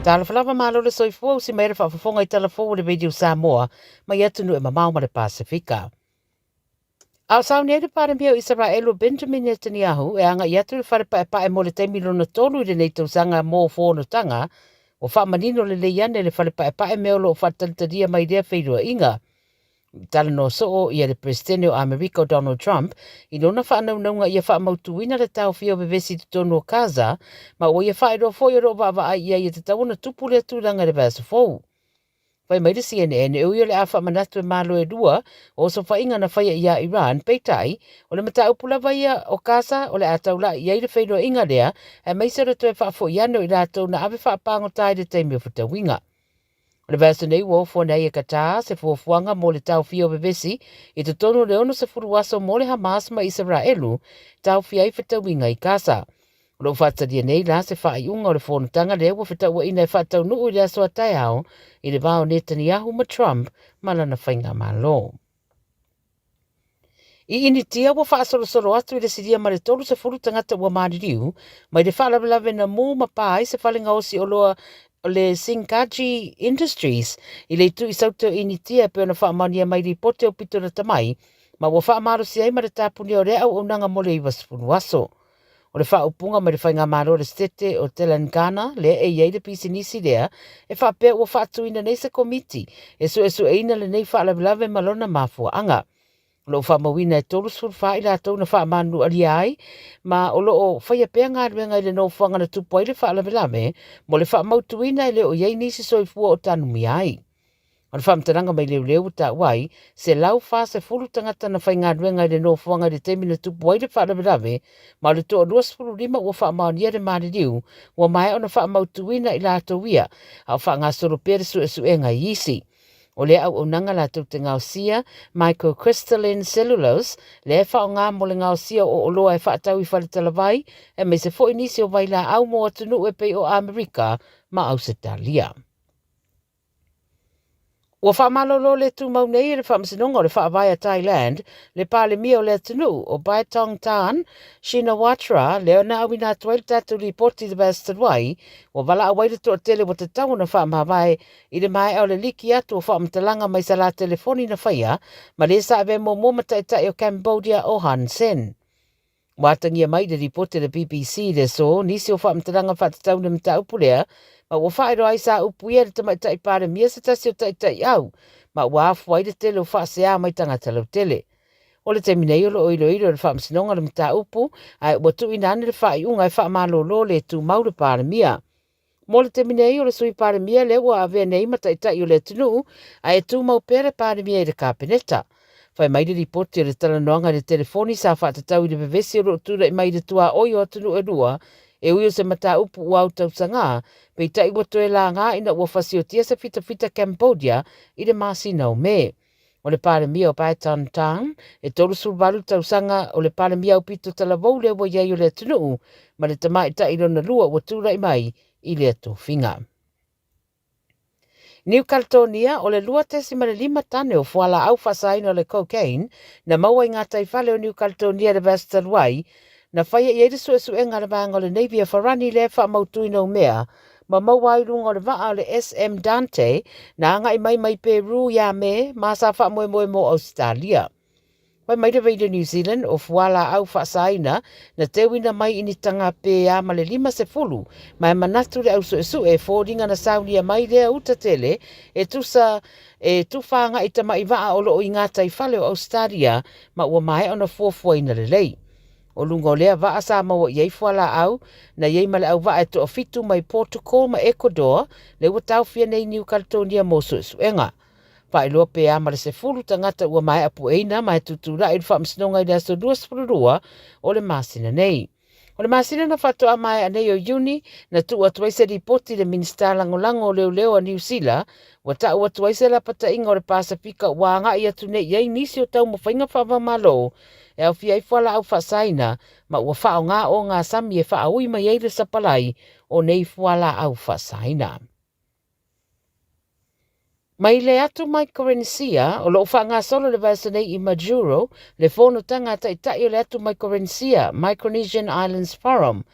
Talofa lava malo le soifua usi mai le faafofoga i tala fou o le Radio Samoa mai atunuu e mamao ma le Pasefika. A o sauni ai le Palemia o Isaraelu o Benjamin Netanyahu e agai atu i le fale paepae mo le taimi lona tolu i lenei tausaga mo fonotaga, ua faamanino lelei ane le fale paepae mea o lo o faatalitalia mai lea feiloaiga. Talanoa soo ia le Peresetene o Amerika o Donald Trump i lona faanaunauga ia faamautuina le taofia o vevesi i totonu o Gaza, ma ua ia faailoa foi o lo o vaavaai i ai e tatau ona tupu lea tulaga i le vaiaso fou. Fai mai le CNN, e ui o le a faamanatu e Malo e lua o osofaiga na faia iā Iran, peitai, o le mataupu lava ia o Gaza o le a taulai i ai le feiloaiga lea, aemaise o le toe faafoi ane o i latou na ave faapagota i le taimi o fetauiga. O le vaiaso nei ua ofo ane ai e Qatar se fuafuaga mo le taofia o vevesi i totonu o le 60 aso mo le Hamas ma Isaraelu taofia ai fetauiga i Gaza. O lo o faatalia nei la se faaiuga o le fonotaga lea ua fetauaina e faataunuu i le aso a taeao i le va o Netanyahu ma Trump ma lana faigamalo. I Initia ua faasolosolo atu i le silia ma le 30 tagata ua maliliu mai le faalavelave na mū ma pā ai se fale gaosi oloa o le Singaji Industries i le itu i Saute o Initia e pei ona faamaonia mai lipoti o pito lata mai ma ua faamalosia ai ma le tapunia o lea auaunaga mo le 90 aso. O le faaupuga mai le Faigamalo a le Setete o Telangana lea e i ai le pisinisi lea e faapea ua faatuina nei se komiti e suesueina lenei faalavelave ma lona mafuaaga. O lo o faamauina e 34 i latou na faamanualia ai ma o lo o faia pea galuega i le nofoaga na tupu ai le faalavelave mo le faamautuina e le o i ai nisi soifua o tanumia ai. O le faamatalaga mai leoleo ua taua ai, 140 tagata na faigaluega i le nofoaga i le taimi na tupu ai le faalavelave, ma o le toa 25 ua faamaonia le maliliu, ua maea ona faamautuina i latou ia, a o faagasolo pea le suesuega i isi. O lea auaunaga latou te gaosia microcrystalline cellulose, lea e faaaoga mo le gaosia o oloa e faatau i faletalavai, aemaise foi nisi o vailaau mo atunuu e pei o Amerika ma Ausetalia. Ua faamalolo le tumau nei e le Faamasinoga o le Faavae a Thailand le Palemia o le atunuu o Paetongtarn Shinawatra lea na auina atu ai le tatou lipoti i le vaiaso talu ai, ua valaau ai le toatele ua tatau ona faamavae i le maea o le liki atu o faamatalaga mai sa la telefoni na faia ma le sa avea muamua ma taitai o Cambodia o Hun Sen. Ua atagia mai i le lipoti a le BBC i le aso nisi o faamatalaga faatatau i le mataupu lea, ma ua faailoa ai sa upuia e le Tamaitai Palemia se tasi o taitaiau, ma ua afua ai le tele o faasea mai tagata lautele. O le taimi nei o lo o iloilo e le Faamasinoga le mataupu, ae ua tuuina ane le faaiuga e faamalolo le tumau le Palemia. Mo le taimi nei, o le Sui Palemia lea ua avea nei ma Taitai o le atunuu, ae tumau pea le Palemia i le Kapeneta. Fai mai le lipoti o le talanoaga i le telefoni sa faatatau i le vevesi o lo o tulai mai i le tuaoi o atunuu e lua, e ui o se mataupu ua autausagā, peitai ua toe lagā ina ua fasiotia se fitafita Cambodia i le masina o Me. O le Palemia o Paetongtarn, e 38 tausaga, o le Palemia aupito talavou lea ua i ai o le atunuu, ma le tamaitai lona lua ua tulai mai i lea tofiga. Niu Kaletonia, o le 2.5 tane o fualaau faasaina o le cocaine na maua i ngā taifale o Niu Kaletonia i le vaiaso talu ai, na faia i ai le suesuega a le vaega o le Navy a Farani lea e faamautuina umea ma maua ai luga o le vaa o le SM Dante na agai mai mai Peru iā Me ma sa faamoemoe mo Ausetalia. Fai mai le Radio New Zealand o fualaau faasaina na teuina mai i ni taga pē ma le 50 ma e manatu le au suesue e foliga na saunia mai lea uta tele e tusa e tufa agai tama'i vaa o lo o i gataifale o Ausetalia ma ua maea ona fuafuaina lelei. O luga o lea vaa sa maua i ai fualaau, na i ai ma le auvaa e toafitu mai Portugal ma Ecuador, lea ua taofia nei Niu Kaletonia mo suesuega. Faailoa pe a ma le 10 tagata ua maea pueina ma e tutulai i le faamasinoga i le aso 22 o le masina nei. O le masina na faatoa maea nei o Iuni, na tuu atu ai se lipoti i le Minisita Lagolago o Leoleo a Niu Sila, ua tau atu ai se lapataiga o le Pasefika ua agai atu nei i ai nisi o taumafaiga faava-o-Malo e aofia ai fualaau faasaina ma ua faaaoga ogasami e faaui mai ai le sapalai o nei fualaau faasaina. Mai le atu Maikorenisia, o lo o faagasolo le vaiaso nei i Majuro, le fonotaga a Taitai o le atu Maikorenisia, Micronesian Islands Forum.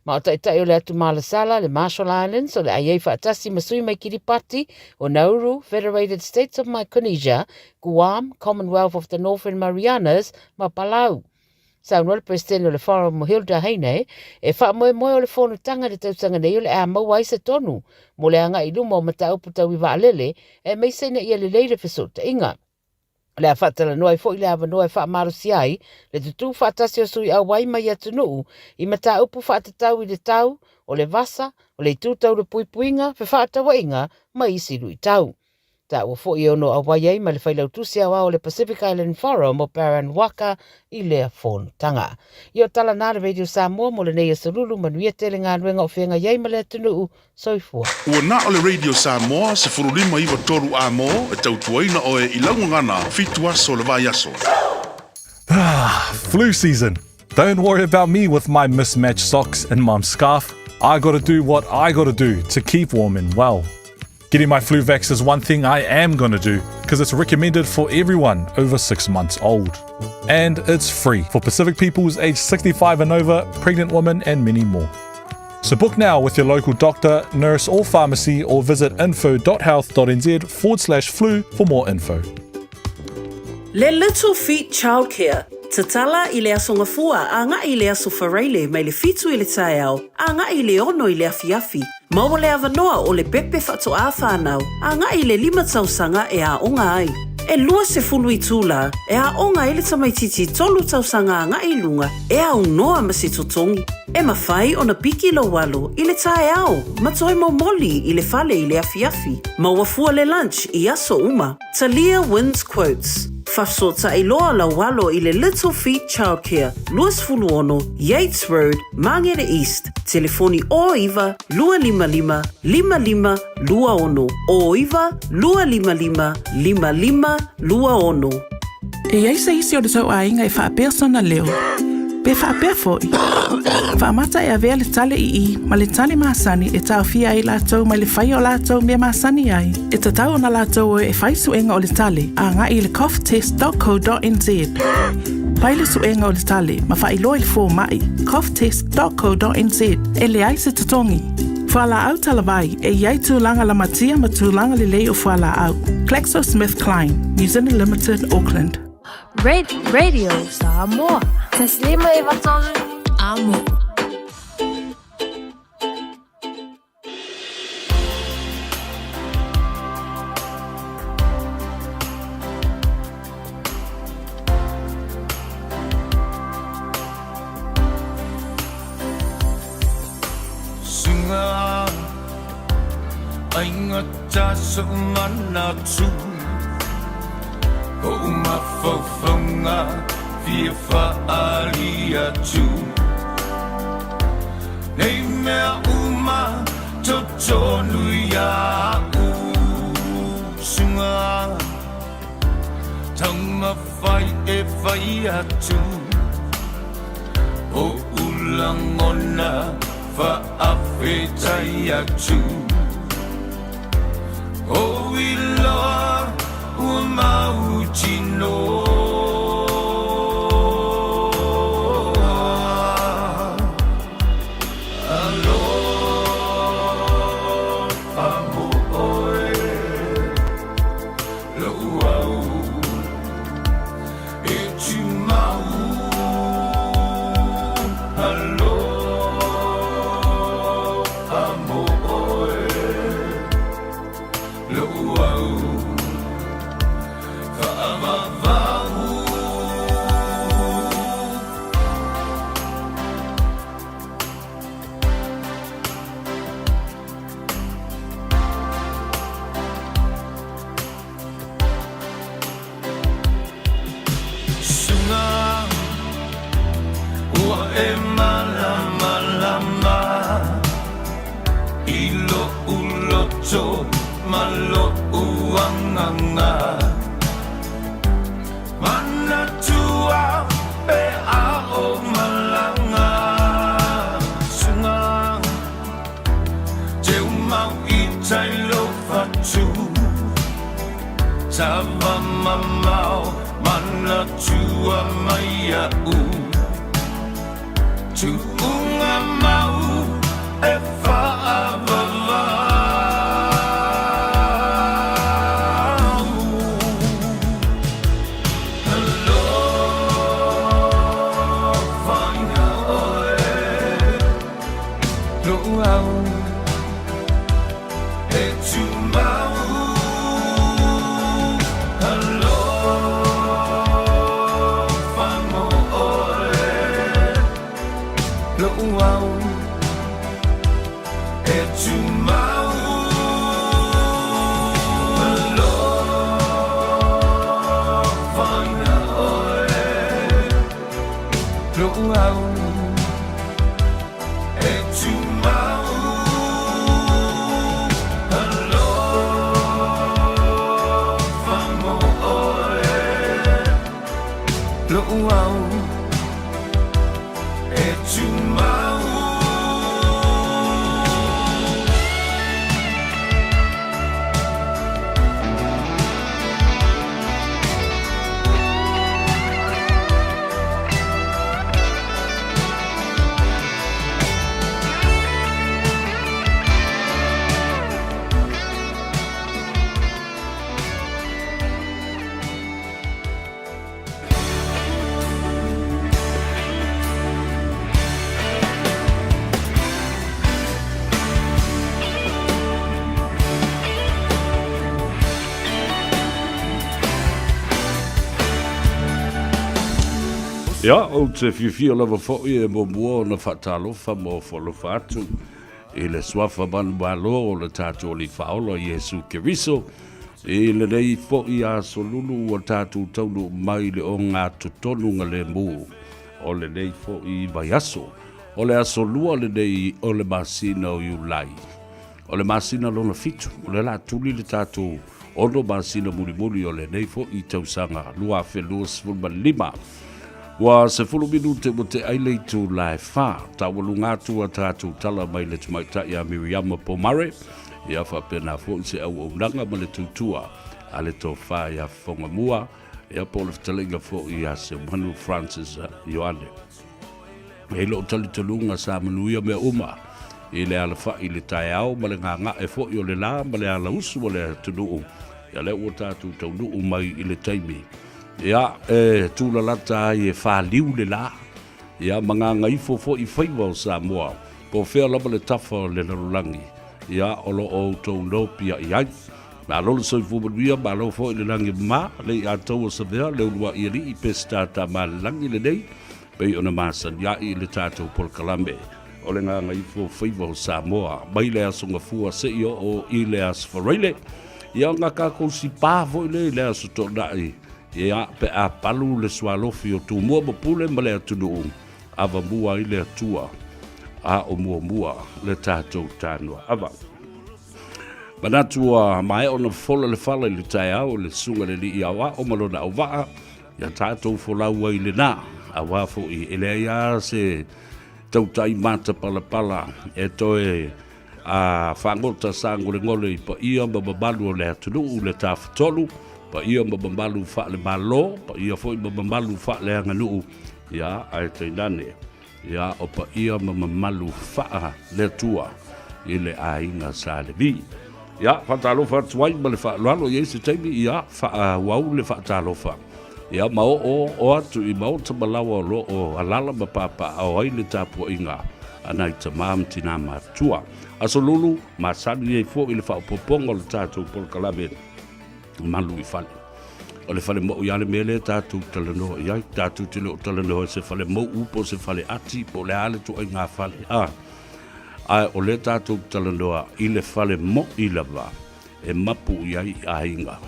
Ma o Taitai o le Atu Malasala, le Marshall Islands, o le a i ai faatasi ma sui mai Kiripati, o Nauru, Federated States of Micronesia, Guam, Commonwealth of the Northern Marianas, ma Palau. Saunoa le Peresetene o le Forum o Hilda Heine, e faamoemoe o le fonotaga i le tausaga nei o le a maua ai se tonu mo le agai i luma o mataupu tau i vaalele, aemaise ina ia lelei le fesootaiga. O le a faatalanoa ai foi le avanoa e faamalosia ai le tutū faatasi o sui auai mai atunuu i mataupu faatatau i le tau, o le vasa, o le itu tau le puipuiga, fefaatauaiga ma isi luitau. Taua foi e ono auai ai ma le Failautusi Aoao o le Pacific Island Forum o Baron Waqa i lea fonotaga. Ia o tala na le Radio Samoa mo lenei aso lulu, manuia tele galuega o feagai ai ma le atunuu. Soifua. Ua na o le Radio Samoa 15 93 A mo e tautuaina oe i lau gagana fitu aso o le vaiaso. Ah, flu season. Don't worry about me with my mismatched socks and mum's scarf. I gotta do what I gotta do to keep warm and well. Getting my flu vax is one thing I am gonna do because it's recommended for everyone over six months old. And it's free for Pacific peoples aged 65 and over, pregnant women, and many more. So book now with your local doctor, nurse, or pharmacy, or visit info.health.nz forward slash flu for more info. Le Little Feet Childcare, Tatala i le Aso Gafua agai i le Aso Faraile mai le fitu i le taeao agai i le ono i le afiafi. Maua le avanoa o le pepe faatoā whānau agai i le lima tausaga e aoga ai. E 20 itulā e aoga ai le tamaitiiti tolu tausaga agai i luga e aunoa ma se totogi. E mafai ona piki lou alo i le taeao ma toe momoli i le fale i le afiafi. Maua fua le lunch i aso uma. Talia wins quotes. Fafesootai loa lau alo i le Little Feet Childcare, 26 Yates Road, Mangere East, telefoni 09 255 5526, 09 255 5526. E i ai se isi o le tou aiga e faapea sona leo, pe faapea foi, Faamata e avea le tale i i ma le tale masani e taofia ai latou mai le faia o latou mea masani ai. E tatau ona latou o e fai suega o le tale agai i le coughtest.co.nz. Fai le suega o le tale ma faailoa i le fomai coughtest.co.nz e leai se totogi. Fualaau talavai e i ai tulaga lamatia ma tulaga lelei o fualaau. GlaxoSmithKline, New Zealand Limited, Auckland. Radio Samoa. Taslima e vatolu amo. Suga aigata so'u manatu O'u mafaufauga fia fa'aali atu Nei mea uma totonu ia'u Suga taumafai e fai atu O'u lagona fa'afetai atu O iloa ua mautinoa Alofa mo oe Lo'u au e tumau Alofa mo oe Lo'u au fa'avavau. Suga ua e malamalama i lo'u loto ma lo'u agaga Manatua pe a ou malaga Suga teumau i tai lou fatu Tava mamao manatua mai a'u Tuuga mau. E faavavau. Alofa ia oe, lo'u au e tumau. Alofa mo oe, lo'u au e tumau. Alofa ia oe, lo'u au e tumau. Alofa mo oe, lo'u au e tumau. Ia, ou te fiafia lava foi e muamua ona faatalofa ma ofo alofa atu i le suafa manumalo o le tatou Alii Faaola Iesu Keriso i lenei foi aso lulu ua tatou taunuu mai i le ogatotonuga lemu o lenei foi vaiaso. O le aso lua lenei o le masina o Iulai, o le masina lona fitu, o lea o le a tuli le tatou ono masina mulimuli o lenei foi tausaga 2025. Ua 10 minute ua tea ai le itula e 4. Taualuga atu a tatou tala mai le tamaitai a Miriama Pomare, ia faapena foi se auaunaga ma le tautua a le tofa ia Fofogamua, ia po o le fetalaiga foi ia Seumanu Francis Ioane. E i lou talitonuga sa manuia mea uma i le alafai i le taeao ma le gaga'e foi o le la ma le alausu o le atunuu, ia lea ua tatou taunuu mai i le taimi ia e tulalata ai e faliu le la, ia ma gagaifo foi faiva o Samoa, po o fea lava le tafa o le lalolagi, ia o lo o outou nopiai ai. Malo le soifua manuia, malo foi le lagi mama, le i'a taua savea, le ulua'i alii Peseta Tamaalelagi lenei, pei ona masani ai i le tatou polokalame o le Gagaifo Faiva o Samoa mai le Aso Gafua seia oo i le Aso Faraile. Ia ona tatou sipā foi lea i le Aso Toonai, ia pe a palu le sualofi o Tumua ma Pule ma le atunuu, avamua ai le Atua a o muamua le tatou tanoa ava. Manatu ua maea ona fofola le fala i le taeao i le susuga i le alii aoao ma lona auvaa, Ia tatou folau ai lenā, auā foi e leai lava se tautai matapalapala e toe a fagota sagolegole i paia ma mamalu o le atunuu le Tafatolu, paia ma mamalu faale-Malo, paia foi ma mamalu faaleaganuu, ia ae tainane Ia, o paia ma mamalu faa-le Atua i le aiga Sa Levi. Ia, faatalofa atu ai ma le faaaloalo, i ai se taimi, ia, faaauau le faatalofa. Ia, ma oo oo atu i maota ma laoa o lo o alaala ma papaaao ai le tapuaiga a nai tama ma tinā matutua. Aso Lulu, masani ai foi le faaopoopoga o le tatou polokalame. Malu i fale. O le fale mou ia le mea lea tatou talanoa i ai. Tatou te le o talanoa i se fale mou po o se fale ati po o le a le ituaiga fale. A, ae o lea tatou te talanoa i le fale mo'i lava e mapu i ai aiga.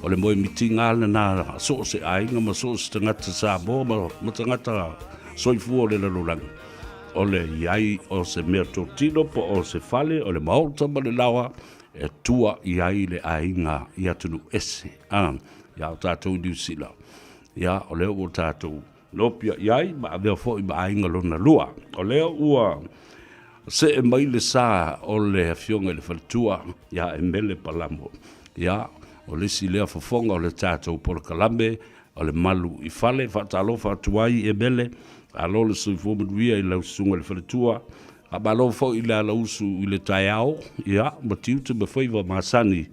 O le moemitiga lena a so o se aiga ma so o se tagata Samoa ma, ma tagata soifua o le lalolagi. O le i ai o se mea totino po o se fale, o le maota ma le laoa e tua i ai le aiga i atunuu ese, a, ia o tatou i Niu Sila, ia, o lea ua tatou nopia i ai ma avea foi ma aiga lona lua. O lea ua see mai le sa o le afioga i le faletua ia Emele Palamo, ia, o le isi lea fofoga o le tatou polokalame o le Malu i Fale. Faatalofa atu ai Emele, alo le soifua manuia i lau susuga i le faletua. Faamalo foi i le alausu i le taeao, ia, ma tiute ma faiva masani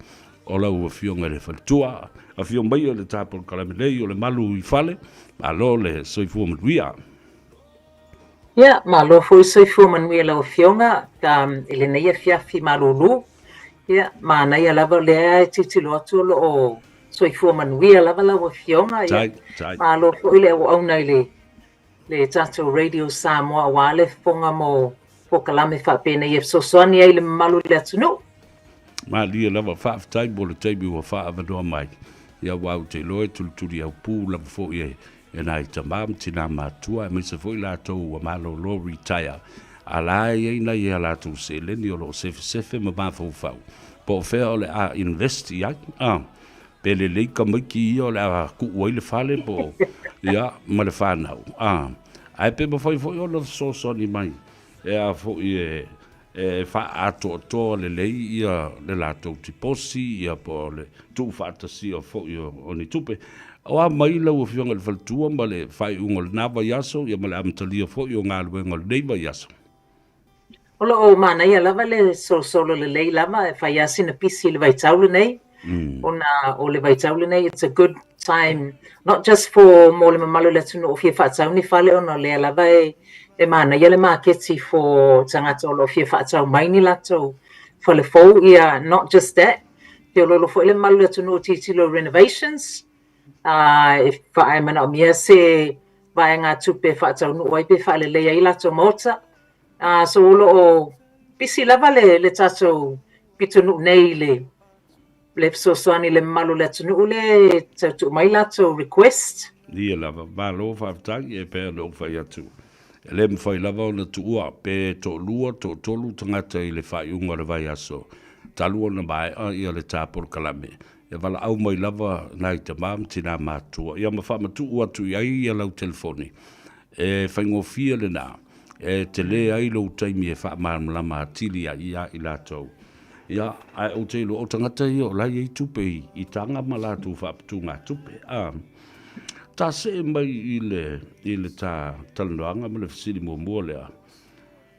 o lau Afioga i le Faletua. Afio maia le ta polokalame nei o le Malu i Fale, malo le soifua manuia. Ia, malo foi soifua manuia lau Afioga i lenei afiafi malulu. Ia, manaia lava o lea e tilotilo atu o lo o soifua manuia lava lau Afioga. Ia, malo foi le auauna i le le tatou Radio Samoa aua le fofoga mo polokalame faapenei e fesoasoani ai i le mamalu o le atunuu. Malie lava, faafetai mo le taimi ua faaavanoa mai. Ia aua ou te iloa e tulituliaupū lava foi e e nai tama ma tinā matutua aemaise foi latou ua malolo, retire, a la e i ai nai a latou seleni o lo o sefesefe ma mafaufau po o fea o le a invest i ai, a, pe lelei tamaiti ia o le a tuu ai le fale po o, ia, ma le fanau, a, ae pe mafai foi ona fesoasoani mai e a foi e e faaatoatoa lelei ia le latou tiposi ia po o le tuufaatasia foi o ni tupe. O a mai lau Afioga i le Faletua ma le faaiuga o lena vaiaso ia ma le amatalia foi o galuega o lenei vaiaso? O lo o manaia lava le solosolo lelei lava e fai lava sina pisi i le vaitau lenei, ona o le vaitau lenei it's a good time not just for mo le mamalu o le atunuu o fia faatau ni fale ona o lea lava e e manaia le maketi for tagata o lo o fia faatau mai ni latou fale fou ia not just that feoloolo foi le mamalu o le atunuu e tilotilo i renovations a e fa e manaomia se vaegatupe e faataunuu ai pe faalelei ai latou maota a so o lo o pisi lava le le tatou pitonuu nei i le le fesoasoani i le mamalu o le atunuu lea e tau tuu mai latou request. Ia lava, malo faafetai, e pei ona ou fai atu, e le mafai lava ona tuua pe toalua, toatolu tagata i le faaiuga o le vaiaso talu ona maea ia le ta polokalame, e valaau mai lava nai tama ma tina matutua, ia ma faamatuu atu i ai ia lau telefoni, e faigofie lena, e tele ai lou taimi e faamalamalama atili ai ia i latou. Ia, ae ou te iloa, o tagata ia o la e i ai tupe i, i taga ma latou faaputugatupe. A, ta see mai i le, i le ta talanoaga ma le fesili muamua lea,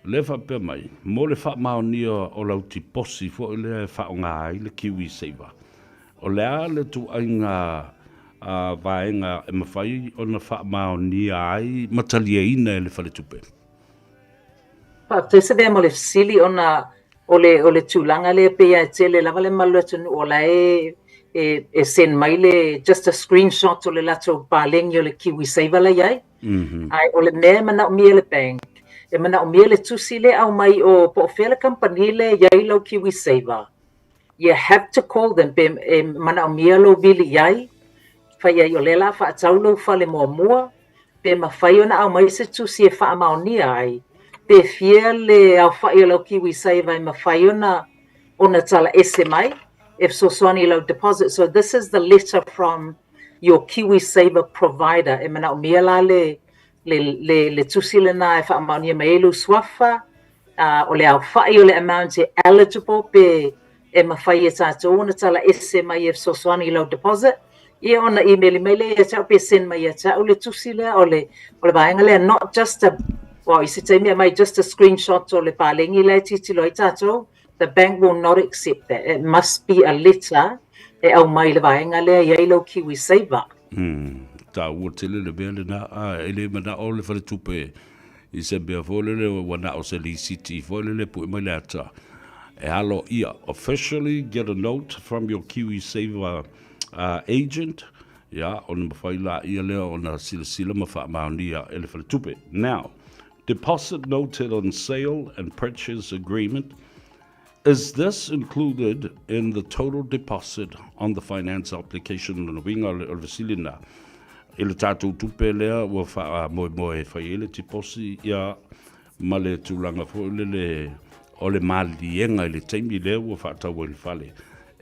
lea e faapea mai, mo le faamaonia o lau tiposi foi lea e faaaoga ai le KiwiSaver, o le a le ituaiga vaega e mafai ona faamaonia ai ma taliaina e le faletupe? Faafetai Savea mo le fesili ona o le, o le tulaga lea pei lava e tele lava le mamalu o le atunuu o la e, e, e send mai le just a screenshot o le latou paleni o le KiwiSaver la i ai. Mm -hmm. Ae o le mea e manaomia e le bank, e manaomia le tusi lea e aumai o po o fea le kamupani lea e i ai lau KiwiSaver. You have to call them pe e manaomia lou vili i ai, fai ai o lea o le a faatau lou fale muamua, pe mafai ona aumai se tusi e faamaonia ai pe fia le aofai o lau KiwiSaver e mafai ona ona tala ese mai e fesoasoani i lau deposit. So this is the letter from your KiwiSaver provider e manaomia la le le le le tusi lena e faamaonia mai ai lou suafa, uh, o le aofai o le amount e eligible pe e mafai e tatou ona tala ese mai e fesoasoani i lau deposit, ia ona imeli mai lea ia te au pe send mai ia te au le tusi lea o le, o le vaega lea, not just a, well, i se taimi aumai just a screenshot o le paleni la e tilotilo ai tatou, the bank will not accept that. It must be a letter e aumai le vaega lea i ai lau KiwiSaver. Mm, taua tele le mea lena, a e le manao le faletupe i se mea foi lele ua na o se lisiti foi lele pue mai le ata e alo ia officially get a note from your KiwiSaver uh, agent ia ona mafai laia lea ona silasila ma faamaonia e le faletupe. Now, deposit noted on sale and purchase agreement Is this included in the total deposit on the finance application? Lona uiga o le fesili lena, i le tatou tupe lea ua faamoemoe e fai ai le tiposi ia ma le tulaga foi lele o le maliliega i le taimi lea ua faatau ai le fale.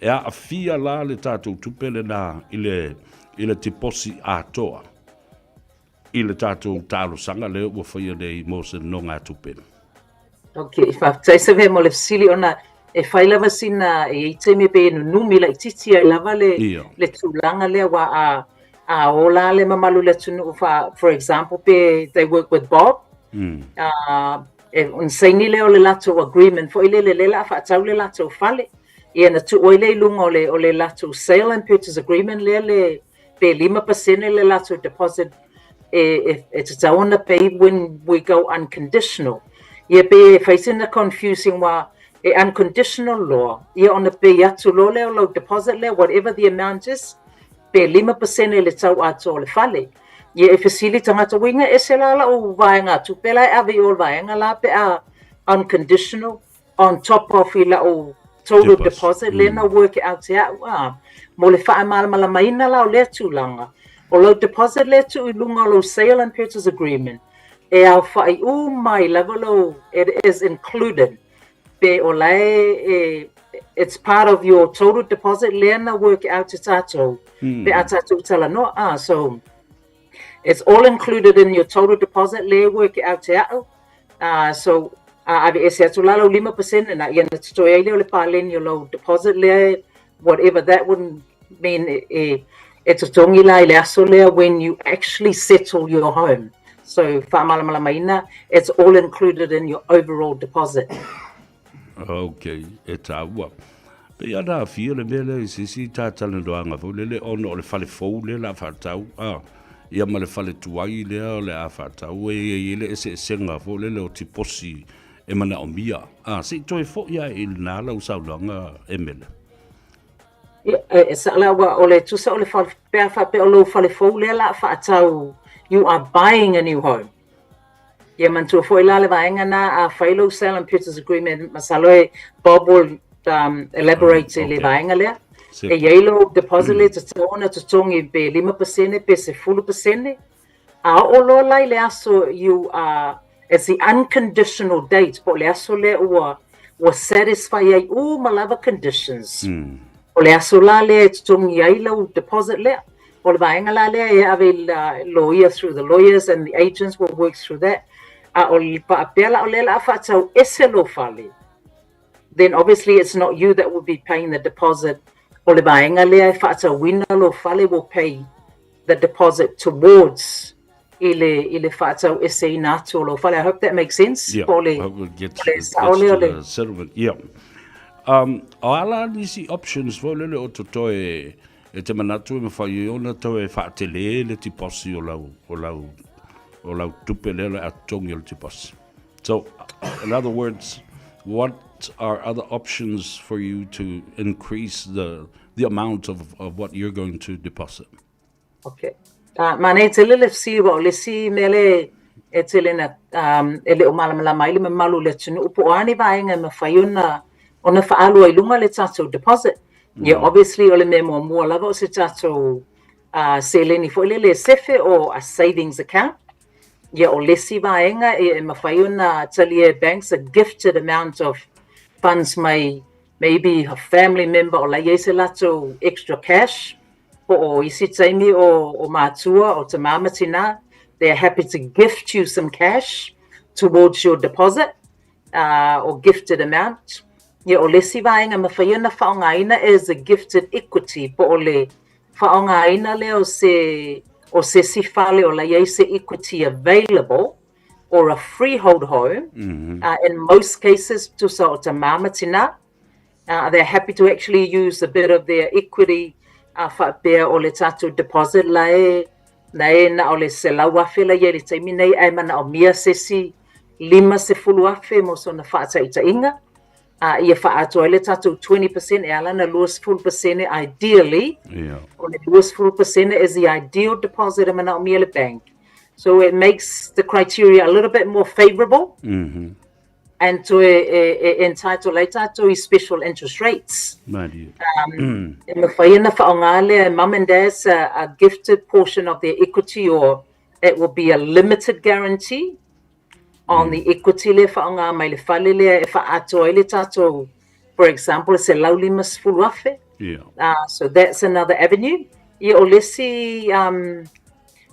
E aafia la le tatou tupe lena i le, i le tiposi atoa i le tatou talosaga lea ua faia nei mo se nonogatupe. Ok, faafetai Savea mo le fesili ona e fai lava sina e i ai taimi pei e nunumi laitiiti ai lava le, yeah. le tulaga lea aua a, a ola le mamalu o le atunuu fa, for example pe they work with Bob mm. uh, e ona saini lea o le latou agreement foi lele lea o le a faatau le latou fale. Ia ona tuu ai lea i luga o le o le latou sale and purchase agreement lea le pe 5% le latou deposit e e e tatau ona pay when we go unconditional. Ia pei e fai sina confusing aua e unconditional loa, ia ona pay atu loa lea o lau deposit lea whatever the amount is, pe 5% le tau atoa o le fale. Ia e fesili tagata, uiga ese la lau vaegatupe la e ave i o le vaega la pe a unconditional on top of i lau total deposit lea na work out e au a. Mo le faamalamalamaina la o lea tulaga, o lau deposit lea e tuu i luga o lou sale and purchase agreement, e aofai uma ai lava lou, it is included pe o la e, it's part of your total deposit lea na work out e tatou pe a tatou talanoa a, so it's all included in your total deposit lea e work out e au a, so a ave ese atu la lau 5% na ia na totoe ai lea o le paleni o lau deposit lea whatever that would mean e, e totogi la i le aso lea when you actually settle your home. So faamalamalamaina, it's all included in your overall deposit. Ok, e tāua. Pei ana aafia le mea lea i se isi tātalanoaga foi lele ona o le fale fou lea o le a faatau, a, ia ma le fale tuai lea o le a faatau, e i ai le eseesega foi lele o tiposi e manaomia. A, se i toe foi ae i lena lau saunoaga e Mele. Ia, e sao la, ua, o le tusa o le fale, pe a faapea o lou fale fou lea la a faatau, you are buying a new home. Ia manatua foi la le vaega na, a fai lou sell and purchase agreement, masalo e Bob will um, elaborate i le vaega lea. E i ai lou deposit lea e tatau ona totogi pe 5% pe 10%, A oo loa la i le aso you are, it's the unconditional date po o le aso lea ua ua satisfy ai uma lava conditions. O le aso la lea e totogi ai lau deposit lea. O le vaega la lea e ave i la loia through the lawyers and the agents will work through that. A o le faapea la o lea o le a faatau ese lou fale, then obviously it's not you that will be paying the deposit. O le vaega lea e faatauina lou fale will pay the deposit towards i le, i le faataueseina atu o lou fale. I hope that makes sense. Yeah, Po o le, I hope it gets, o le it sao gets lea o to le... the settlement. Yeah. Um, o ala nisi options foi lele o totoe e te manatu e mawhai ai ona toe whaatele le tiposi o lau, o lau, o lau tupe lea le atotogi o le tiposi. So, in other words, what are other options for you to increase the, the amount of, of what you're going to deposit? Okay. Uh, manaia tele le fesili aua o le isi mea le e tele na um, e le o malamalama ai le mamalu o le atunuu po o a ni vaega e mafai ona ona faaalu ai i luga le tatou deposit. Mm. Yeah, obviously o le mea muamua lava o se tatou uh, seleni foi lele e sefe o a savings account. Ia, o le isi vaega e mafai ona talia e banks a gifted amount of funds mai maybe a family member o la i ai se latou extra cash po o isi taimi o, o matua o tamā ma tinā, they are happy to gift you some cash towards your deposit uh, or gifted amount. Ia, o le isi vaega mafai ona faaaogaina is a gifted equity po o le Faaaogaina lea o se o sesi fale o la i ai se equity available or a freehold home, in most cases tusa o tamā ma tinā, they're happy to actually use a bit of their equity a faapea o le tatou deposit la e la e na o le 100,000 la i ai i le taimi nei ae manaomia sesi 50,000 mo sona faataitaiga. A ia faaatoa ai le tatou 20% e ala ona 20% ideally, Yeah. o le 20% is the ideal deposit e manaomia le bank. So it makes the criteria a little bit more favourable and toe e, e entitle ai tatou i special interest rates. Malie. E mafai ona faaaoga lea e mum and dad a, a gifted portion of their equity or it will be a limited guarantee on the equity lea e faaaoga mai le fale lea e faaatoa ai le tatou, for example, $150,000. Yeah. So that's another avenue. Ia, o le isi, um,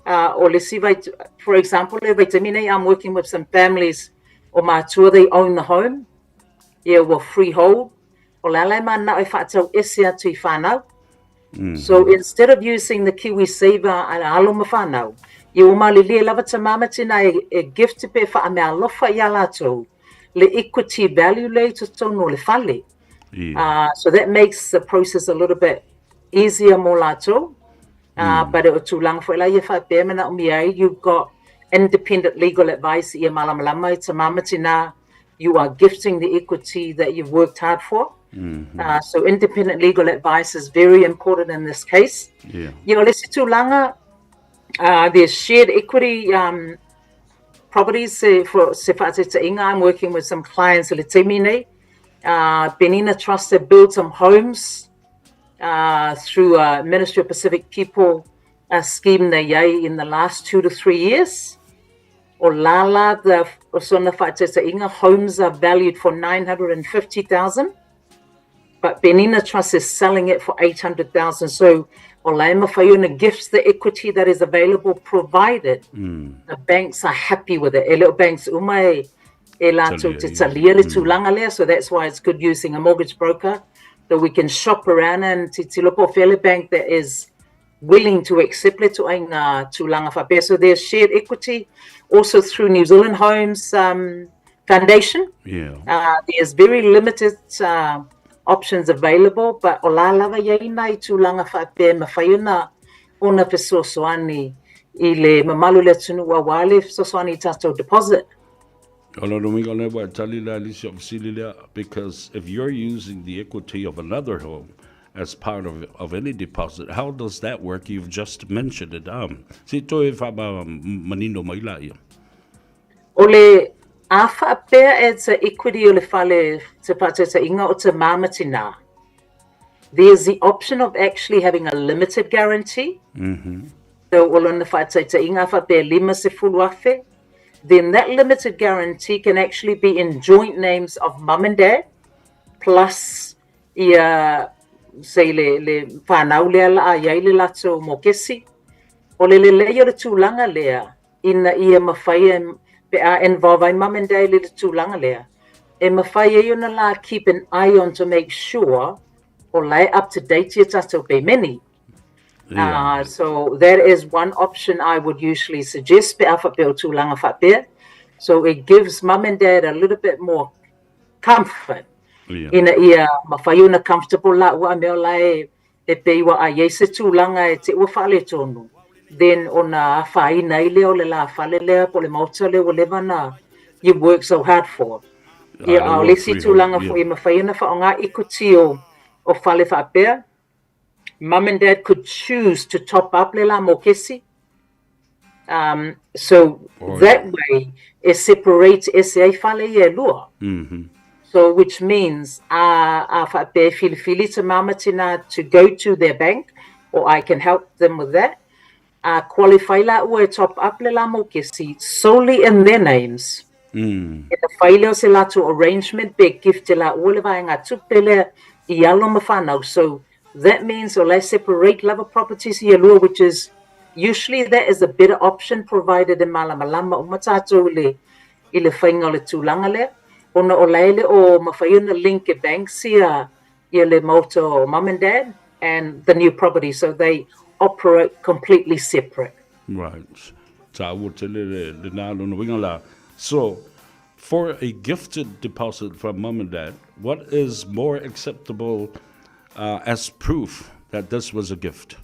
o le isi vai, for example, le vaitaimi nei, I'm working with some families o mātua, they own the home. Ia, ua freehold. O le ala e mananao e faatau ese atu i whanau. So instead of using the KiwiSaver a alo ma whanau, Ia ua malilie lava tamā ma tinā e, e gift pe faameaalofa iā latou le equity value lea i totonu o le fale. Yeah. So that makes the process a little bit easier mo latou. But o tulaga foi la ia faapea e manaomia ai, you've got independent legal advice ia malamalama i tamā ma tinā, you are gifting the equity that you've worked hard for. So independent legal advice is very important in this case. Yeah. Ia, o le isi tulaga, there's shared equity um, properties se, for, se faataitaiga. I'm working with some clients i le taimi nei. Benina Trust have built some homes through a Ministry of Pacific People scheme nei ai in the last 2 to 3 years. O lala the o sona faataitaiga, homes are valued for 950,000 but Benina Trust is selling it for 800,000. So o la e mawhai ona gifts the equity that is available provided the banks are happy with it. E le o banks uma e, e lātou te talia le tulaga lea, so that's why it's good using a mortgage broker so we can shop around and titilo po o fea le bank that is willing to accept le tuaiga tulaga faapea. So there's shared equity also through New Zealand Homes Foundation. Yeah. There's very limited options available, but o la lava i ai nai tulaga faapea e mafai ona ona fesoasoani i le mamalu o le atunuu aua le fesoasoani i tatou deposit. O lona uiga lea ua e tali la i le isi o fesili lea, because if you're using the equity of another home as part of, of any deposit, how does that work? You've just mentioned it. Se i toe faamanino mai laia. O le a faapea e te equity o le fale te faataitaiga o te mā ma tinā. There's the option of actually having a limited guarantee. So o lona faataitaiga a faapea 50,000, then that limited guarantee can actually be in joint names of mum and dad plus ia say le, le whanau lea la a iai le latou mokesi. O le lelei o le tulaga lea, ina ia mafai e, pe a involve ai mum and dad i le tulaga lea, e mafai ai ona la keep an eye on to make sure o la e up to date ia tatou pemeni. Yeah. So that is one option I would usually suggest pe a faapea o tulaga faapea. So it gives mum and dad a little bit more comfort. Yeah. Ina ia mafai ona comfortable la ua mea o la e, e pei ua a iai se tulaga e te ua faaletonu. Then ona afaina ai lea o le la fale lea po o le maota lea ua leva na you work so hard for. Ia, a o le isi tulaga foi e mafai ona faaaoga equity o, o fale faapea, mum and dad could choose to top up le la mokesi. So that way e separate ese ai fale ia e lua. So which means a, a faapea e filifili te mama tina to go to their bank or I can help them with that. A qualify la ua e top up le la mokesi solely in their names. E na whai lea o se latou arrangement pe gift e la ua le vaega tupe lea i alo ma whanau. So that means o la e separate lava properties ia lua which is usually that is a better option provided e malamalama uma tatou i le, i le whainga o le tulaga lea. Ona o la e le o mawhai ona link e banks ia, ia le maota o mum and dad and the new property so they operate completely separate. Right. Tāua tele le, le nā lona uiga la. So, for a gifted deposit from mum and dad, what is more acceptable as proof that this was a gift?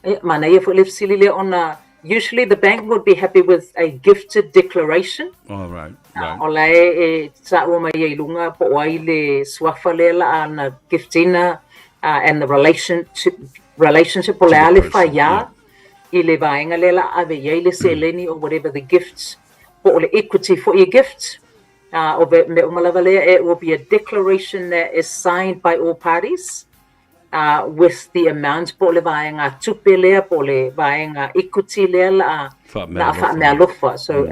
E, manaia foi le fesili lea ona usually the bank would be happy with a gifted declaration. All right, right. O la e, e tāua mai ai i lunga po o ai le suafa lea la ana giftina and the relationship, relationship o le a le whai ia i le vaenga lea la ave i ai le seleni or whatever the gifts po o le equity for your gift. O ve, me uma lava lea, it will be a declaration that is signed by all parties. With the amount po o le vaega tupe lea po o le vaega equity lea la la faameaalofa. So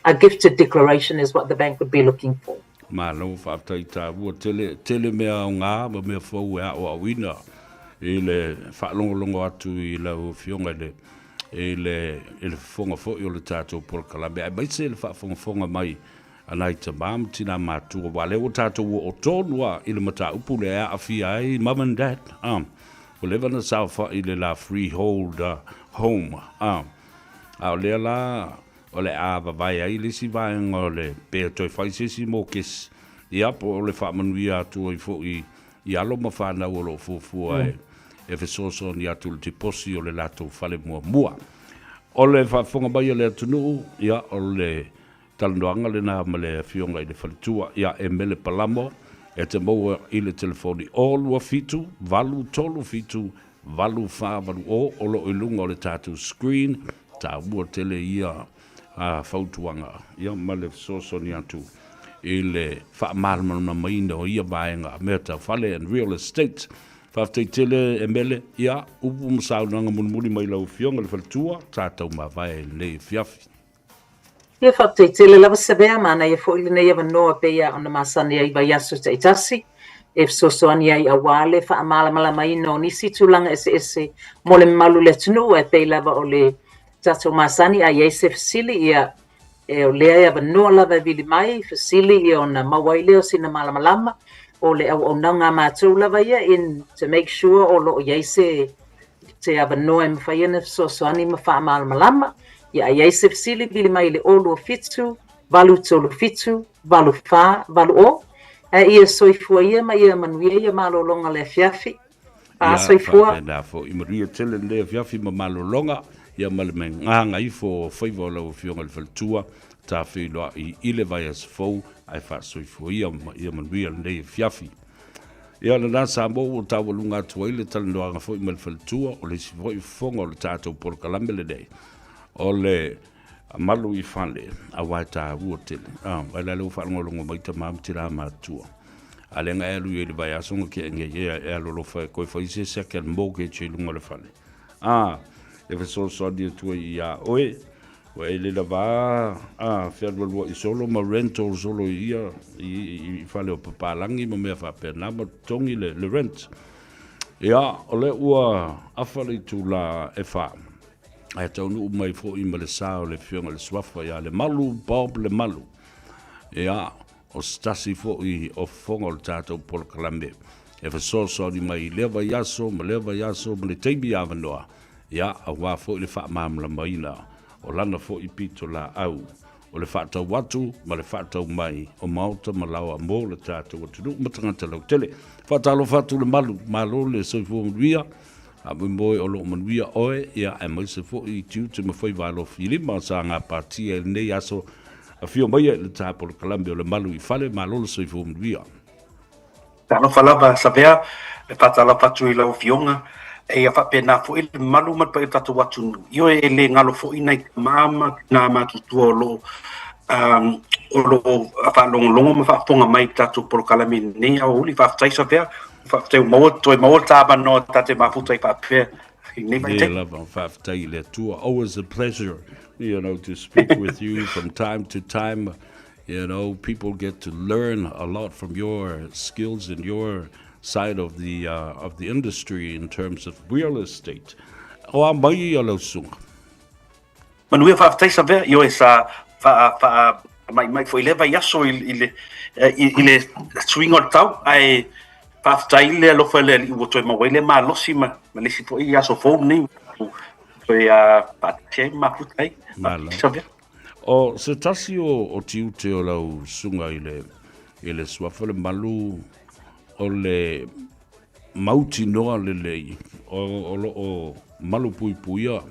a gifted declaration is what the bank would be looking for. Malo, faafetai tāua tele, tele mea aoga ma mea fou e aoaoina i le faalogologo atu i lau Afioga i le, i le, i le fofoga foi o le tatou polokalame, aemaise le faafogafoga mai a nai tamā ma tinā mātua, aua lea ua tatou oo tonu lava i le mataupu lea e aafia ai mum and dad, ā, ua leva ona saofai i le la freehold home, ā. A o lea la o le a vavae ai le isi vaega o le pe toe fai se isi mokesi, ia po o le faamanuia atu ai foi i alo ma fanau o lo o fuafua e fesoasoani atu i le tiposi o le latou fale muamua. O le faafofoga mai a le atunuu, ia o le talanoaga lena ma le Afioga i le Faletua ia Emele Palamo, e te maua i le telefoni 027 837 8480 o lo o i luga o le tatou screen, taua tele ia fautuaga ia ma le fesoasoani atu i le faamalamalamaina o ia vaega mea tau fale and real estate. Faafetai tele Emele, ia upu ma saunoaga mulimuli mai lau Afioga i le Faletua, tatou mavae i lenei afiafi. Ia faafetai tele lava Savea, manaia foi lenei avanoa pei a ona masani ai i vaiaso taitasi e fesoasoani ai aua le faamalamalamaina o nisi tulaga eseese mo le mamalu o le atunuu ae pei lava o le tatou masani a i ai se fesili ia e o lea e avanoa lava e vili mai fesili ia ona maua ai lea o sina malamalama o le auaunaga a matou lava ia in to make sure o lo o i ai se se avanoa e mafai ona fesoasoani ma faamalamalama. Ia a i ai se fesili, vili mai i le 027 837 8480. Ae ia soifua ia ma ia manuia ia malologa le afiafi. A soifua. Faapena foi, manuia tele lenei afiafi ma malologa, ia ma le megaga ifo o faiva o lau Afioga i le Faletua, ta feiloai i le vaiaso fou, ae faasoifua ia ma ia manuia lenei afiafi. Ia lena Samoa ua taualuga atu ai le talanoaga foi ma le faletua, o le isi foi fofoga o le tatou polokalame lenei, o le malu i fale, aua e taua tele. Ah, vai la lea ua faalogologo mai tama ma tina matutua. A lea na e alu i ai i le vaiaso na tea nei, e, e alolofa e toe fai se second mortgage i luga o le fale. Ah, e fesoasoani atu ai ia oe, Ua e le lava a fealualuaʻi solo ma rental solo i ia i fale o papalagi ma mea faapena ma totogi le, le rent. Ia, o lea ua afa le itulā e fa, ae taunuu mai foi ma le sa o le Afioga i le Suafa ia Lemalu Bob Lemalu. Ia, o se tasi foi o fofoga o le tatou polokalame e fesoasoani mai i lea vaiaso ma lea vaiaso ma le taimi avanoa Ia, aua foi le faamalamalamaina o lana foi pitolaau, o le faatau atu ma le faatau mai o maota ma laoa mo le tatou atunuu ma tagata lautele. Faatalofa atu le malu, malo le soifua manuia, faamoemoe o lo o manuia oe, ia aemaise foi tiute ma faiva alofi lima sa gapatia i lenei aso. Afio maia i le ta polokalame o le Malu i Fale, malo le soifua manuia. Talofa lava Savea, e faatalofa atu i lau Afioga, ia faapena foi le mamalu ma le paia o le tatou atunuu. Ioe, e le galo foi nai tama ma tina matutua o lo o o lo o faalogologo ma faafofoga mai i le tatou polokalame i lenei aoauli. Faafetai Savea, faafetai ua maua, toe maua le ta avanoa ta te mafuta ai faapea i lenei vaitaimi. Lea lava, faafetai i le Atua. Always a pleasure, you know, to speak with you from time to time. You know, people get to learn a lot from your skills and your side of the, uh, of the industry in terms of real estate. O a mai ia lau susuga. Manuia faafetai Savea, ioe sa faa, faa maimai foi i lea vaiaso i, i, le, i, i le suiga o le tau, ae faafetai i le alofa i le Alii ua toe maua ai le malosi ma, ma le isi foi aso fou lenei toe uh, faatasi ai ma mafuta ai. Malo. Savea. O se tasi o, o tiute o lau susuga i le, i le suafa le malu o le mautinoa lelei o, o lo o malupuipuia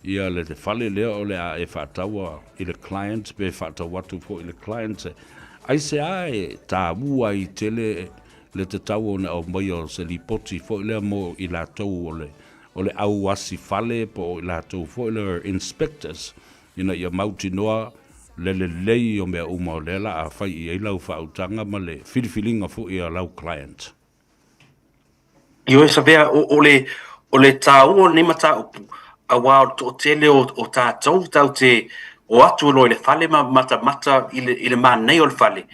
ia le fale lea o le a e faataua i le client pe faatau atu foi i le client. Aisea e taua ai tele le tatau ona aumaia o se lipoti foi lea mo i latou o le o le au asi fale po o i latou foi lea inspectors ina ia mautinoa le lelei o mea uma o lea la a fai i ai lau faautaga ma le filifiliga foi a lau client. Ioe Savea, o, o, le, o le tāua o lenei mataupu, aua o le toatele o, o tātou tatou te o atu loa i le fale ma matamata i le, i le manaia o le fale,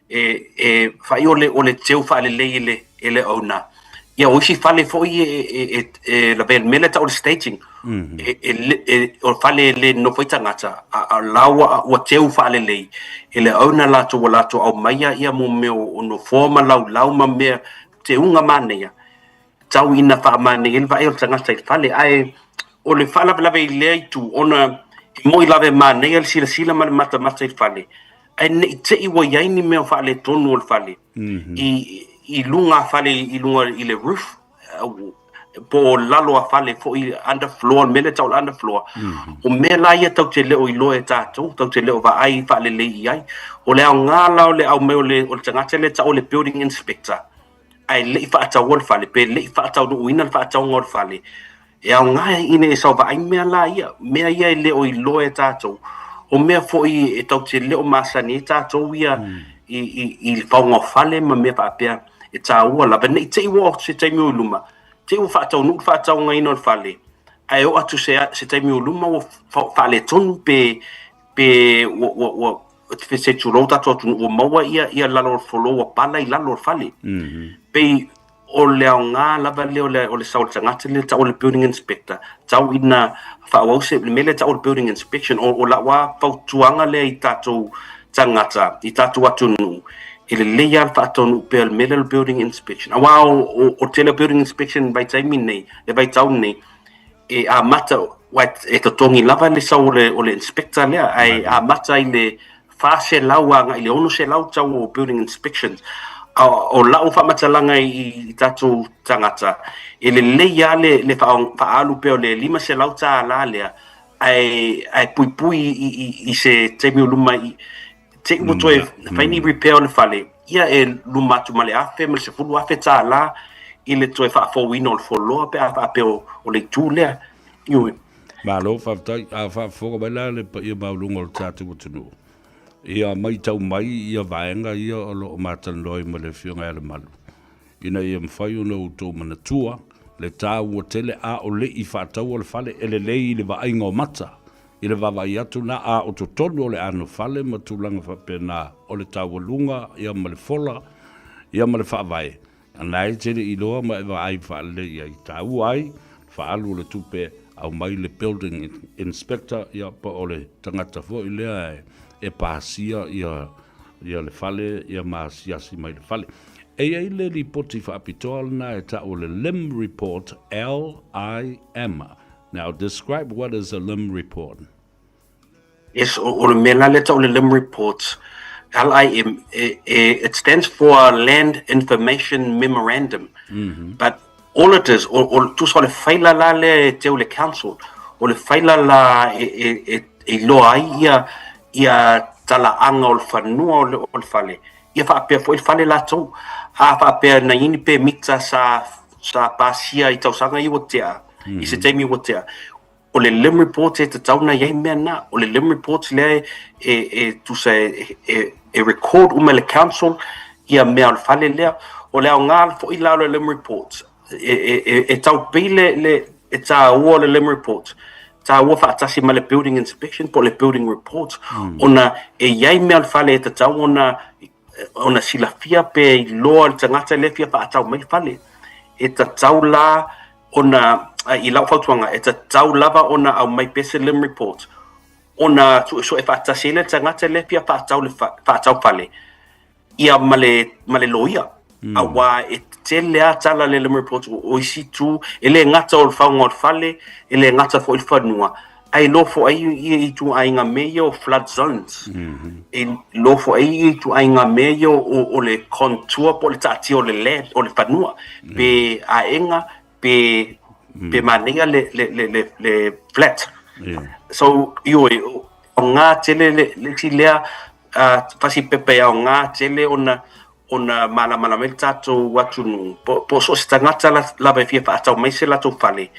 e, e fai o le, o le teu faalelei e le, e le owner. Ia, o isi fale foi e, e, e, e lavea i le mea lea e tau o le staging, mm -hmm. e, e, e, o fale e le nofo ai tagata, a, a la ua, ua teu faalelei e le owner latou ua latou aumaia ia mo mea o nofoa ma laulau ma mea teuga manaia, tau ina faamanaia ai le vaai o le tagata i le fale. Ae o le faalavelave i lea itu, ona E moni lava e manaia le silasila ma le matamata i le fale, ae ne i te i ua i ai ni mea o faaletonu o le fale i, i luga a fale i luga i le roof, po o lalo a fale foi under floor, le mea lea e tau o le under floor. O mea la ia tatou te le o iloa e tatou, tatou te le o vaai faalelei i ai. O le aoga la o le aumai o le, o le tagata lea e tau o le building inspector, ae le i faataua le fale, pe le i faataunuuina le faatauga o le fale, E aoga ina ia sau vaai mea la ia, mea ia e le o iloa e tatou, o mea foi e tatou te le o masani ai tatou ia i, i, i le faoga o fale ma mea faapea, e taua lava. Ne i te i ua oo atu se taimi o i luma, te i ua faataunuu le faataugaina o le fale, ae oo atu se, se taimi o i luma ua faaletonu pe, pe ua, ua, ua, se tulou tatou atunuu ua maua ia, ia lalo o le floor ua pala i lalo o le fale. Pei o le aoga lava lea o le, o le sau o le tagata lea e tau o le building inspector, tau ina faaauau se, le mea lea e tau o le building inspection. O, o lau lava fautuaga lea i tatou tagata, i tatou atunuu, e lelei lava le faataunuu pea o le mea lea o le building inspection. Aua o, o, o le tele o building inspection i le vaitaimi lenei, le vaitau lenei, e amata, aua e totogi lava le sau o le, o le inspector lea, ae amata i le 400 agai i le 600 tau o building inspections. A o lau faamatalaga i, i tatou tagata, e lelei lava le, le faaalu pea o le 500 tālā lea, ae, ae puipui i, i, i se taimi o luma i, te i ua toe fai ni repair o le fale, ia e luma atu ma le $1,000 ma le $10,000 tālā i le toe faafouina o le foloa pe a faapea o, o le itu lea. Ioe. Malo faafetai. A faafofoga mai la le paia maualuga o le tatou atunuu, ia matau mai ia vaega ia o lo o matalanoa ai ma le Afioga ia Lemalu, ina ia mafai ona outou manatua le taua tele a o le i faataua le fale e lelei i le vaaiga o mata, i le vaavaai atu na a o totonu o le anofale ma tulaga faapena o le taualuga ia ma le fola ia ma le faavae, Na e te le iloa ma e vaai faalelei ai. Taua ai le faaalu o le tupe aumai le building inspector ia po o le tagata foi lea e pasia ia ia le fale ia ma asiasi mai le fale. E i ai le lipoti faapitoa lena e tau o le LIM report, L-I-M. Now describe what is a LIM report. Yes, o, o le mea la lea tau le LIM report, L-I-M, e, e, it stands for Land Information Memorandum. Mm -hmm. But all it is, o, o, tusa o le faila la lea e teu le council, o le faila la e, e, e, e iloa ai ia, ia talaaga o le fanua o le, o le fale, ia faapea foi le fale latou. A faapea na i ai ni pemita sa, sa pasia i tausaga ia ua tea, mm -hmm. i se taimi ua tea, O le LIM report e tatau ona i ai mea na. O le LIM report lea e, e, e tusa e, e, e record uma e le council ia mea o le fale lea. O le aoga foi la o le LIM report, e, e, e, e tau pei le, le, e tāua o le LIM report, tāua faatasi ma le building inspection po o le building report, ona e i ai mea o le fale e tatau ona ona silafia pe iloa le tagata lea e fia faatau mai le fale. E tatau la ona, i lau fautuaga, e tatau lava ona aumai pea se LIM report ona suesue faatasi ai le tagata lea e fia faatau le faatau fale ia ma le, ma le loia. Mm. Aua e tele a tala le LIM report o, o isi tu, e le gata o le faoga o le fale, e le gata foi le fanua, ae nofo ai ia ituaiga mea ia o flood zones. Mm -hmm. E nofo ai ia ituaiga mea ia o, o le contour po o le taatia o le land, o le fanua, mm. pe aega, pe, mm. pe manaia le, le, le, le, le flat. Yeah. So, ioe, aoga tele le, le isi lea uh, fasi pepa e aoga tele ona ona malamalama ai le tatou atunuu, po, po o so o se tagata lava e fia faatau mai se latou fale,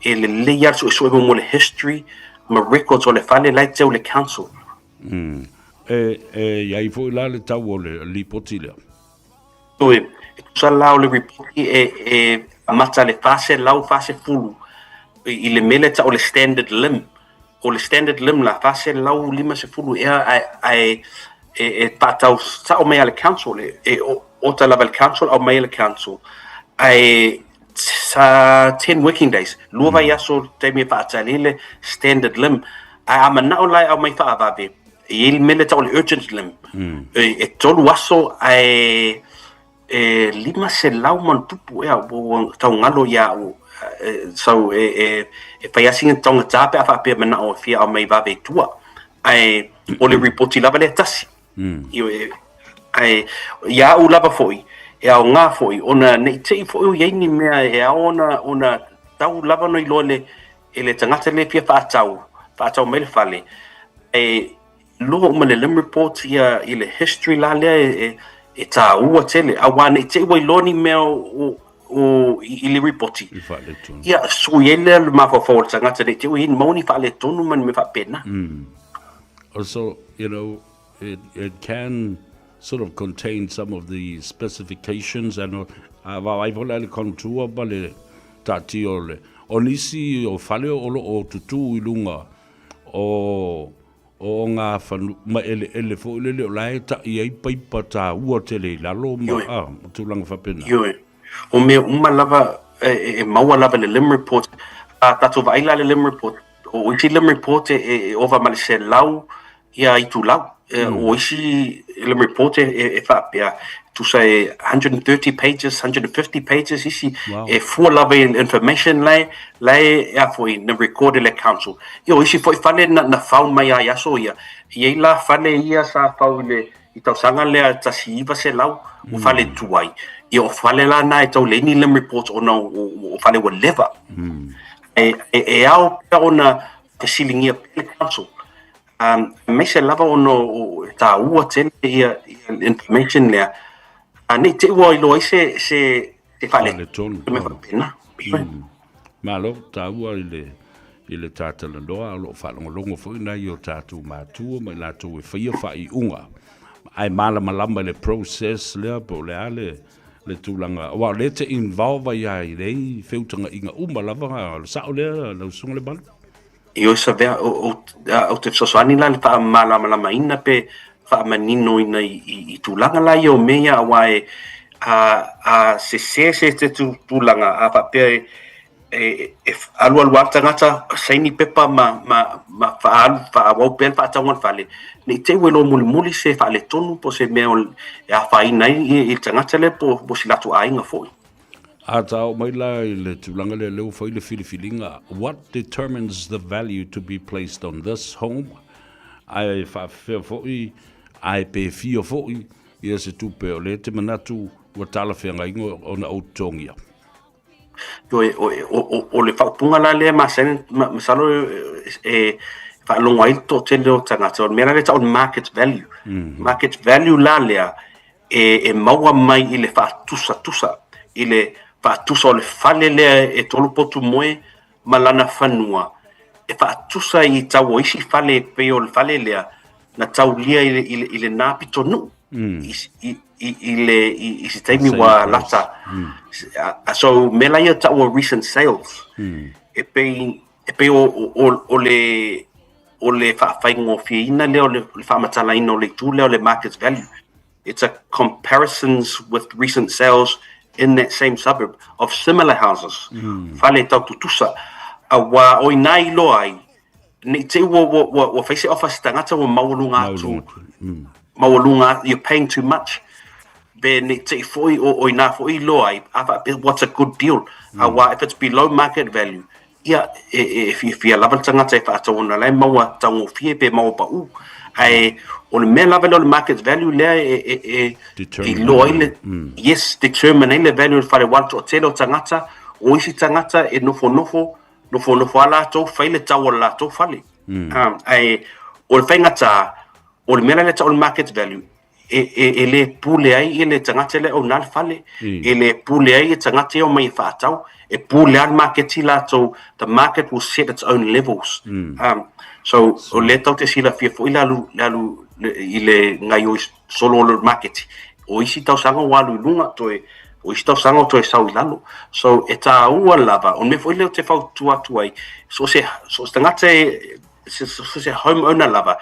e lelei lava le suesue muamua o le history ma records o le fale la e teu le council. Mm. E, e i ai foi la le tau o le lipoti lea. Ioe, e tusa la o le ripoti e, e amata le 440 i le mea lea e tau o le standard limb. O le standard limb la, 450 ea ae, ae e, e faatau sao mai a le council, e, e ota lava le council, aumai e le council. Ae sa 10 working days, lua vaiaso taimi e faatali ai le standard limb. Ae a manao la e aumai faavave, e i ai le mea lea e tau o le urgent limb. E, e tolu aso ae... e 500 ma ona tupu ea ua tau galo ia au so e e e fai lava sina taugata pe a faapea manao e fia aumai vave i tua ae o le ripoti lava lea tasi. Ioe, ae ia au lava foi e aoga foi ona nei te i foi o i ai ni mea e ao ona ona tau lava ona iloa le e le tagata lea e fia faatau, faatau mai le fale, e iloa uma le LIM report ia i le history la lea e, e, e tāua tele, auā nei te i ua iloa ni mea o, o, i, i le ripoti. I faaletonu. Ia, sui ai lea le mafaufau o le tagata nei te i ua i ai maua ni faaletonu ma ni mea faapena. Also, you know, it, it can sort of contain some of the specifications and all. A vaai foi la i le contour ma le taatia o le, o nisi o fale o lo o tutū i luga o o ngā whanu, ma eleele foi lele o la e ta'i ai paipa tāua tele i lalo ma, Ioe. ah, ma tulaga faapena. Ioe. O mea uma lava e, e, e maua lava i le LIM report. A tatou vaai la i le LIM report, o isi LIM report e, e, e ova ma le 100 ia itulau. O isi LIM report e, e, e faapea, tusa e 130 pages, 150 pages isi, Wow. e fua lava i information la e, la e, a foi, na record e le council. Ia, o isi foi fale na, na fau mai lava i aso ia. E i ai la fale ia sa fau i le, i tausaga lea 1900, o fale tuai. Ia, o fale la na e tau leai ni LIM reports ona o, o, o fale ua leva. E, e, e ao pea ona fesiligia pea le council. Um, aemaise lava ona o, e tāua tele ia, ia information lea. A nei te i ua iloa ai se, se, se fale, Faaletonu. mea faapena. Malo, tāua i le, i le tātalanoa, o lo o faalogologo foi nai o tātou mātua ma i latou e faia faaiuga. Ae malamalama i le process lea po o le a le, le tulaga, aua o lea e te involve ai lava i nei feutagaiga uma lava, o le sao lea lau Susuga Lemalu? Ioe Savea, ou te fesoasoani la i le faamalamalamaina pe faamaninoina i tulaga la ia o mea ia aua e a sese se tulaga a faapea e alualu lava le tagata saini pepa ma faaalu faaauau pea le faatauga o le fale, ne i te i ua iloa mulimuli se faaletonu po o se mea e afaina ai le tagata lea po o si latou aiga foi. A ta oo mai la i le tulaga lea, lea ua fai le filifiliga, what determines the value to be placed on this home? Ae faafefea foi, ae pe fia foi ia se tupe o lea e te manatu ua talafeagaiga ona ou totogia? Ioe, o le faaupuga la lea masani, masalo e faalogo ai le toatele o tagata, o le mea la lea e tau o le market value. Market value la lea, e, e maua mai i le faatusatusa, i le faatusa o le fale lea e tolopotu moe ma lana fanua, e faatusa i tau o isi fale e pei o le fale lea na taulia i le, i le, i lenā pitonuu, i, i, i, i, le, i, i se taimi ua lata. So, mea la ia tau o recent sales, e pei, e pei o, o, o le, o le faafaigofieina lea o le faamatalaina o le itu lea o le market value. It's a comparisons with recent sales in that same suburb of similar houses, fale tau tutusa, auā o inā i loa ai, ne i te i ua, ua, ua, ua fai se offer se tagata ua maualuga atu, maualuga, you're paying too much, pe ne i te i foi o, o inā foi i loa ai, a faapea, what's a good deal, auā if it's below market value, Ia, e, e fiafia lava le tagata e faatau ona la e maua taugofie pe maua paʻū. Ae o le mea lava lea o le market value lea e, e, e, e iloa ai le, mm. yes, determine ai le value o le fale aua le toatele o tagata, o isi tagata e nofonofo, nofonofo a latou, fai le tau o le latou fale. Mm. Um, ae o le faigata, o le mea la lea tau o le market value, e, e, e le pule ai le tagata lea o nā le fale, mm. e le pule ai e tagata e o mai e whaatau, e pule a le maketi latou, the market will set its own levels. Mm. Um, so, so, o le tau te silafia foi le alu, le alu le, i le ngaioi solo o le maketi. O isi tausaga ua alu i luga, toe, o isi tausaga o toe sau i lalo. So, e tāua lava, o le mea foi lea ou te fautua atu ai, so se, so se tagata e, se, so se home owner lava,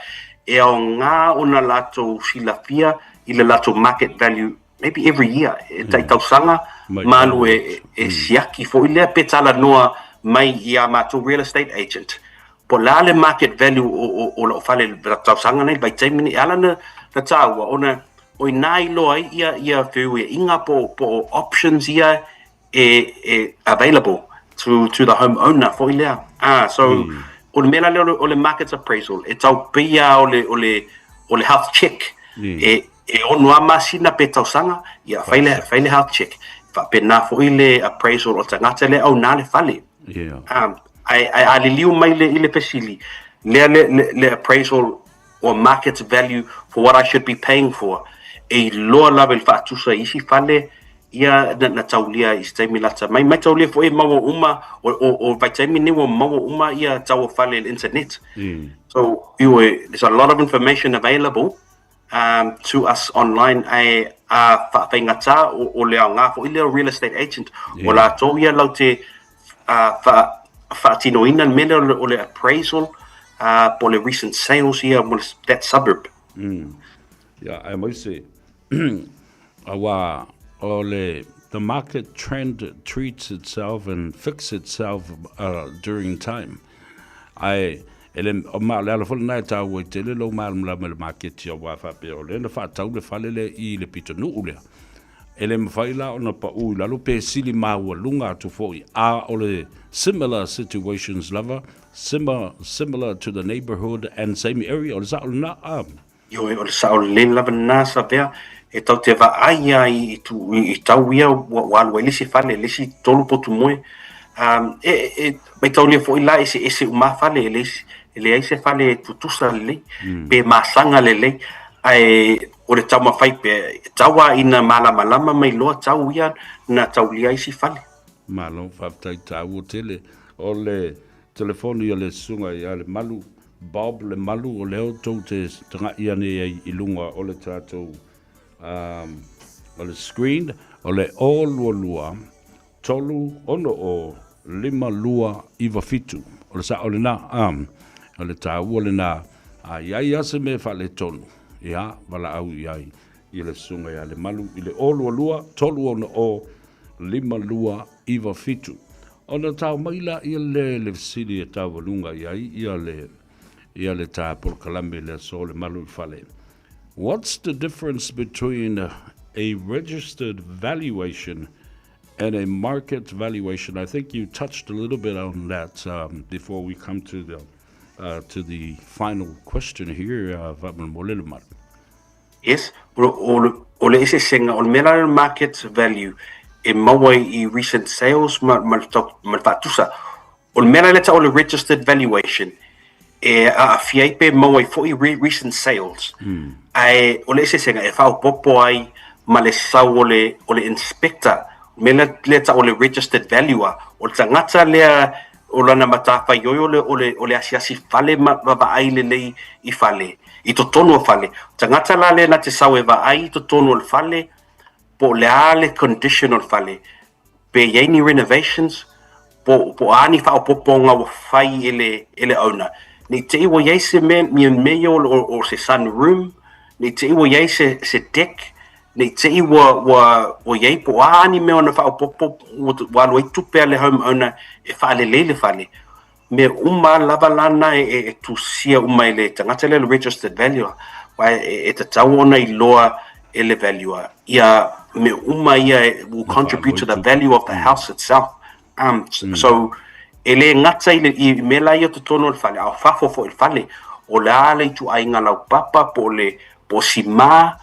e aoga ona latou silafia i le latou market value maybe every year, e tai tausaga, malu e, e siaki foi lea pe talanoa mai i a matou real estate agent. Po o le a le market value o, o, o lou fale i le tausaga nei, le vaitaimi nei, e ala na, na tāua, ona o inā iloa ai ia ia feuiaiga po po o options ia e e available to to the home owner foi lea. Ah, so o le mea la lea o le o le market appraisal e tau pei lava o le o le o le health check e e ono lava masina pe tausaga, ia fai le fai le health check. Faapena foi le appraisal o le tagata lea e auna le fale. Ah, ae ae a liliu mai le i le fesili, lea le le le appraisal or market value for what I should be paying for, e iloa lava i le faatusa i isi fale ia na, na taulia i se taimi lata mai. Mai taulia foi e maua uma, o, o, o vaitaimi nei ua maua uma ia tau o fale i le internet. So, ioe, there's a lot of information available um, to us online ae a faafaigata o, o le aoga foi lea o real estate agent. O latou ia lau te uh, wha, whaatinoina le mea lea o le, o le appraisal uh, po o le recent sales ia mo that suburb. Ia, aemaise, aua o le, the market trend treats itself and fix itself uh, during time. Ae, e le, ma o le ala foi lena e tāua i tele lou malamalama i le maketi aua faapea o lea na faatau le fale lea i le pitonuu lea. E le mafai la ona paʻū i lalo pe sili maualuga atu foi, a o le similar situations lava, similar, similar to the neighbourhood and same area, o le sao lena, a. Ioe, o le sao lelei lava lena, Savea, e tau te vaai a i, i, i, i tau ia ua, ua alu ai le isi fale, le isi tolu potu moe. Um, e, e, maitaulia foi la eseese uma fale, e leai, e leai se fale e tutusa lelei, pe masaga lelei, ae o le taumafai pea, e tau a ina malamalama mai loa tau ia na taulia ai isi fale. Malo, faafetai taua tele. O le telefoni a le susuga ia Lemalu, Bob Lemalu, o lea outou te taga'i ane ai i luga o le tatou um, o le screen, o le 022 3 6 0 5 2 9 7. O le sa'o lena, a, o le taua lena, a i ai a se mea faaletonu, ia, valaau i ai i le susuga ia Lemalu i le 022 3 6 0 5 2 9 7. Ona tao mai laia le le fesili e taualuga i ai ia le ia le ta polokalame i le aso Lemalu i fale. What's the difference between a registered valuation and a market valuation? I think you touched a little bit on that um, before we come to the uh, to the final question here, uh, Lemalu. Yes, o, o, o le eseesega, o le mea la le market value e maua ai i recent sales ma, ma, ma le faatusa. O le mea la le tau o le registered valuation, e aafia ai pe maua ai foi re, recent sales. Ae o le eseesega e faaopoopo ai ma le sau o le, o le inspector, o le mea lea tau o le registered valuer, o le tagata lea o lana matafaioi o le, o le, o le asiasi fale ma, ma vaai lelei i fale, i totonu o fale. Tagata la lea na te sau e vaai i totonu o le fale, po o le a le condition o le fale, pe i ai ni renovations, po, po o a ni faaopoopoga ua fai e le, e le owner. Ne i te i ua i ai se mea, mea, mea ia o, o, o se sunroom, ne i te i ua i ai se, se deck, ne i te i ua, ua, ua i ai po o a ni mea ona faaopoopo ua, ua alu ai tupe a le home owner e faalelei le fale. Mea uma lava la na e, e, e tusia uma e le tagata lea le registered valuer, aua e, e tatau ona iloa e le valuer ia mea uma ia e, will contribute to the value of the house itself. Um, so, e le gata i, le, i mea la ia o totonu o le fale, a o fafo foi i le fale, o le a le ituaiga laupapa, po o le, po o simā,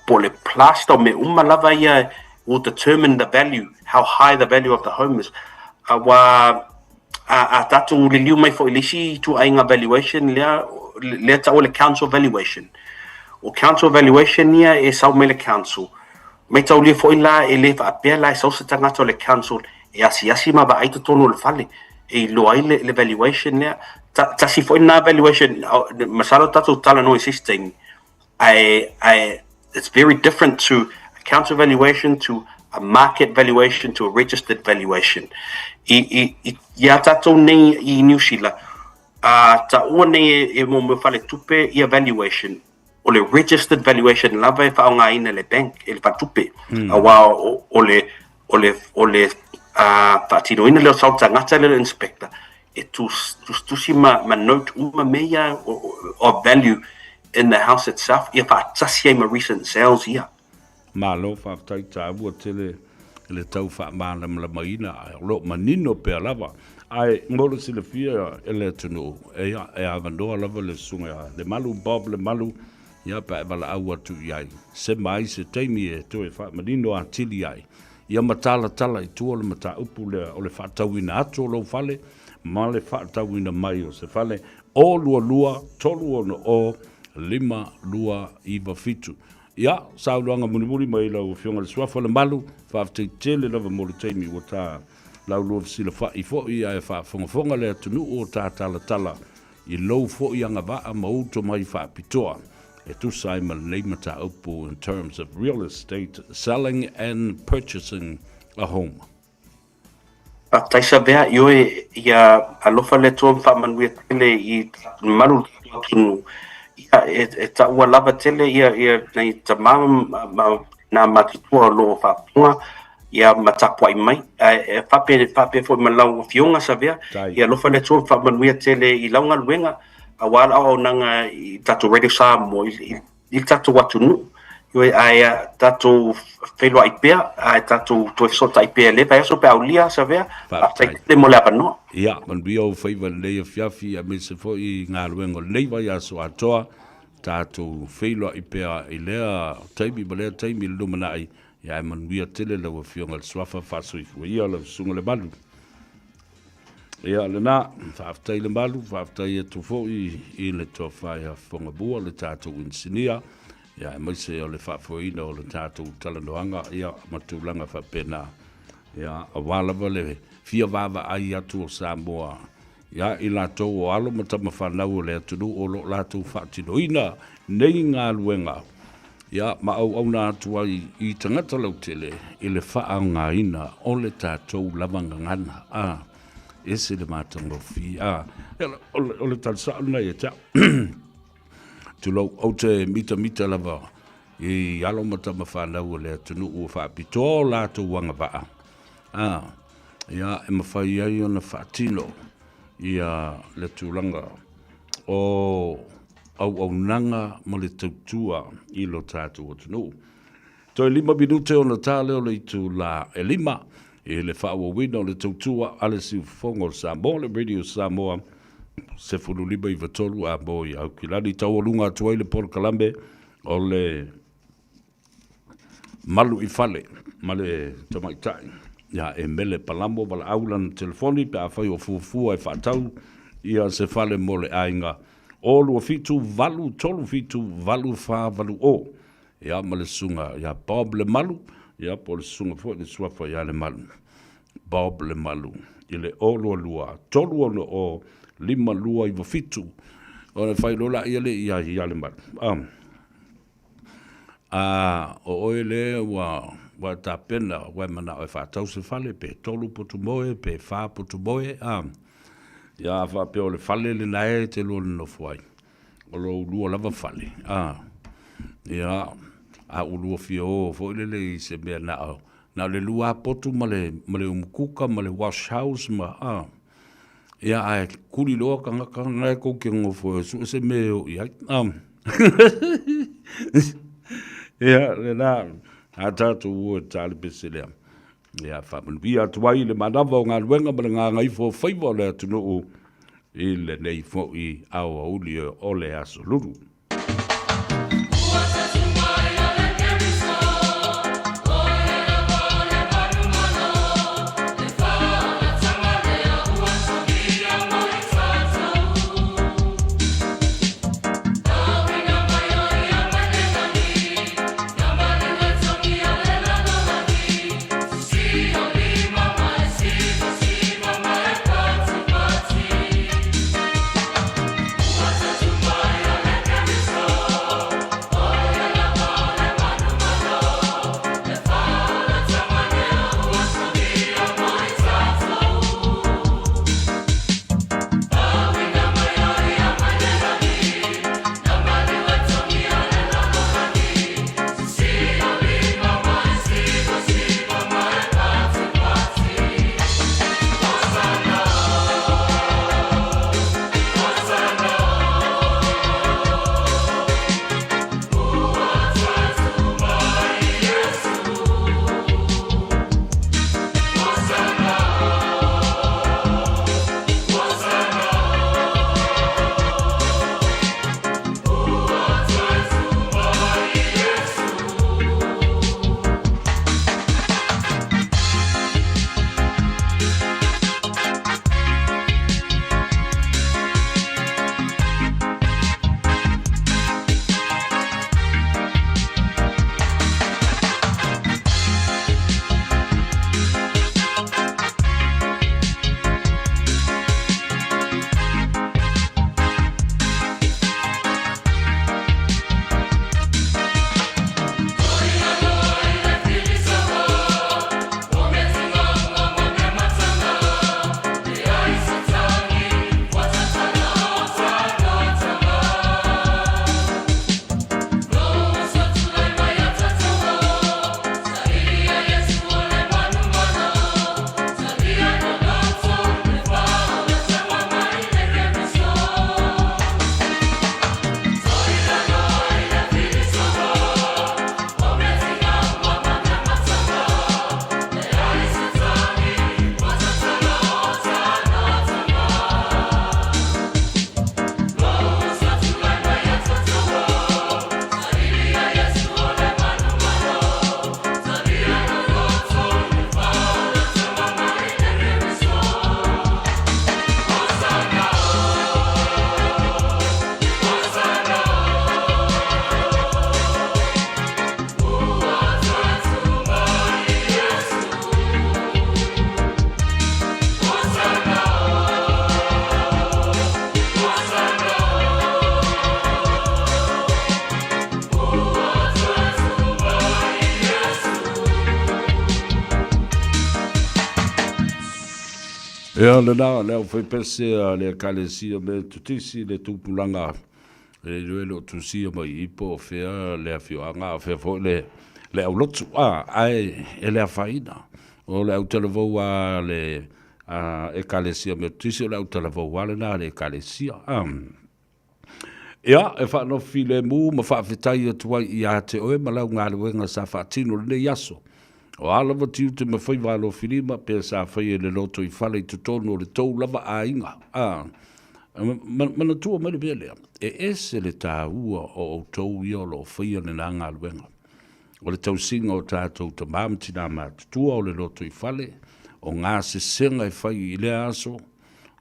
po o le plaster, o mea uma lava ia will determine the value, how high the value of the home is. Aua a, a tatou liliu mai foi i le isi ituaiga valuation lea, lea tau o le council valuation. O council valuation ia e sau mai le council. Maitaulia foi la e le faapea la e sau se tagata o le council e asiasi ma vaai totonu o le fale e iloa ai le, le valuation lea. Ta, tasi foi lena valuation, masalo tatou talanoa i se isi taimi, ae, ae it's very different to a council valuation to a market valuation to a registered valuation. I, i, i, i a tātou nei i New Zealand, a taua nei e, e mō mea whale tupe ia valuation, o le registered valuation lava e whaongaina le bank, e le whatupe. Aua o, o le, o le, o le uh, whaatinoina leo sau tangata leo inspector, e tus, tusitusi ma, ma note uma mea ia of value in the house itself, ia faatasi ai ma recent sales ia. Malo faafetai taua tele i le tau faamalamalamaina ae o lo o manino pea lava. Ae mo le silafia e le atunuu, ia e avanoa lava le Susuga ia Lemalu, Bob Lemalu, ia pe a e valaau atu i ai, sema ai se taimi e toe faamanino atili ai, ia ma talatala i tua le mataupu lea o le faatauina atu o lou fale ma le faatauina mai o se fale, 0 2 3 6 0 5 2 9 7. Ia, saunoaga mulimuli mai lau Afioga i le Suafa Lemalu, faafetai tele lava mo le taimi ua ta laulua fesilafai foi ae faafogafoga le atunuu o ta talatala i lou foi agavaa ma ou tomai faapitoa e tusa ai ma lenei mataupu in terms of real estate selling and purchasing a home. Faafetai Savea, ioe, ia alofa le Atua ma faamanuia tele i malu le tatou atunuu. Ia, e, e taua lava tele ia, ia nai tamā ma, ma nā matutua o lo o faafofoga, ia ma tapuai mai. Ae e faapea, faapea foi ma lau afioga Savea, ia alofa le Atua ma faamanuia tele i lau galuega, aua le auaunaga i tatou Radio Samoa i, i, i le tatou atunuu. Ioe, ae tatou feiloai pea, ae tatou toe fesootai pea i le vaiaso pe a aulia, Savea. Faafetai tele mo le avanoa. Ia, manuia ou faiva i lenei afiafi, aemaise foi i galuega o lenei vaiaso atoa. Tatou feiloai pea i lea taimi ma lea taimi i le lumanai, ia ae manuia tele lau Afioga i le Suafa Faasoifua ia lau Susuga Lemalu. Ia lena, faafetai Lemalu, faafetai atu foi i le tofa ia Fogamua, le tatou inisinia, ia aemaise o le faafoeina o le tatou talanoaga, ia ma tulaga faapena. Ia, aua lava le fia vaavaai atu o Samoa ia i latou o alo ma tama fanau o le atunuu o lo o latou faatinoina nei galuega, ia ma auauna atu ai i tagata lautele i le faaaogaina o le tatou lava gagana. A, ese le matagofie. A, o le tala sao lena ia te au. Tulou, ou te mitamita lava i alo ma tama fanau o le atunuu ua faapitoa o latou agavaa, a, ia, e mafai ai ona faatino ia le tulaga o auaunaga ma le tautua i lo tatou atunuu. Toe 5 minute ona ta lea o le itula e 5 i le faaauauina o le tautua a le Siufofoga o Samoa, le Radio Samoa 15 93 a mo i Aukilani. Taualuga atu ai le polokalame o le Malu i fale ma le tamaitai ia e mele palamo valaau lana telefoni pe afai o fuafua e faatau ia se fale mo le aiga o 27 8 3 7 8 4 8 o ia ma le susuga ia Bob Lemalu ia po o le susuga foi le suafa ia Lemalu Bob Lemalu i le o 22 3 6 o 5 2 9 7 ona fai loa laia le ia ia Lemalu ah. A o oe lea ua ua e tapena, ua e manao e faatau se fale, pe tolu potu moe, pe fa potu moe, a. Ia a faapea o le fale lena e te lua nonofo ai, o lou lua lava fale, a. Ia, a ua lua fia o foi lele i se mea na o, na o le lua lava potu ma le, ma le umukuka ma le wash house ma, a. Ia, ae kuli loa tagata na e kou te nonofo e sue se mea e o i ai. Ia, lena, a tatou o e talepese lea. Ia, faamanuia atu ai le manava o galuega ma le gagaifo o faiva o le atunuu i lenei foi aoauli o le Aso Lulu. Ia, lena, le aufaipese a le Ekalesia Metotisi, le tupulaga e iloa e le o tusia mai i i po o fea le afioaga a o fea foi le, le aulotu, a, ae e le afaina. O le autalavou a le a Ekalesia Metotisi, o le autalavou lava lena a le Ekalesia, a. Ia, e faanofo filemu ma faafetai atu ai ia te oe ma lau galuega sa faatino lenei aso. O a lava tiute ma faiva alofilima, pe sa faia i le lotoifale i totonu o le tou lava aiga. A, manatua mai le mea lea, e ese le taua o outou ia o lo o faia lena galuega. O le tausiga o tatou tama ma tina matutua o le lotoifale, o gasesega e fai i lea aso,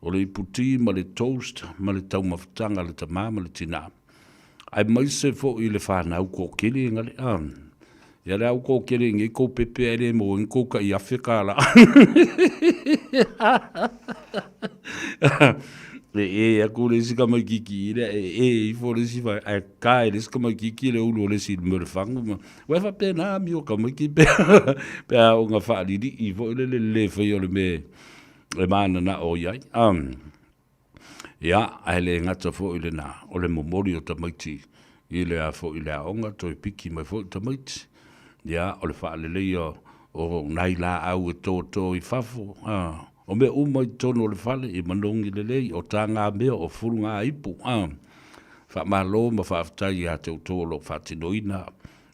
o le iputi ma le toast ma le taumafataga a le tama ma le tina, aemaise foi le fanau kokele ngale a. Ia le au kokele nge kou pepe ae le maua ai kou kai afe kālā. E e aku le isi kamaikiki i lea, e e ifo le isi whae, ae ka e le isi kamaikiki le ulu o le isi i le mea o le fagu. Ma, ua e faapena amio kamaiki pe, pe a o nga whaalili'i foi le le le whai o le mea e mananao i ai. Ia, ae le gata foi lena, o le momoli o tamaiti i le a foi le aoga, toe piki mai foi tamaiti. Ia, o le faaleleia o nai laau e toto i fafo, a, o mea uma i totonu o le fale, i manogi lelei, o tagamea, o fulugaipu, a. Faamalo ma faafetai ia te outou o lo o faatinoina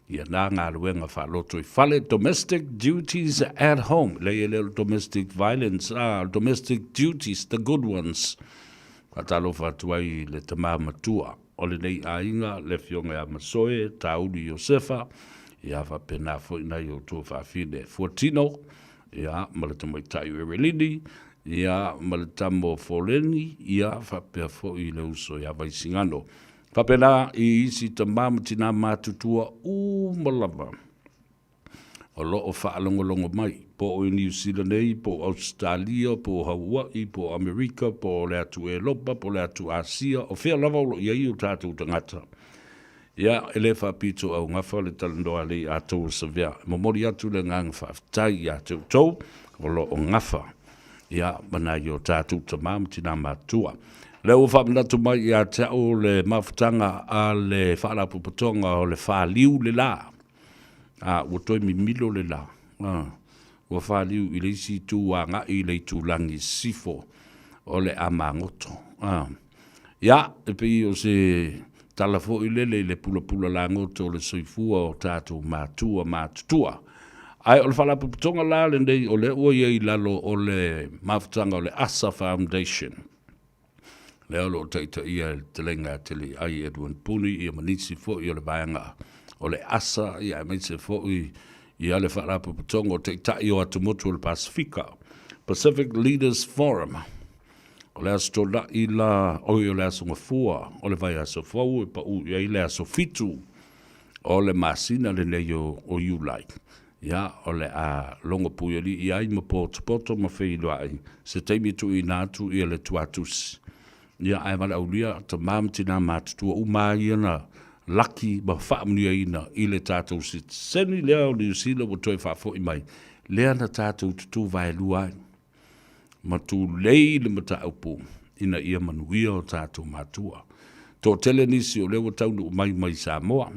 Ia na galuega faalotoifale, domestic duties at home. Leai e le o le domestic violence, a, o le domestic duties, the good ones. Faatalofa atu ai i le tama matua o lenei aiga, le Afioga ia Masoe Tauli Iosefa, ia faapena foi nai outou faafine Fuatino, ia ma le tamaitai o Erelini, ia ma le tama o Foleni, ia faapea foi le uso ia Vaisigano. Faapena i isi tama ma tinā matutua uma lava o lo o faalogologo mai, po o i Niu Sila nei, po o Ausetalia, po o Hauaʻi, po o Amerika, po o le atu Elopa, po o le atu Asia, o fea lava o lo o i ai o tatou tagata. Ia, e le faapito augafa le talanoa a Alii Atoa Savea. E momoli atu le agaga faafetai ia te outou o lo o gafa ia, ma nai o tatou tama ma tinā matutua. Lea ua faamanatu mai ia te au le mafutaga a le Faalapotopotoga o le Faliu le la. A, ua toe mimilo le la. A, ua faliu i le isi itu agai i le itulagi sisifo o le amagoto. A, ia, e pei o se tala foi lele i le pulapula lagoto o le soifua o tatou matua matutua. Ae o le Faalapotopotoga la lenei o lea ua i ai i lalo o le mafutaga o le ASA Foundation, lea o lo o taitaia e le Fetalaiga ia Teliai Edwin Puni ia ma nisi foi o le vaega o le ASA, ia aemaise foi ia le Faalapotopotoga o Taitai o Atumotu o le Pasefika, Pacific Leaders Forum. O le Aso Toonai la, oi o le Aso Gafua o le vaiaso fou e pau i ai le aso 7 o le masina lenei o, o Iulai. Ia, o le a logo puialii ai ma potopoto ma feiloai se taimi tuuina atu ia le tuatusi. Ia, ae valaaulia tamā ma tinā matutua uma ia na laki ma faamanuiaina i le tatou sitiseni lea o Niu Sila ua toe faafoi mai, lea na tatou tutū vaelua ai. ma tulei le mataupu ina ia manuia o tatou matua. Toatele nisi o lea ua taunuu mai mai Samoa.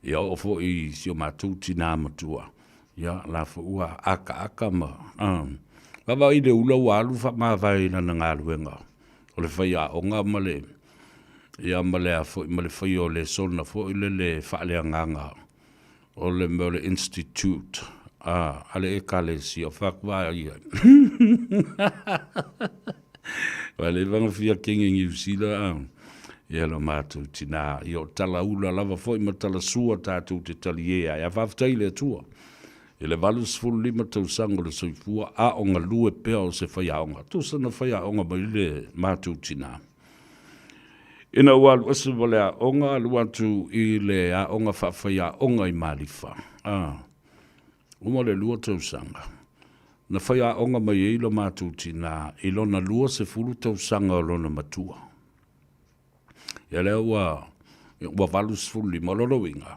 Ia oo foi i si o matou tinā matua. Ia la foi ua akaaka ma vaavaai i le ula ua alu faamavae i lana galuega o le faiaoga ma le ia ma le a foi ma le faia o lesona foi lele faaleagaga O le mea o le institute a, a le Ekalesia, o whakawā ia. Wa le vanga fia kenge Niu Sila a, ia lo mātou tinā. Ia o tala ula lava foi ma tala sua tātou te tali e ai. A whawhetai le Atua. I le 85 tausaga o le soifua, a o galue pea o se whaiaonga. Tusa na whaiaonga mai le mātou tinā. Ina ua alu ese ma le aoga, alu atu i le aoga faafaiaoga i Malifa. A, uma le lua tausaga. Na faiaoga mai ai lo matou tinā i lona 20 tausaga o lona matua. Ia lea ua, ua 85, o lona uiga,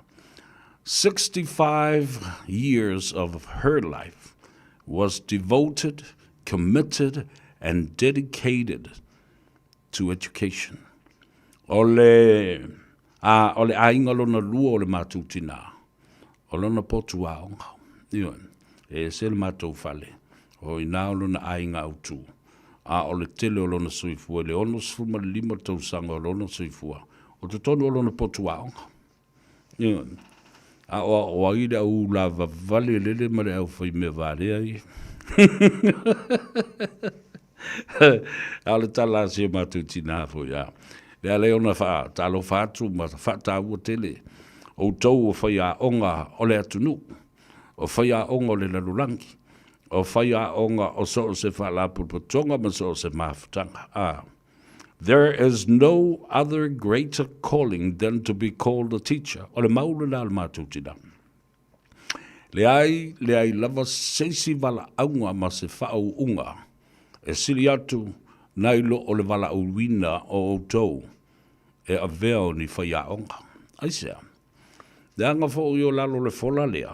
65 years of her life was devoted. committed and dedicated to education. O le, a, o le aiga lona lua o le matou tinā, o lona potu aoga. Ioe, e ese le matou fale, o i inā o lona aiga autū. A o le tele o lona soifua i le 65 tausaga o lona soifua, o totonu o lona potu aoga. Ioe. A o o ai le au lavavale lele ma le au faimea valea ia. A o le tala a si o matou tinā foi, a. Le ala ai ona faatalofa atu ma faataua tele outou o faiaoga o le atunuu, o faiaoga o le lalolagi, o faiaoga o so o se faalapotopotoga ma so o se mafutaga. A. There is no other greater calling than to be called a teacher. O le mau lena a le matou tinā. Leai, leai lava se isi valaauga ma se faauuga e sili atu nai lo o le valaauina o outou e avea o ni faiaoga. Aisea? Leaga foi o lalo o le fola lea,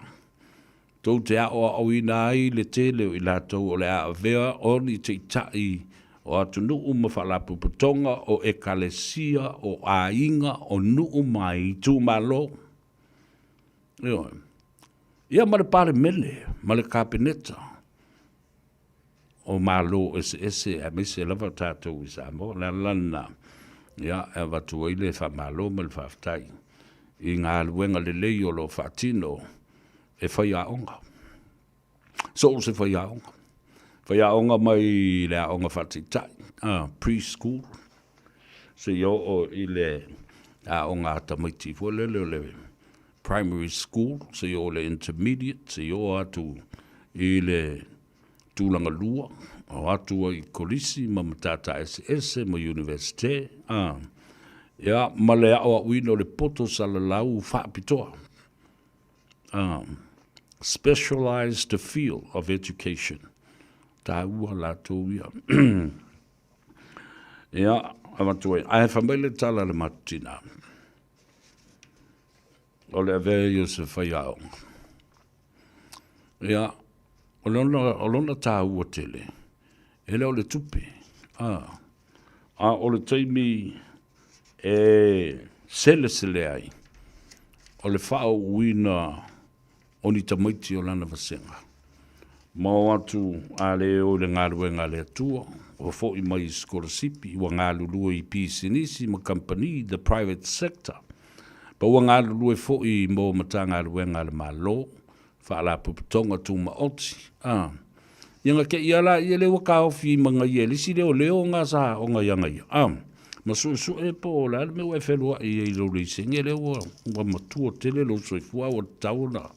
Tou te aoaoina ai le tele o i latou o le a avea o ni taitai o atunuu ma faalapotopotoga o ekalesia, o aiga, o nuu ma itumalo. Ioe. Ia ma le Palemene ma le Kapeneta o Malo eseese aemaise lava tatou i Samoa. O le ala lena ia, e avatu ai le faamalo ma le faafetai i galuega lelei o lo o faatino e faiaoga. So o se faiaoga. Faiaoga mai le aoga faataitai, pre-school, seia oo i le aoga a tamaiti foi lele o le primary school, seia oo i le intermediate, seia oo atu i le tulaga lua, o atu ai i kolisi ma matata eseese ma Universite, ia, ma le aoaoina o le poto salalau faapitoa. Specialized field of education. Tāua latou ia. Ia, avatu ai. Ae fai mai le tala a le matutina. O le avea ia o se faiaoga. Ia, o lona, o lona tāua tele, e le o le tupe. A, a o le taimi e selesele ai, o le faaauuina o ni tamaiti o lana vasega. Ma o atu a le o i le galuega a le Atua, ua foi mai i sikolasipi, ua galulue i pisinisi ma kamupani, the private sector, pa ua galulue foi mo Matagaluega a le Malo, Faalapotopotoga Tumaoti, a. Ia na te ia la ia le ua taofi i magaia e le isi leoleo na sa ona ia ia. A, ma suesue po o le a le mea ua e feloai ai i lou leisene lea ua, ua matua tele lou soifua ua tatau ona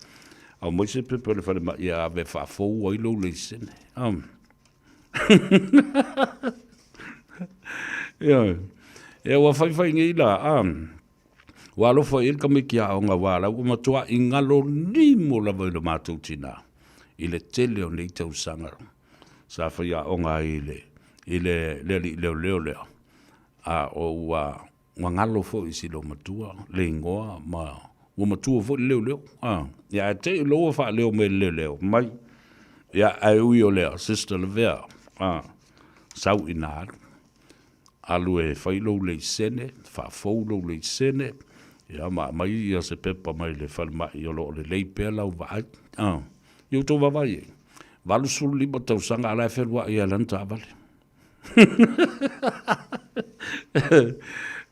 aumai se pepa i le falemai e ave e faafou ai lou leisene. A. Ioe. Ia ua faifai nei la, a. Ua alofa i ai le tamaiti aoga aua la ua matuai galo nimo lava i lo matou tinā i le tele o nei tausaga sa faiaoga ai i le i le le alii leoleo lea, a o ua ua galo foi i si loomatua le igoa ma ua matua foi le leoleo a. Ia ae te i loa ua faaleo mai e le leoleo mai, ia ae ui o lea Sister Lavea a, sau ina alu. Alu e fai lou leisene, faafou lou leisene, ia ma aumai ia se pepa mai le falemai o lo o lelei pea lau vaai. Ah, ia outou vaavaai i ai. 85 tausaga a la e feluai lava i lana taavale.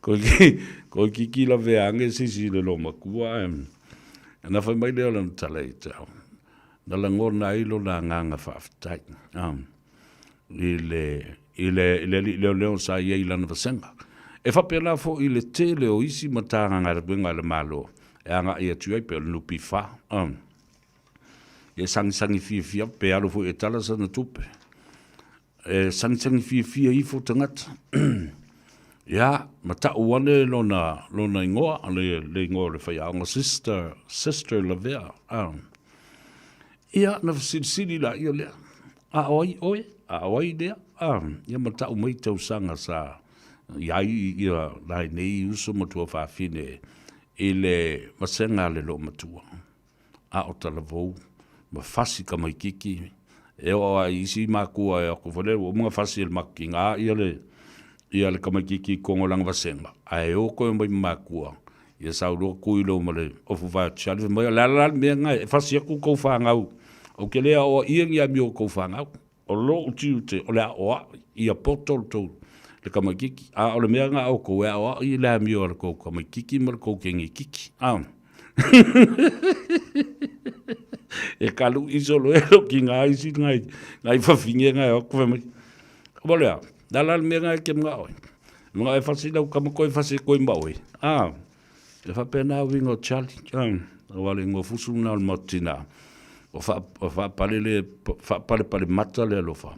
Koe kiki lavea ane se isi i le loomatua ae na fai mai lea o lana tala ia te au. Na lagona ai lona agaga faafetai. Ah. I le, i le, i le alii leoleo sa i ai i lana vasega. E faapena foi i le tele o isi matagaluega a le Malo e agai atu i ai pei o le NPF. E sagisagi fiafia pe alu foi e tala sana tupe. E sagisagi fiafia ifo tagata. Ia, ma tau ane lona, lona igoa, le, le igoa o le faiaoga, Sister, Sister Lavea. Ia, na fesilisili laia lea, A o ai oe? A o ai lea? A, ia ma tau mai tausaga sa i ai ia nai nei uso ma tuafafine i le vasega a le loomatua. A o talavou ma fasi tamaititi E oo lava i isi makua e o atu foi lea ua uma ona fasi e le makikiga ia le ia le tamaititi i totonu o lana vasega, ae o toe omai ma matua, ia sau loa tui loa ma le ofu vaeatu fai mai, o le a la le mea lena e fasi atu tou fanau, ou te le aoaia ni amio a tou fanau. O lou tiute o le aoai ia poto le tou le tamaititi, a o le mea lena a outou e aoai i le amio a le tou tamaititi ma le tou teine kiki. A e kaluʻi solo e lou tiga isi nai nai fafine na e o atu fai mai, ua lea, le a la le mea lena e te manao ai? Manao e fasi lau tama toe fasi atu ai ma oe. A e faapena uiga o Charlie, a aua o le igoa fusu lena o le maota tina, o faapale le faapalepale mata le alofa.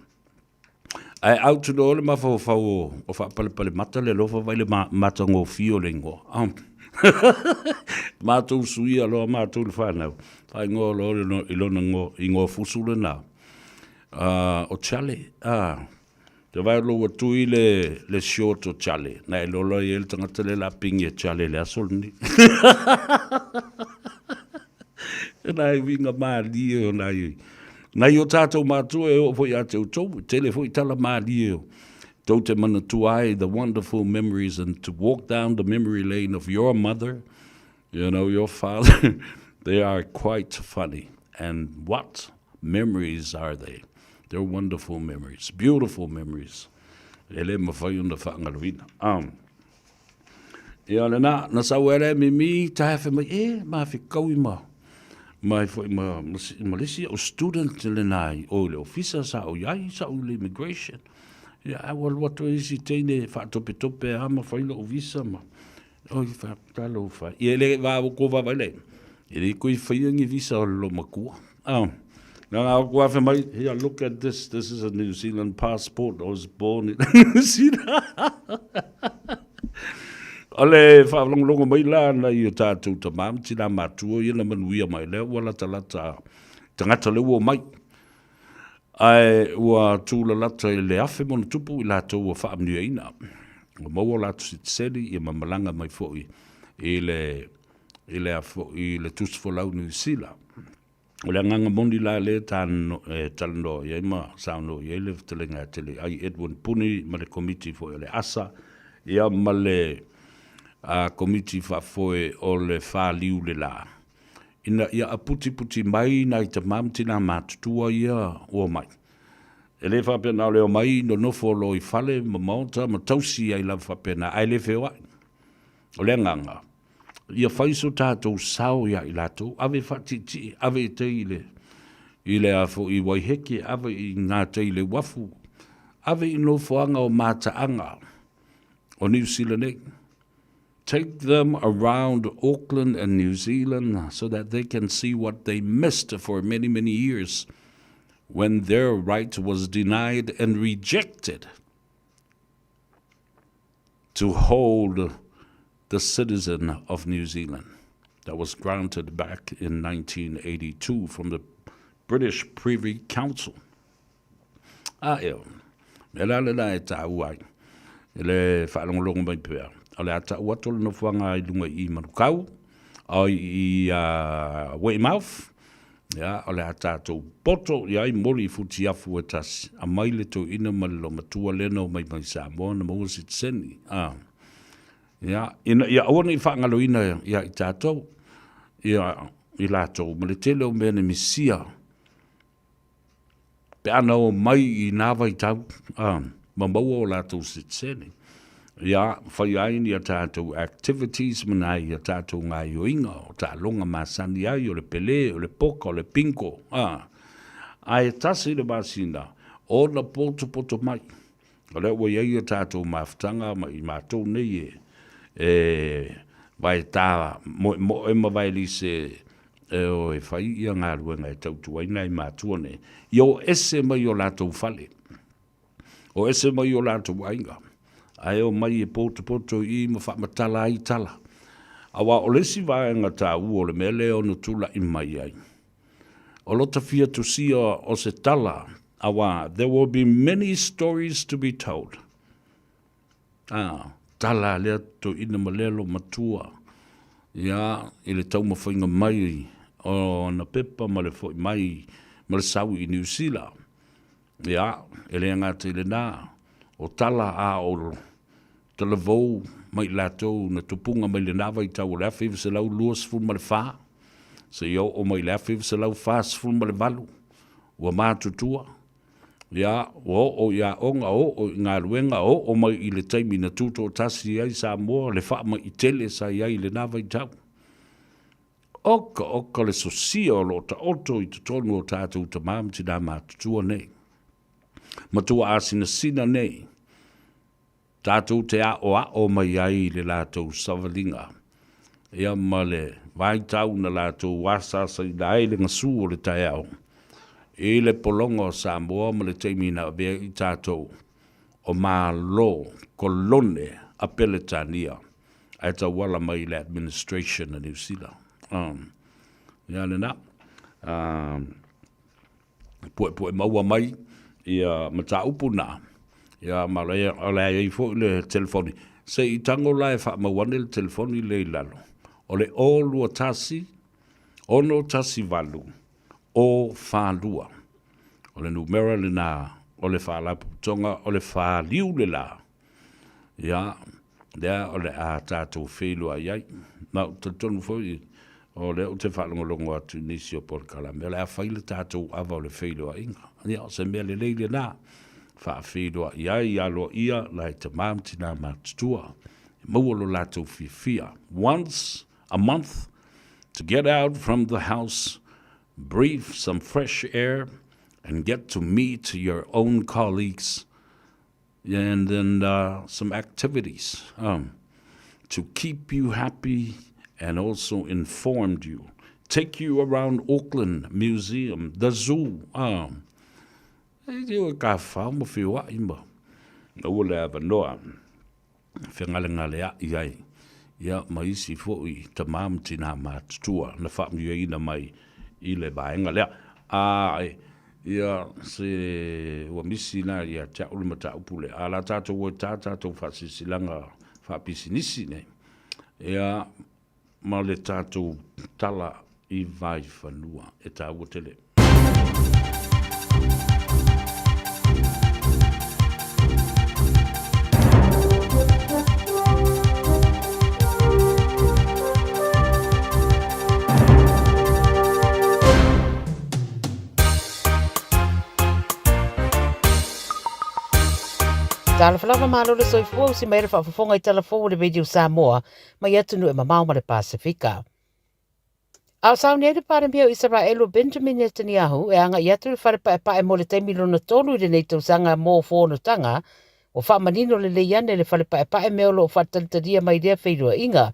Ae out loa le mafaufau o faapalepale mata le alofa vaai le matagofie o le igoa. A matou suia loa matou le fanau, faaigoa loa i lona igoa fusu lena, o Charlie. A Te vaai loa ua tui le, le short o Charlie, na e lola i ai le tagata lea la pigi e Charlie i le aso lenei. E nai uiga malie o nai, nai o tātou mātua e oo foi ia te outou, e tele foi tala malie o tou te manatua ai the wonderful memories and to walk down the memory lane of your mother, you know, your father, they are quite funny. And what memories are they? They're wonderful memories, beautiful memories. E le mawhai ona whaangaloina. Ia lena, na sau ele mimi, tae whai mai, e, ma whikau kaui ma, mai foi ma, ma, ma lesi au student lena i o le ofisa sa o iai, sa o le immigration. Ia, a ua lua atu isi teine whaatopetope a ma whai lou visa ma, oi, wha, talofa. Ia le va o ko vava le. E le koe whaia ngi visa o le makua. Oh. Na nga ko afe mai, here, look at this, this is a New Zealand passport, I was born in New Zealand. O le whaalongolongo mai la na i o tātou tamā, ma tina mātua ia na manuia mai lea, ua lata lata tangata le ua mai. Ae ua tūlalata i le afe mona tupu i latou ua faamanuiaina. Ua maua o latou sitiseni ia ma malaga mai foi i le i le a foi i le Tusi Folau Niu Sila. O le agaga moni la lea e talanoa i ai ma saunoa i ai le fetalaiga ia Teleai Edwin Puni ma le Komiti foi o le ASA ia ma le Komiti Faafoe o le Faliu le La ina ia aputiputi mai nai tama ma tina matutua ia ua omai. E le faapea na o le omai nonofo loa i fale ma maota ma tausi ai lava faapena ae le feoai. O le agaga, ia fai so tatou sao ia i latou, ave faatiitii, ave i tai i le, i le a foi i Waiheke, ave i ngā tai i le uafu, ave i nofoaga o mataaga o Niu Sila nei. Take them around Auckland and New Zealand so that they can see what they missed for many, many years when their right was denied and rejected to hold the citizen of New Zealand that was granted back in 1982 from the British Privy Council. A e, mea la lena e taua ai, i le faalogologo mai pea, o le a tau atu o le nofoaga i luga i Manukau, o i Weymouth, ia, o le a tatou poto i ai moli i Futiafu e tasi, aumai le toeaina ma le loomatua lea na omai mai Samoa na maua sitiseni, a, ia, ina ia aua ne i faagaloina ia i tatou, ia i latou ma le tele o mea na misia Pe ana omai i nā vaitau, ā, ma maua o latou sitiseni, ia, whai ai ni a tātou activities ma nā i a tātou ngāioinga o taaloga masani ai, o le pelē, o le poka, o le bingo, ā. A e tasi le masina, ona potopoto mai. O lea ua i ai a tātou mafutaga ma i mātou nei e, e vaetā moemoe ma vaelise e o e whai ia galuega e tautua ai nai mātua nei, ia o ese mai o latou fale, o ese mai o latou aiga, ae o mai e potopoto i ma faamatala ai tala. Aua o le isi vaega taua o le mea lea ono tula'i mai ai, o lota fia tusia o se tala, aua there will be many stories to be told. Ā, tala lea toeaina ma lea loomatua, ia, i le taumafaiga mai o ana pepa ma le foi mai ma le sau i Niu Sila. Ia, e le gata i lenā, o tala a o talavou mai i latou na tupuga mai lenā vaitau o le 1924 seia oo mai i le 1948, ua matutua, ia, ua oo i aoga, oo i galuega, oo mai i le taimi na tutoatasi ai Samoa, le faama'i tele sa i ai i lenā vaitau. Oka oka le sosia o lo o taoto i totonu o tatou tamā ma tinā matutua nei. Matua asinasina nei, tatou te aʻoaʻo mai ai i le latou savaliga, ia ma le vaitau na latou asaasaina ai le gasu o le taeao i le pologa o Samoa ma le taimi na avea i tatou o Malo kolone a Peletania ae tauala mai i le administration a Niu Sila. Um, ia lena. Um, puepue maua mai ia mataupu na. Ia ma le, o le ai foi le telefoni. Se i tango la e whaamau ane le telefoni le i lalo. O le o lua tasi, ono tasi valu, o whālua. O le numera le na o le whaalapotopotoga o le whāliu le la. Ia, lea o le a tatou feiloai ai. Ma ou te talitonu foi, o lea ou te faalogologo atu i nisi o polokalame, o le a fai le tatou ava o le feiloaiga. Ia, o se mea lelei lenā, faafeiloai ai aloaia nai tamā ma tinā matutua, e maua lo latou fiafia. Once a month to get out from the house, breathe some fresh air and get to meet your own colleagues and then uh, some activities um, to keep you happy and also informed you. Take you around Auckland Museum, the zoo. Um, e te o ka whao ma whioai ma. Ua le avanoa. Whengalengalea i ai. Ia ma isi fo'i tamā ma tinā matutua na whaamiuaina mai i le vaega lea. A, e, ia, se ua misi la ia te au le mataupu lea. A la tātou ua tā tātou whaasilasilaga faapisinisi nei. Ia, ma le tātou tala i Vaifanua e tāua tele. Talofa lava malo le soifua usi mai le faafofoga i tala fou o le Radio Samoa mai atunuu e mamao ma le Pasefika. A o sauni ai le Palemia o Isaraelu o Benjamin Netanyahu e agai atu i le fale paepae mo le taimi lona tolu i lenei tausaga mo fonotaga, ua faamanino lelei ane le fale paepae mea o lo o faatalitalia mai lea feiloaiga.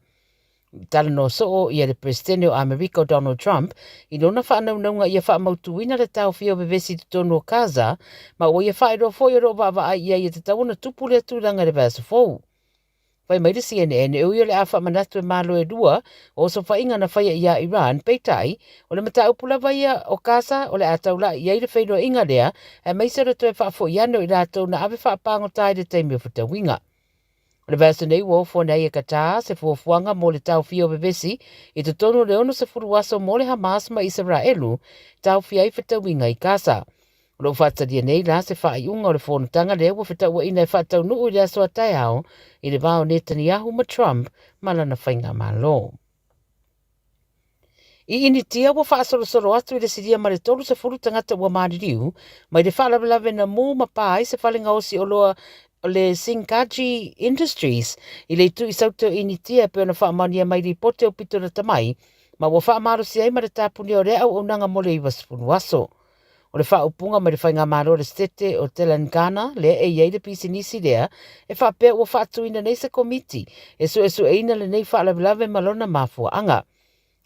Talanoa soo ia le Peresetene o Amerika o Donald Trump i lona faanaunauga ia faamautuina le taofia o vevesi i totonu o Gaza, ma ua ia faailoa foi o lo o vaavaai i ai e tatau ona tupu lea tulaga i le vaiaso fou. Fai mai le CNN, e ui o le a faamanatu e Malo e lua o osofaiga na faia iā Iran, peitai, o le mataupu lava ia o Gaza o le a taulai i ai le feiloaiga lea, aemaise o le toe faafoi ane o i latou na ave faapagota ai le taimi o fetauiga. O le vaiaso nei ua ofo ane ai e Qatar se fuafuaga mo le taofia o vevesi i totonu o le 60 aso mo le Hamas ma Isaraelu taofia ai fetauiga i Gaza. O lo o faatalia nei la se faaiuga o le fonotaga lea ua fetauaina e faataunuu i le aso a taeao i le va o Netanyahu ma Trump ma lana faigamalo. I Initia ua faasolosolo atu i le silia ma le 30 tagata ua maliliu mai le faalavelave na mū ma pā ai se fale gaosi oloa o le Singaji Industries i le itu i Saute o Initia e pei ona faamaonia mai lipote o pito lata mai ma ua faamalosia ai ma le tapunia o lea auaunaga mo le 90 aso. O le faaupuga mai le Faigamalo a le Setete o Telangana lea e i ai le pisinisi lea, e faapea ua faatuina nei se komiti e suesueina lenei faalavelave ma lona mafuaaga.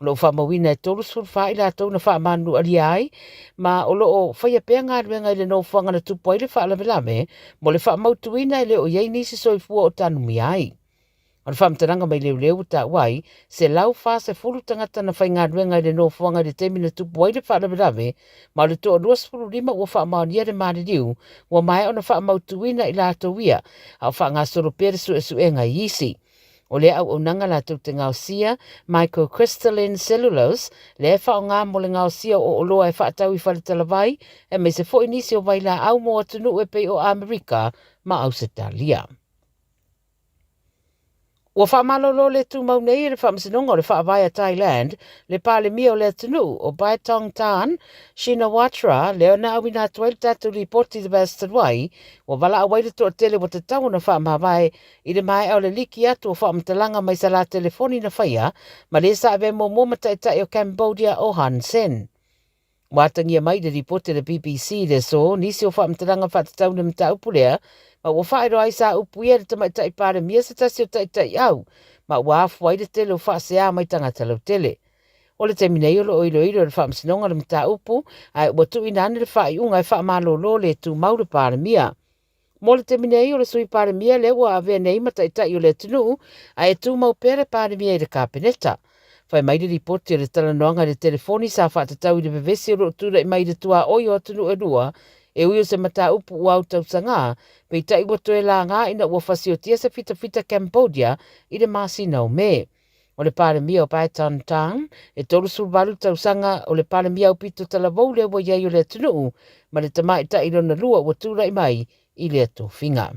O lo o faamauina e 34 i latou na faamanualia ai, ma o lo o faia pea galuega i le nofoaga na tupu ai le faalavelave mo le faamautuina e le o i ai nisi soifua o tanumia ai. O le faamatalaga mai leoleo ua taua ai, 140 tagata na faigaluega i le nofoaga i le taimi na tupu ai le faalavelave, ma o le toa 25 ua faamaonia le maliliu ua maea ona faamautuina i latou ia, a o faagasolo pea le suesuega i isi. O lea auaunaga latou te gaosia microcrystalline cellulose, lea e faaaoga mo le gaosia o oloa e faatau i faletalavai, aemaise foi nisi o vailaau mo atunuu e pei o Amerika ma Ausetalia. Ua faamalolo le tumau nei e le Faamasinoga o le Faavae a Thailand le Palemia o le atunuu, o Paetongtarn Shinawatra, lea na auina atu ai le tatou lipoti i le vaiaso talu ai, ua valaau ai le toatele ua tatau ona faamavae i le maea o le liki atu o faamatalaga mai salā telefoni na faia ma le sa avea muamua ma taitai o Cambodia o Hun Sen. Ua atagia mai i le lipoti a le BBC i le aso nisi o faamatalaga faatatau i le mataupu lea, ma ua faailoa ai sa upuia e le Tamaitai Palemia se tasi o taitaiau, ma ua afua ai le tele o faaseā mai tagata lautele. O le taimi nei o lo o iloilo e le Faamasinoga le mataupu, ae ua tuuina ane le faaiuga e faamalolo le tumau le Palemia. Mo le taimi nei, o le Sui Palemia lea ua avea nei ma Taitai o le atunuu, ae e tumau pea le Palemia i le Kapeneta. Fai mai le lipoti o le talanoaga i le telefoni sa faatatau i le vevesi o lo o tulai mai i le tuaoi o atunuu e lua, e ui o se mataupu ua autausagā, peitai ua toe lagā ina ua fasiotia se fitafita Cambodia i le masina o Me. O le Palemia o Paetongtarn, e 38 tausaga, o le Palemia aupito talavou lea ua i ai o le atunuu, ma le tamaitai lona lua ua tulai mai i lea tofiga.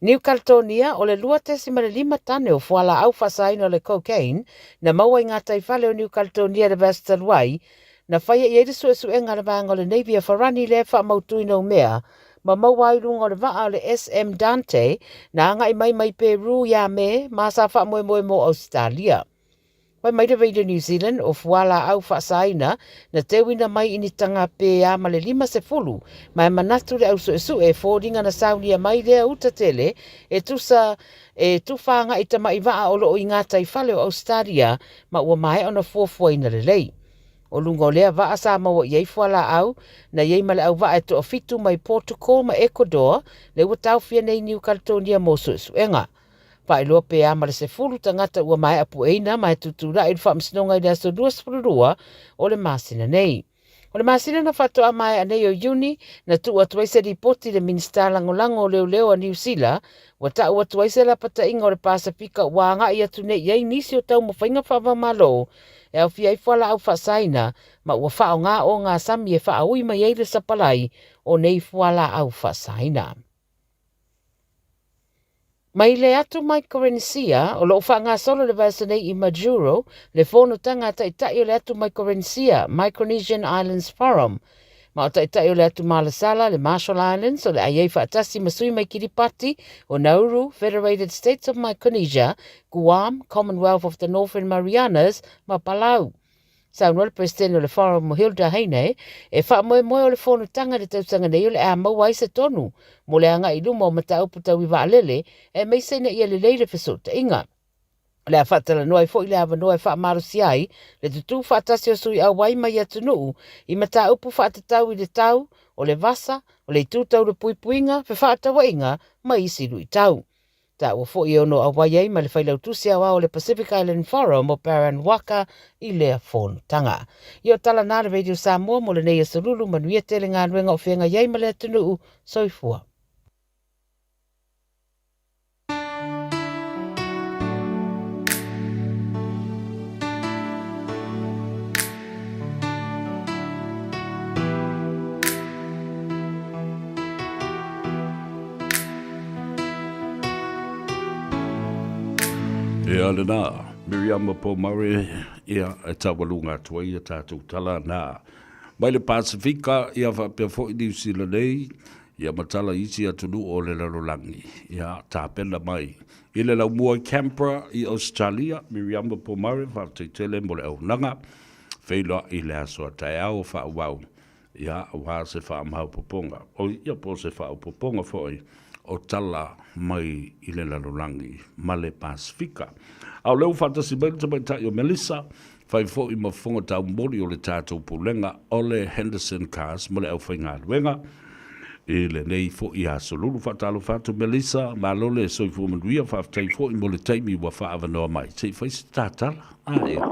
Niu Kaletonia, o le 2.5 tane o fualaau faasaina o le cocaine na maua i gataifale o Niu Kaletonia i le vaiaso talu ai, na faia i ai le suesuega a le vaega o le Navy a Farani lea e faamautuina umea ma maua ai i luga o le vaa o le SM Dante na agai mai mai Peru ia Me ma sa faamoemoe mo Ausetalia. Fai mai le Radio New Zealand o fualaau faasaina na teuina mai i ni taga pe a ma le 50 ma e manatu le au suesue e foliga na saunia mai lea uta tele e tusa e tufa agai tama'i vaa o loo i gataifale o Ausetalia ma ua maea ona fuafuaina lelei. O luga o lea vaa sa maua i ai fualaau, na i ai ma le auvaa e toafitu mai Portugal ma Ecuador, lea ua taofia nei Niu Kaletonia mo suesuega. Faailoa pe a ma le 10 tagata ua maea pueina ma e tutulai i le faamasinoga i le aso 22 o le masina nei. O le masina na faatoa maea nei o Iuni, na tuu atu ai se lipoti i le Minisita Lagolago o Leoleo a Niu Sila, ua tau atu ai se lapataiga o le Pasefika ua agai atu nei i ai nisi o taumafaiga faava-o-Malo e aofia ai fualaau faasaina ma ua faaaoga ogasami e faaui mai ai le sapalai o nei fualaau faasaina. Mai le atu Maikorenisia, o lo o faagasolo le vaiaso nei i Majuro, le fonotaga a Taitai o le atu Maikorenisia, Micronesian Islands Forum, ma o Taitai o le atu Malasala, le Marshall Islands, o le a i ai faatasi ma sui mai Kiripati, o Nauru, Federated States of Micronesia, Guam, Commonwealth of the Northern Marianas, ma Palau. Saunoa le Peresetene o le Forum o Hilda Heine, e faamoemoe o le fonotaga i le tausaga nei o le a maua ai se tonu mo le agai i luma o mataupu tau i vaalele, aemaise ina ia lelei le fesootaiga. O le a faatalanoa ai foi le avanoa e faamalosia ai le tutū faatasi o sui auai mai atunuu i mataupu faatatau i le tau, o le vasa, o le itu tau le puipuiga, fefaatauaiga ma isi luitau. Taua foi e ono auai ai ma le Failautusi Aoao o le Pacific Island Forum o Baron Waqa i lea fonotaga. Ia o tala na le Radio Samoa mo lenei aso lulu, manuia tele galuega o feagai ai ma le atunuu. Soifua. Ea lena, Miriama Pomare, ia, e taualuga atu ai ia tātou tala nā. Mai le Pasifika, ia faapea foi Niu Sila nei, ia ma tala i isi atunuu o le lalolagi, ia, tapena mai. I le laumua i Canberra i Ausetalia, Miriama Pomare, faafetai tele mo le auaunaga, feiloai i le aso a taeao o faaauau Ia, aua se faamaopoopoga, o ia po o se faaopoopoga foi o tala mai i le lalolagi ma le Pasefika. A o lea ua faatasi mai le tamaitai o Melissa, fai foi ma fofoga taumoli o le tatou Pulega o le Henderson Cars ma le aufaigaluega i lenei foi aso lulu. Faatalofa atu Melissa, malo le soifua manuia, faafetai foi mo le taimi ua faaavanoa mai. Se i fai se tatala. A ea.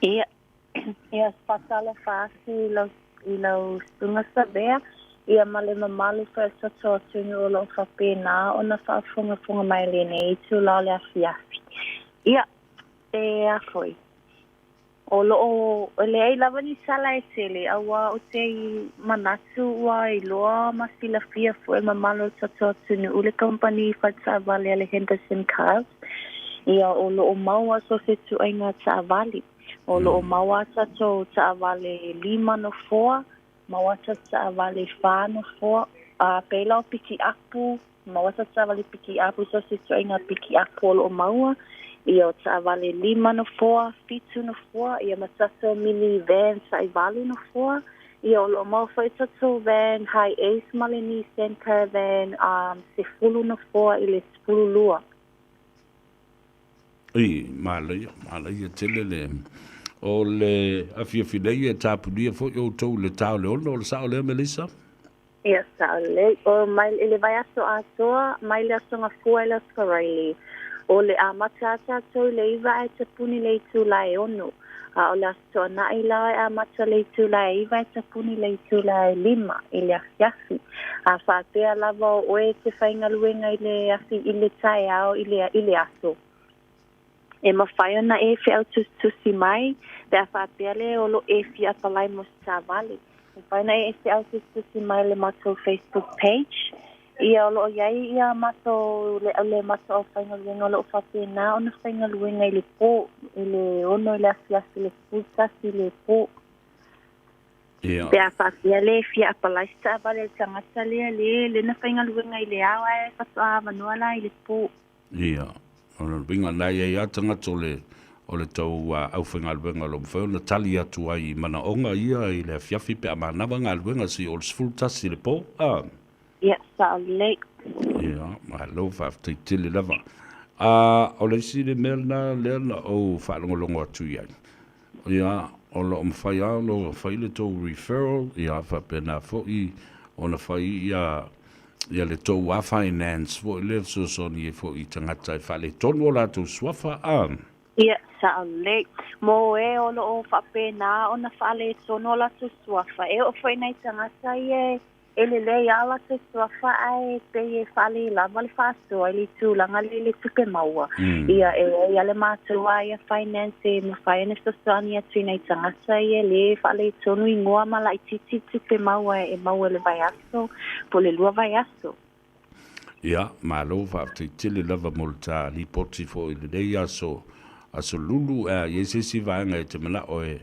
Ia, Ia, faatalofa atu i lau, i lau susuga Savea. Ia ma le mamalu foi o le tatou atunuu o lo o faapena ona faafogafoga mai i lenei itula o le afiafi. Ia, e a foi, o lo o, e leai lava ni sala e tele, auā ou te manatu ua iloa ma silafia foi e le mamalu o le tatou atunuu le kamupani faletaavale a le Henderson Cars, ia o lo o maua so o se ituaiga taavale. O lo o maua a tatou taavale lima nofoa, Maua tatou taavale fa nofoa, a pēlā o pikiapu, maua tatou taavale pikiapu, so o se ituaiga pikiapu o lo o maua, ia o taavale lima nofoa, fitu nofoa, ia ma tatou mini van taʻivalu nofoa, ia o lo o maua foi tatou van Hiace ma le Nissan Caravan um 10 nofoa i le 12. I, manaia, manaia tele le, o le afiafi nei e tapunia foi outou i le ta o le ono, o le sao lea Melissa? Ia, sao lelei. O mai i le vaiaso atoa, mai le Aso Gafua i le Aso Faraile, o le amata a tatou i le iva ae tapuni le itula e ono, a o le Aso Toanai la e amata le itula e iva ae tapuni le itula e lima i le afiafi. A faapea lava o oe e te faigaluega i le afi i le taeao i le i le aso, e mafai ona e feautusitusi mai pe a faapea le o lo e fia apalai mo se taavale. E mafai ona e feautusitusi mai i le matou Facebook page. Ia, o lo o i ai ia matou, le, le matou aufaigaluega o lo o faapena ona faigaluega i le pō, i le ono i le afiafi, le 11 i le pō. Ia. Pe a faapea le fia apalai se taavale a le tagata lea, le, le na faigaluega i le ao ae faatoa avanoa la i le pō. Ia, o le uiga lena, e i ai lava tagata o le, o le tou aufaigaluega o lo o mafai ona tali atu ai i manaoga ia i le afiafi pe a manava galuega seia o le 11 i le po, a? Ia, sao lelei. Ia, malo, faafetai tele lava. A, o le isi le mea lena lea na ou faalogologo atu i ai, ia, o lo o mafai lava ona fai le tou referral, ia, faapena foi ona fai ia, ia le tou lava finance foi lea e fesoasoani ai foi i tagata e faaletonu o latou suafa, a. Ia, sao lelei. Mo e o lo o faapena ona faaletonu o latou suafa, e oo foi i nai tagata ia e E lelei lava latou suafa ae pei e faalelava le faasoa i le tulaga lea i le tupe maua. Ia, e i ai lava le matou a ia finance e mafai ona fesoasoani atu i nai tagata ia lē faaletonu igoa ma laitiiti le tupe maua e maua i le vaiaso po o le lua vaiaso. Ia, malo faafetai tele lava mo le ta lipoti foi i lenei aso, aso Lulu. A i ai se isi vaega e te manao e,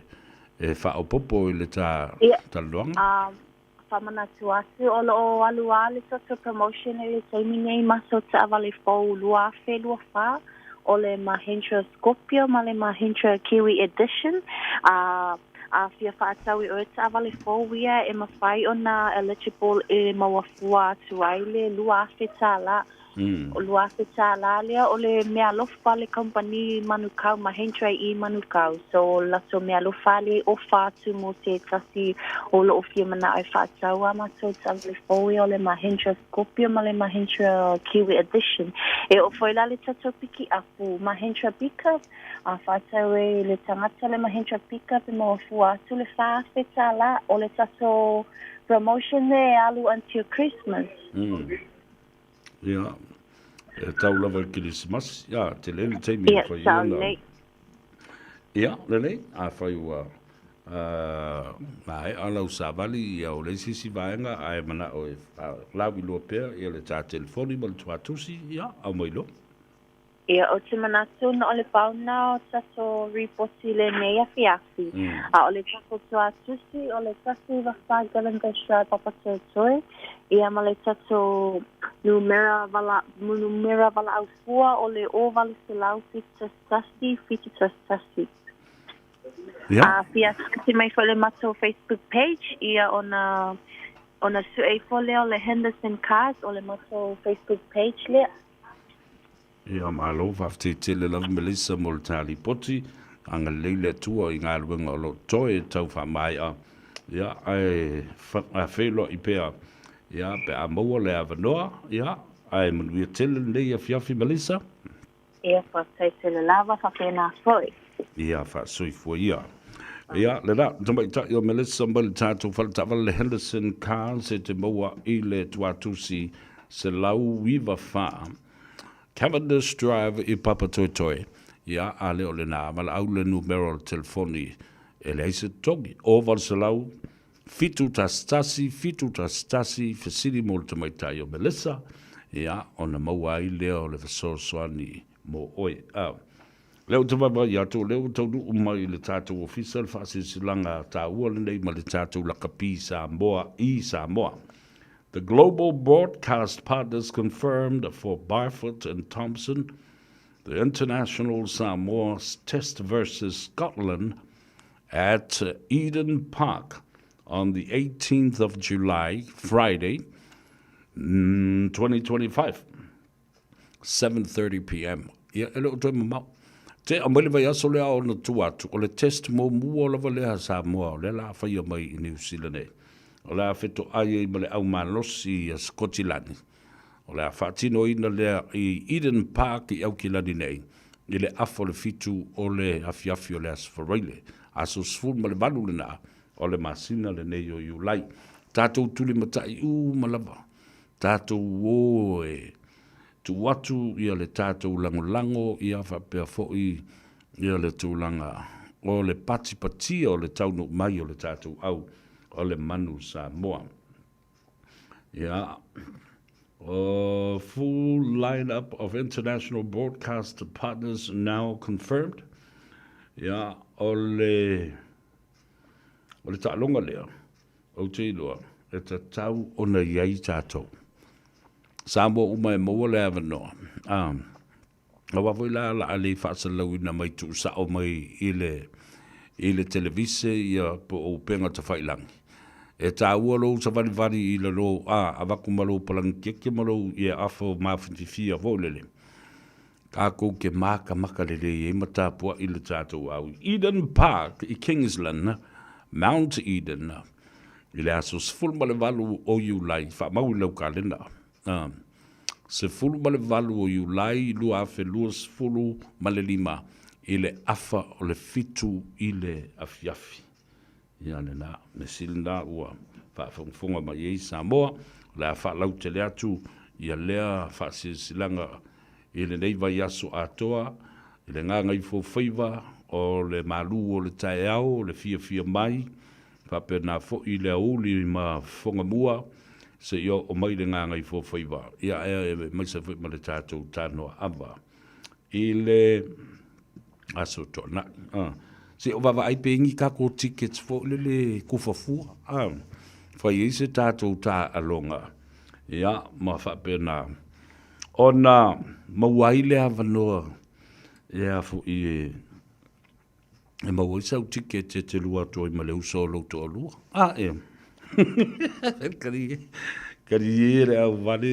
e faaopoopo i le ta Ia, talanoaga? um, Faamanatu atu, o lo o alu lava le tatou promotion i le taimi nei ma so taavale fou 2024, o le Mahindra Scorpio ma le Mahindra Kiwi Edition. A a fia faatau i oe taavale fou ia e mafai ona eligible e maua fua atu ai le $2,000. O $2,000 lea o le meaalofa a le kamupani Manukau, Mahindra i Manukau. So o le latou meaalofa lea e ofa atu mo se tasi o lo o fia manao e faatau a matou taavale fou ia o le Mahindra Scorpio ma le Mahindra Kiwi Edition. E oo foi la le tatou pikiapu Mahindra Pickup, a faatau e le tagata le Mahindra Pickup e maua fua atu le $4,000. O le tatou promotion lea e alu until Christmas. Ia, e tau lava i le Kerisimasi, ia, tele le taimi e Ia, mafai ai sao ona... lelei. Ia, lelei, afai ua uh, maea lau savali, ia o le isi isi vaega, ae manao e lauiloa pea, ia le tā telefoni ma le tuatusi, ia, aumai loa. Ia, ou te manatu na o le pau na o tatou ripoti i lenei afiafi. A o le tatou tuatusi, o le 194 Gallagher Drive, Papatoetoe, ia ma le tatou numera vala, numera valaau fua o le 0800 71 71. Ia. A fia siaki mai foi le matou Facebook page, ia ona ona sue ifo lea o le Henderson Cars, o le matou Facebook page lea. Ia, malo, faafetai tele lava Melissa mo le ta lipoti. Agalelei le Atua i galuega o lo o toe tau faamaea. Ia, ae feiloai pea, ia, pe a maua le avanoa, ia, ae manuia tele lenei afiafi Melissa. Ia, faafetai tele lava, faapena foi. Ia, faasoifua ia. Ia, lena, tamaitai o Melissa mai le tatou fale taavale le Henderson Cars e te maua i le tuatusi 194 Cavendish Drive i Papatoetoe. Ia, a le o lena, valaau le numera o le telefoni e leai se totogi, o 800 711 711, fesili mo le tamaitai o Melissa, ia, ona maua ai lea o le fesoasoani mo oe. A. Lea ou te vaavaai atu, o lea ua taunuu mai i le tatou ofisa le faasilasilaga taua lenei ma le tatou lakapi Samoa i Samoa. The global broadcast partners confirmed for Barfoot and Thompson, the International Samoa Test versus Scotland at Eden Park on the 18th of July, Friday, 2025. 7:30pm. Ia, e le o toe mamao. Te aumai le vaiaso lea ona tua atu, o le test muamua lava lea a Samoa, o lea la a faia mai i Niu Sila nei. O le a fetoai ai ma le au malosi ia Sikotilani. O le a faatinoina lea i Eden Park i Aukilani nei, i le afa o le fitu o le afiafi o le Aso Faraile, aso 18 lena o le masina lenei o Iulai. Tatou tulimatai uma lava Tatou o e tuu atu ia le tatou lagolago ia faapea foi ia le tulaga o le patipatia o le taunuu mai o le tatou au o le manu Samoa. Ia, o full line up of international broadcast partners now confirmed. Ia, o le o le taaloga lea Ou te iloa, e tatau ona i ai tatou. Samoa uma e maua le avanoa. A, aua foi la la a le faasalalauina mai tuusao mai i le, i le televise ia po o upega tafailangi. E taua lou savalivali i lalo, a, avatu ma lou palagi keke ma lou ia afa mafitifia foi lele. Tatou te makamaka lelei ai ma tapuai le tatou au i Eden Park i Kingsland, Mount Eden, i le aso 18 o Iulai, faamau i lau kalena, 18 o Iulai 2025 i le afa o le fitu i le afiafi. Ia lena, mea sili lena ua faafogafoga mai ai Samoa, o le a faalautele atu ia lea faasilasilaga i lenei vaiaso atoa, i le gagaifofaiva o le malu o le taeao, o le fiafia mai, faapena foi le aoauli ma fofogamua, seia oo mai le gagaifofaiva, ia aemaise foi ma le tatou tanoaava. I le aso Toonai. Ah. Se o vaavaai pe i ni tatou tickets foi lele kufa fua. Ah. Fai ai se tatou taaloga. Ia, ma faapena. Ona maua ai le avanoa e a foi e e maua ai sau ticket e te lua atu ai ma le uso o lou toalua. A e. Kari, kari e le au vale.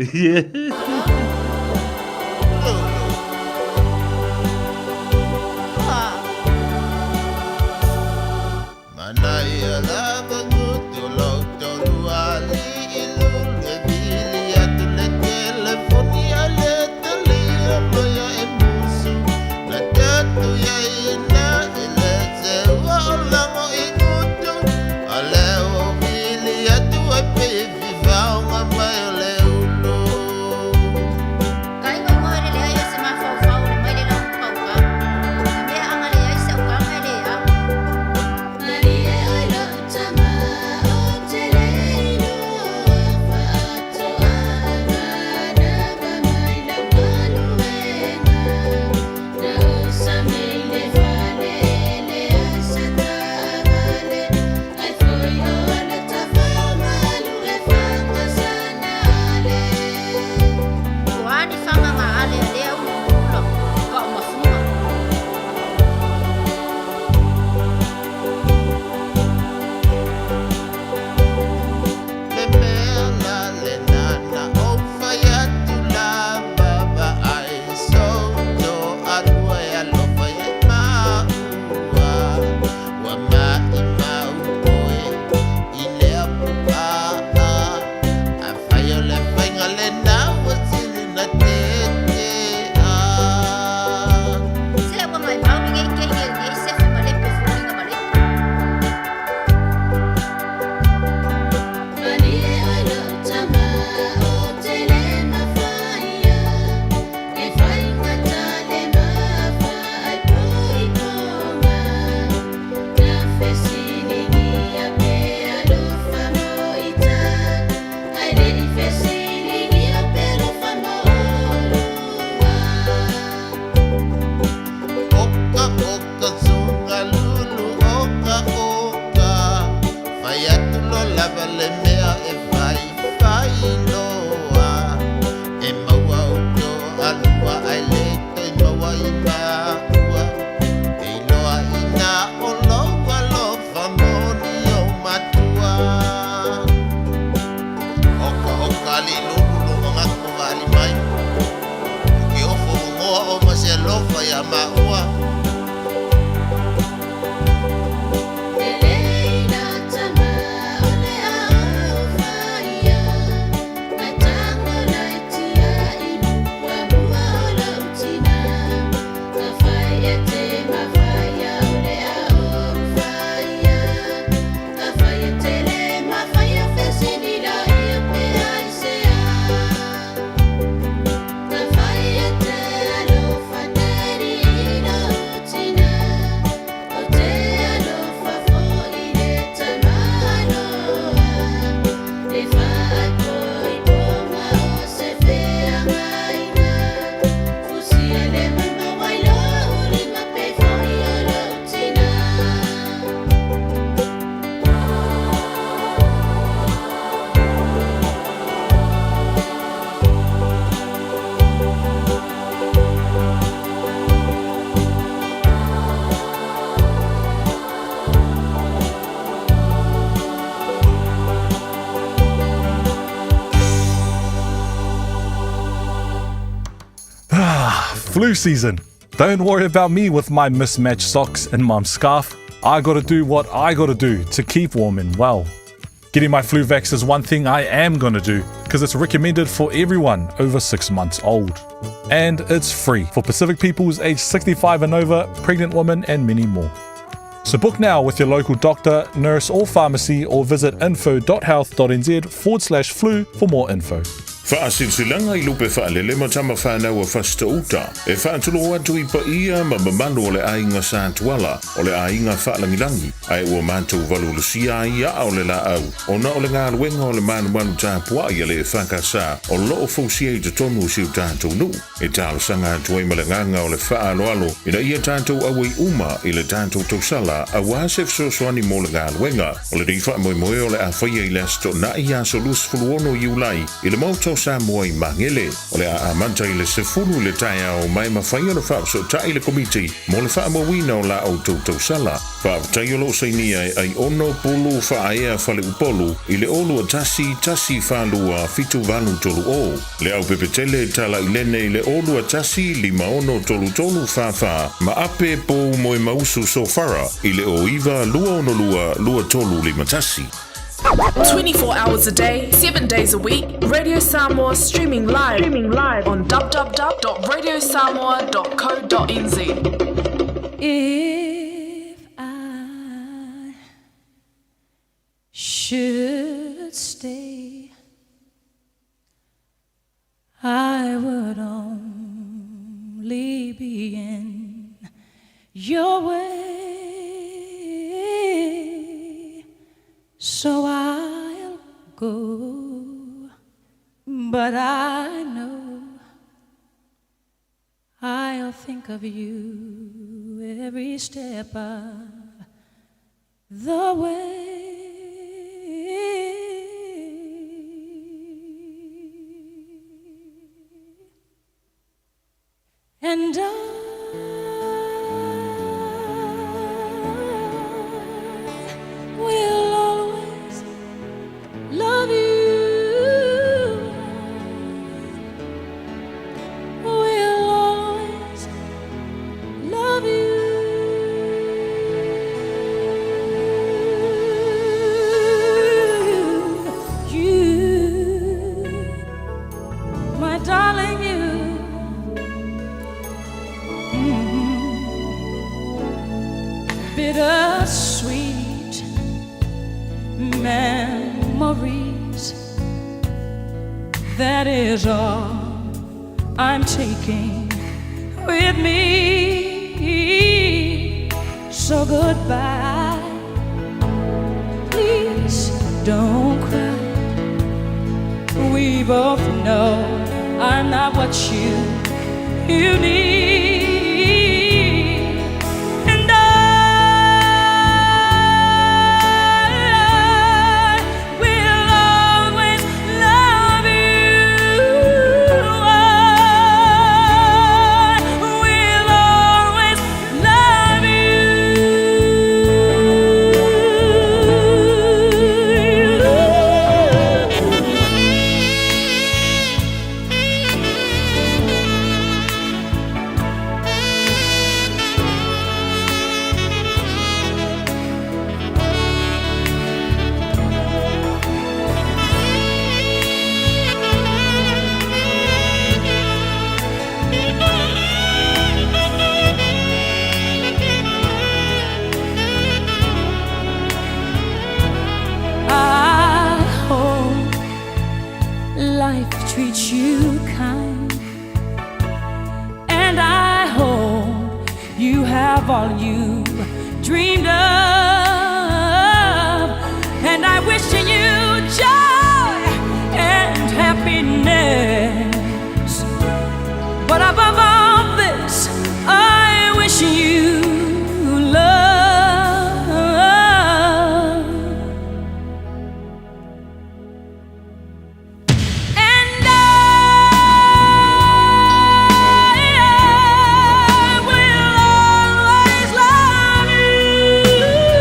Flu season. Don't worry about me with my mismatched socks and mum's scarf. I gotta do what I gotta do to keep warm and well. Getting my flu vax is one thing I am gonna do because it's recommended for everyone over six months old. And it's free for Pacific peoples aged 65 and over, pregnant women, and many more. So book now with your local doctor, nurse, or pharmacy, or visit info.health.nz forward slash flu for more info. Faasilasilaga i lupe faalele ma tama fanau a Fasitoo-uta, e faatulou atu i paia ma mamalu o le aiga Sa Tuala, o le aiga faalagilagi, ae ua matou valuvalusia ai aa o le laau, ona o le galuega o le malumalu tapuai a le EFKS o lo o fausia i totonu o si o tatou nuu. E talosaga atu ai ma le agaga o le faaaloalo ina ia tatou auai uma i le tatou tausala aua se fesoasoani mo le galuega. O lenei faamoemoe o le a faia i le Aso Toonai aso 26 Iulai i le Maota o Samoa i Magele. O le a amata i le 10 i le taeao ma e mafai ona faafesootai le Komiti mo le faamauina o la outou tausala. Faafetai o lo o sainia e Aiono Pulu Faaea Faleupolu i le 0 21 42 78 30. Le Aupepetele Talailene i le 0 21 56 33 44 ma Ape Pou Moemausu Sofara i le 09 262 23 51. 24 hours a day, 7 days a week, Radio Samoa streaming live, streaming live on www.radiosamoa.co.nz. If I should stay, I would only be in your way. So I'll go, but I know I'll think of you every step of the way. And I will always love you. Will always love you. You, my darling, you. Bittersweet memories. That is all I'm taking with me. So goodbye. Please don't cry. We both know I'm not what you need. And I will always love you. I will always love you. I hope life treats you kind. And I hope you have all you dreamed of. And I wish you joy and happiness. But above all this, I wish you love. And I will always love you.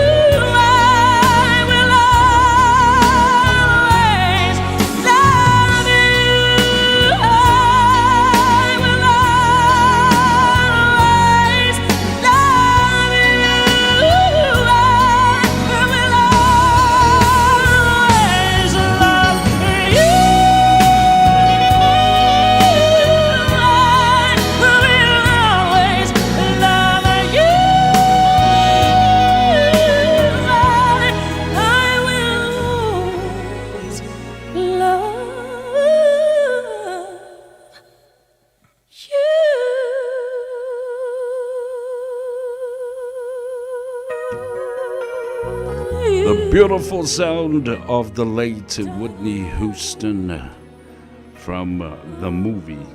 Beautiful sound of the late Whitney Houston from the movie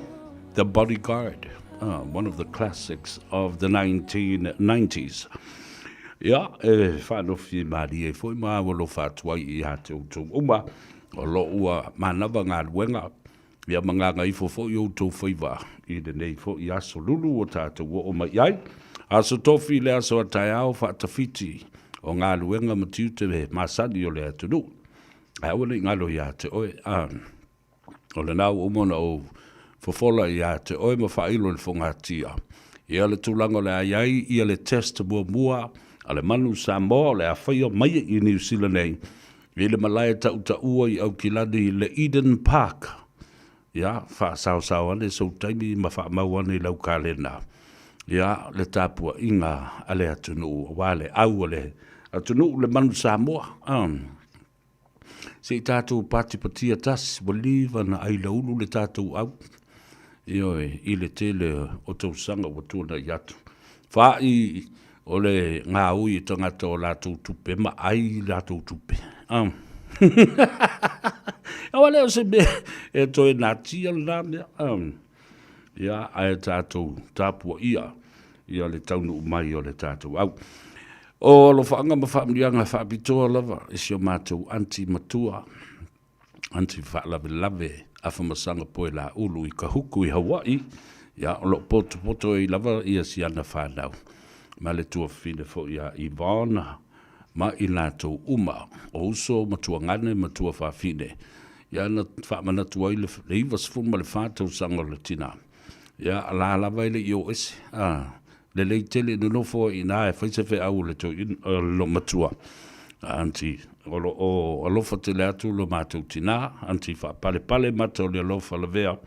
The Bodyguard, one of the classics of the 1990s. Ia, e whaanofi mārie foi ma alofa atu ai i a te outou uma, o lo ua manava galuega, ia ma gagaifo foi outou faiva i lenei foi aso lulu ua tatou oo mai i ai. Aso Tofi le aso a taeao faatafiti o galuega ma tiute masani o le atunuu. Ae aua ne i galo ia te oe, a o lena ua uma ona ou fofola ia te oe ma faailo i le fogatia. Ia le tulaga o le a i ai ia le test muamua a le manu Samoa o le a faia mai i Niu Sila nei i le malae tautaua i Aukilani i le Eden Park. Ia, faasaosao ane sou taimi ma faamau ane i lau kalena, ia, le tapuaiga a le atunuu, aua le au a le atunuu le manu Samoa. Se i tatou patipatia tasi, ua leva na ailaulu le tatou au, ioe, i le tele o tausaga ua tuanai atu. Fa'i o le gaoi i tagata o latou tupe ma ai latou tupe. Aua lea o se mea e toe natia lena mea. Ia, ae tatou tapuaia ia le taunuu mai o le tatou au. O alofaaga ma faamanuiaga faapitoa lava i si o matou aunty matua, aunty faalavelave Afamasaga Poelaulu i Kahuku i Hawaii, ia, o lo o potopoto ai lava ia si ana fanau ma le tuafafine foi ia Yvonne ma i latou uma, o uso ma tuagane ma tuafafine. Ia na faamanatu ai le 94 tausaga o le tina. Ia, a la lava e le i oo ese. A, lelei tele nonofo ai i ina e fai se feau a le toeaina, a le loomatua, a Aunty. O lo o alofa tele atu lo matou tina, Aunty Faapalepale mata o le alofa lavea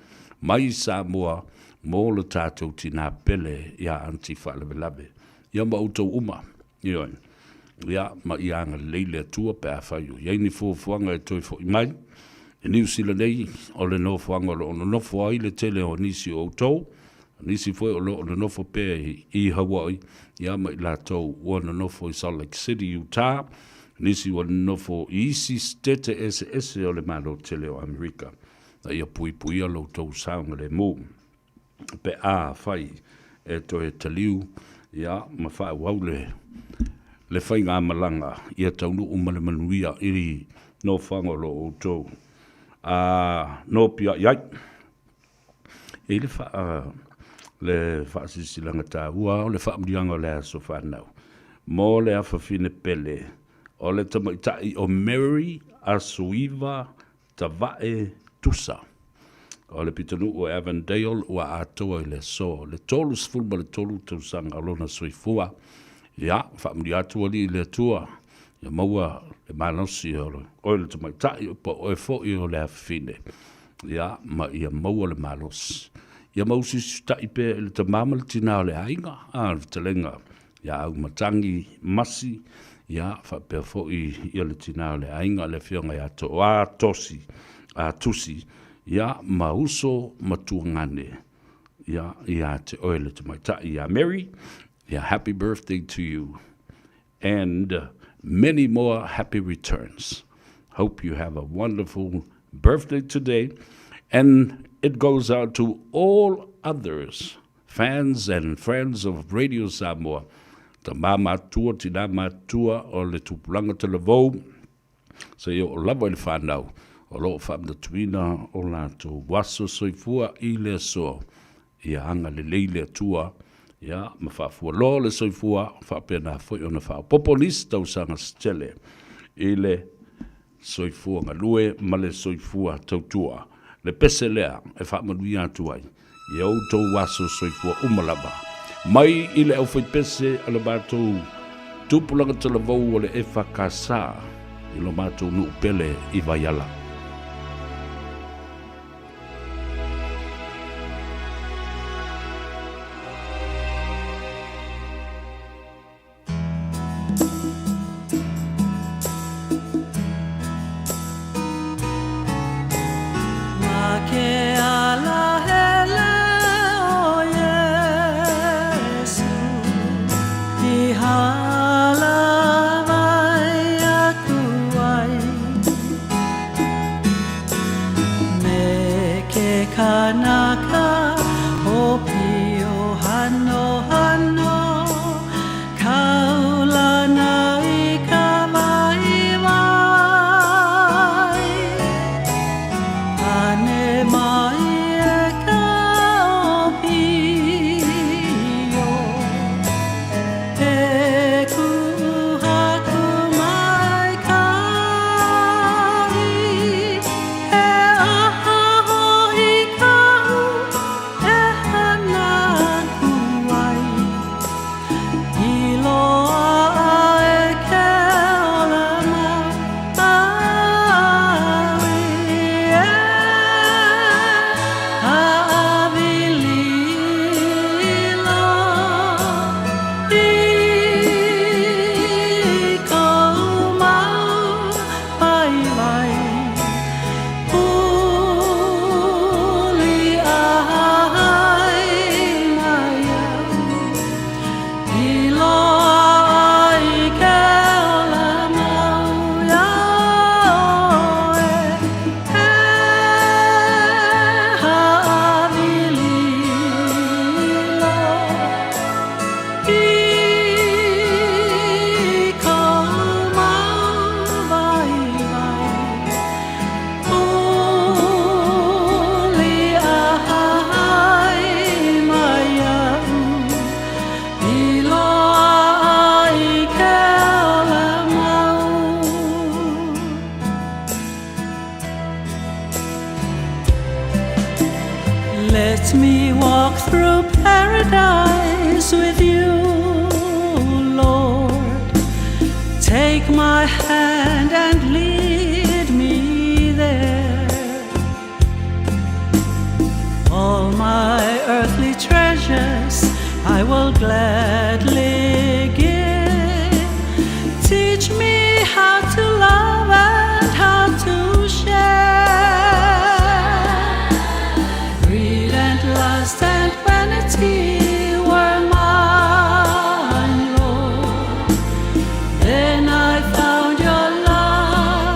mai i Samoa mo lo tatou tina pele ia Aunty Faalavelave. Ia ma outou uma. Ioe. Ia, ma ia agalelei le Atua pe afai o i ai ni fuafuaga e toe foi mai. I Niu Sila nei, o le nofoaga o lo o nonofo ai le tele o nisi o outou, o nisi foi o lo o nonofo pea i Hawaii, ia ma i latou ua nonofo i Salt Lake City, Utah, nisi ua nonofo i isi setete eseese o le Malo tele o Amerika. A ia puipuia lo outou saogalemu. Pe afai e toe taliu, ia, ma faaauau le, le faigamalaga ia taunuu ma le manuia i nofoaga o lo o outou a nopiai ai. E i ai le faa, le faasilasilaga taua o le faamanuiaga o le aso fanau mo le afafine pele o le tamaitai o Mary Asuiva Tavae Tusa. O le pitonuu o Avondale ua atoa i le aso le 33 tausaga o lona soifua. Ia, faamanuia atu Alii le Atua, ia maua le malosi o oe le tamaitai po o oe foi o le afafine, ia, ma ia maua le malosi. Ia mausisitai pea i le tama ma le tina o le aiga, a, le fetalaiga ia Aumatangi Masi, ia, faapea foi ia le tina o le aiga, le afioga ia Tooa Tosi, a Tusi, ia, ma uso ma tuagane, ia, ia te oe le tamaitai ia Mary, ia, happy birthday to you and many more happy returns. Hope you have a wonderful birthday today and it goes out to all others Fans and friends of Radio Samoa, tamā matua, tinā matua o le tupulaga talavou, seia oo lava i le whanau, o lo o faamanatuina o latou aso soifua i le aso, ia agalelei le Atua, ia, ma faafualoa le soifua, faapena foi ona faaopoopo nisi tausaga se tele i le soifua galue ma le soifua tautua. Le pese lea e faamanuia atu ai i outou aso soifua uma lava. Mai i le aufaipese a le matou tupulaga talavou o le EFKS i lo matou nuu pele i Vaiala. kanaka ʻōpio hanohano, Kaulana i ka waiwai. Pane mai e ka ʻōpio, E kuʻu haku maikaʻi, He aha hoʻi kaʻu e hana aku ai, I loaʻa ai ke ola mau E hāʻawi lilo i kou mau waiwai Huli ai mai iaʻu I loaʻa ai ke ola mau iā ʻoe E hāʻawi lilo i kou mau waiwai Huli ai mai iaʻu I loaʻa ai ke ola mau. Let me walk through paradise with you, Lord. Take my hand and lead me there. All my earthly treasures I will gladly give. Teach me how to love and how to share. Greed and lust and vanity were mine, Lord. Then I found your love.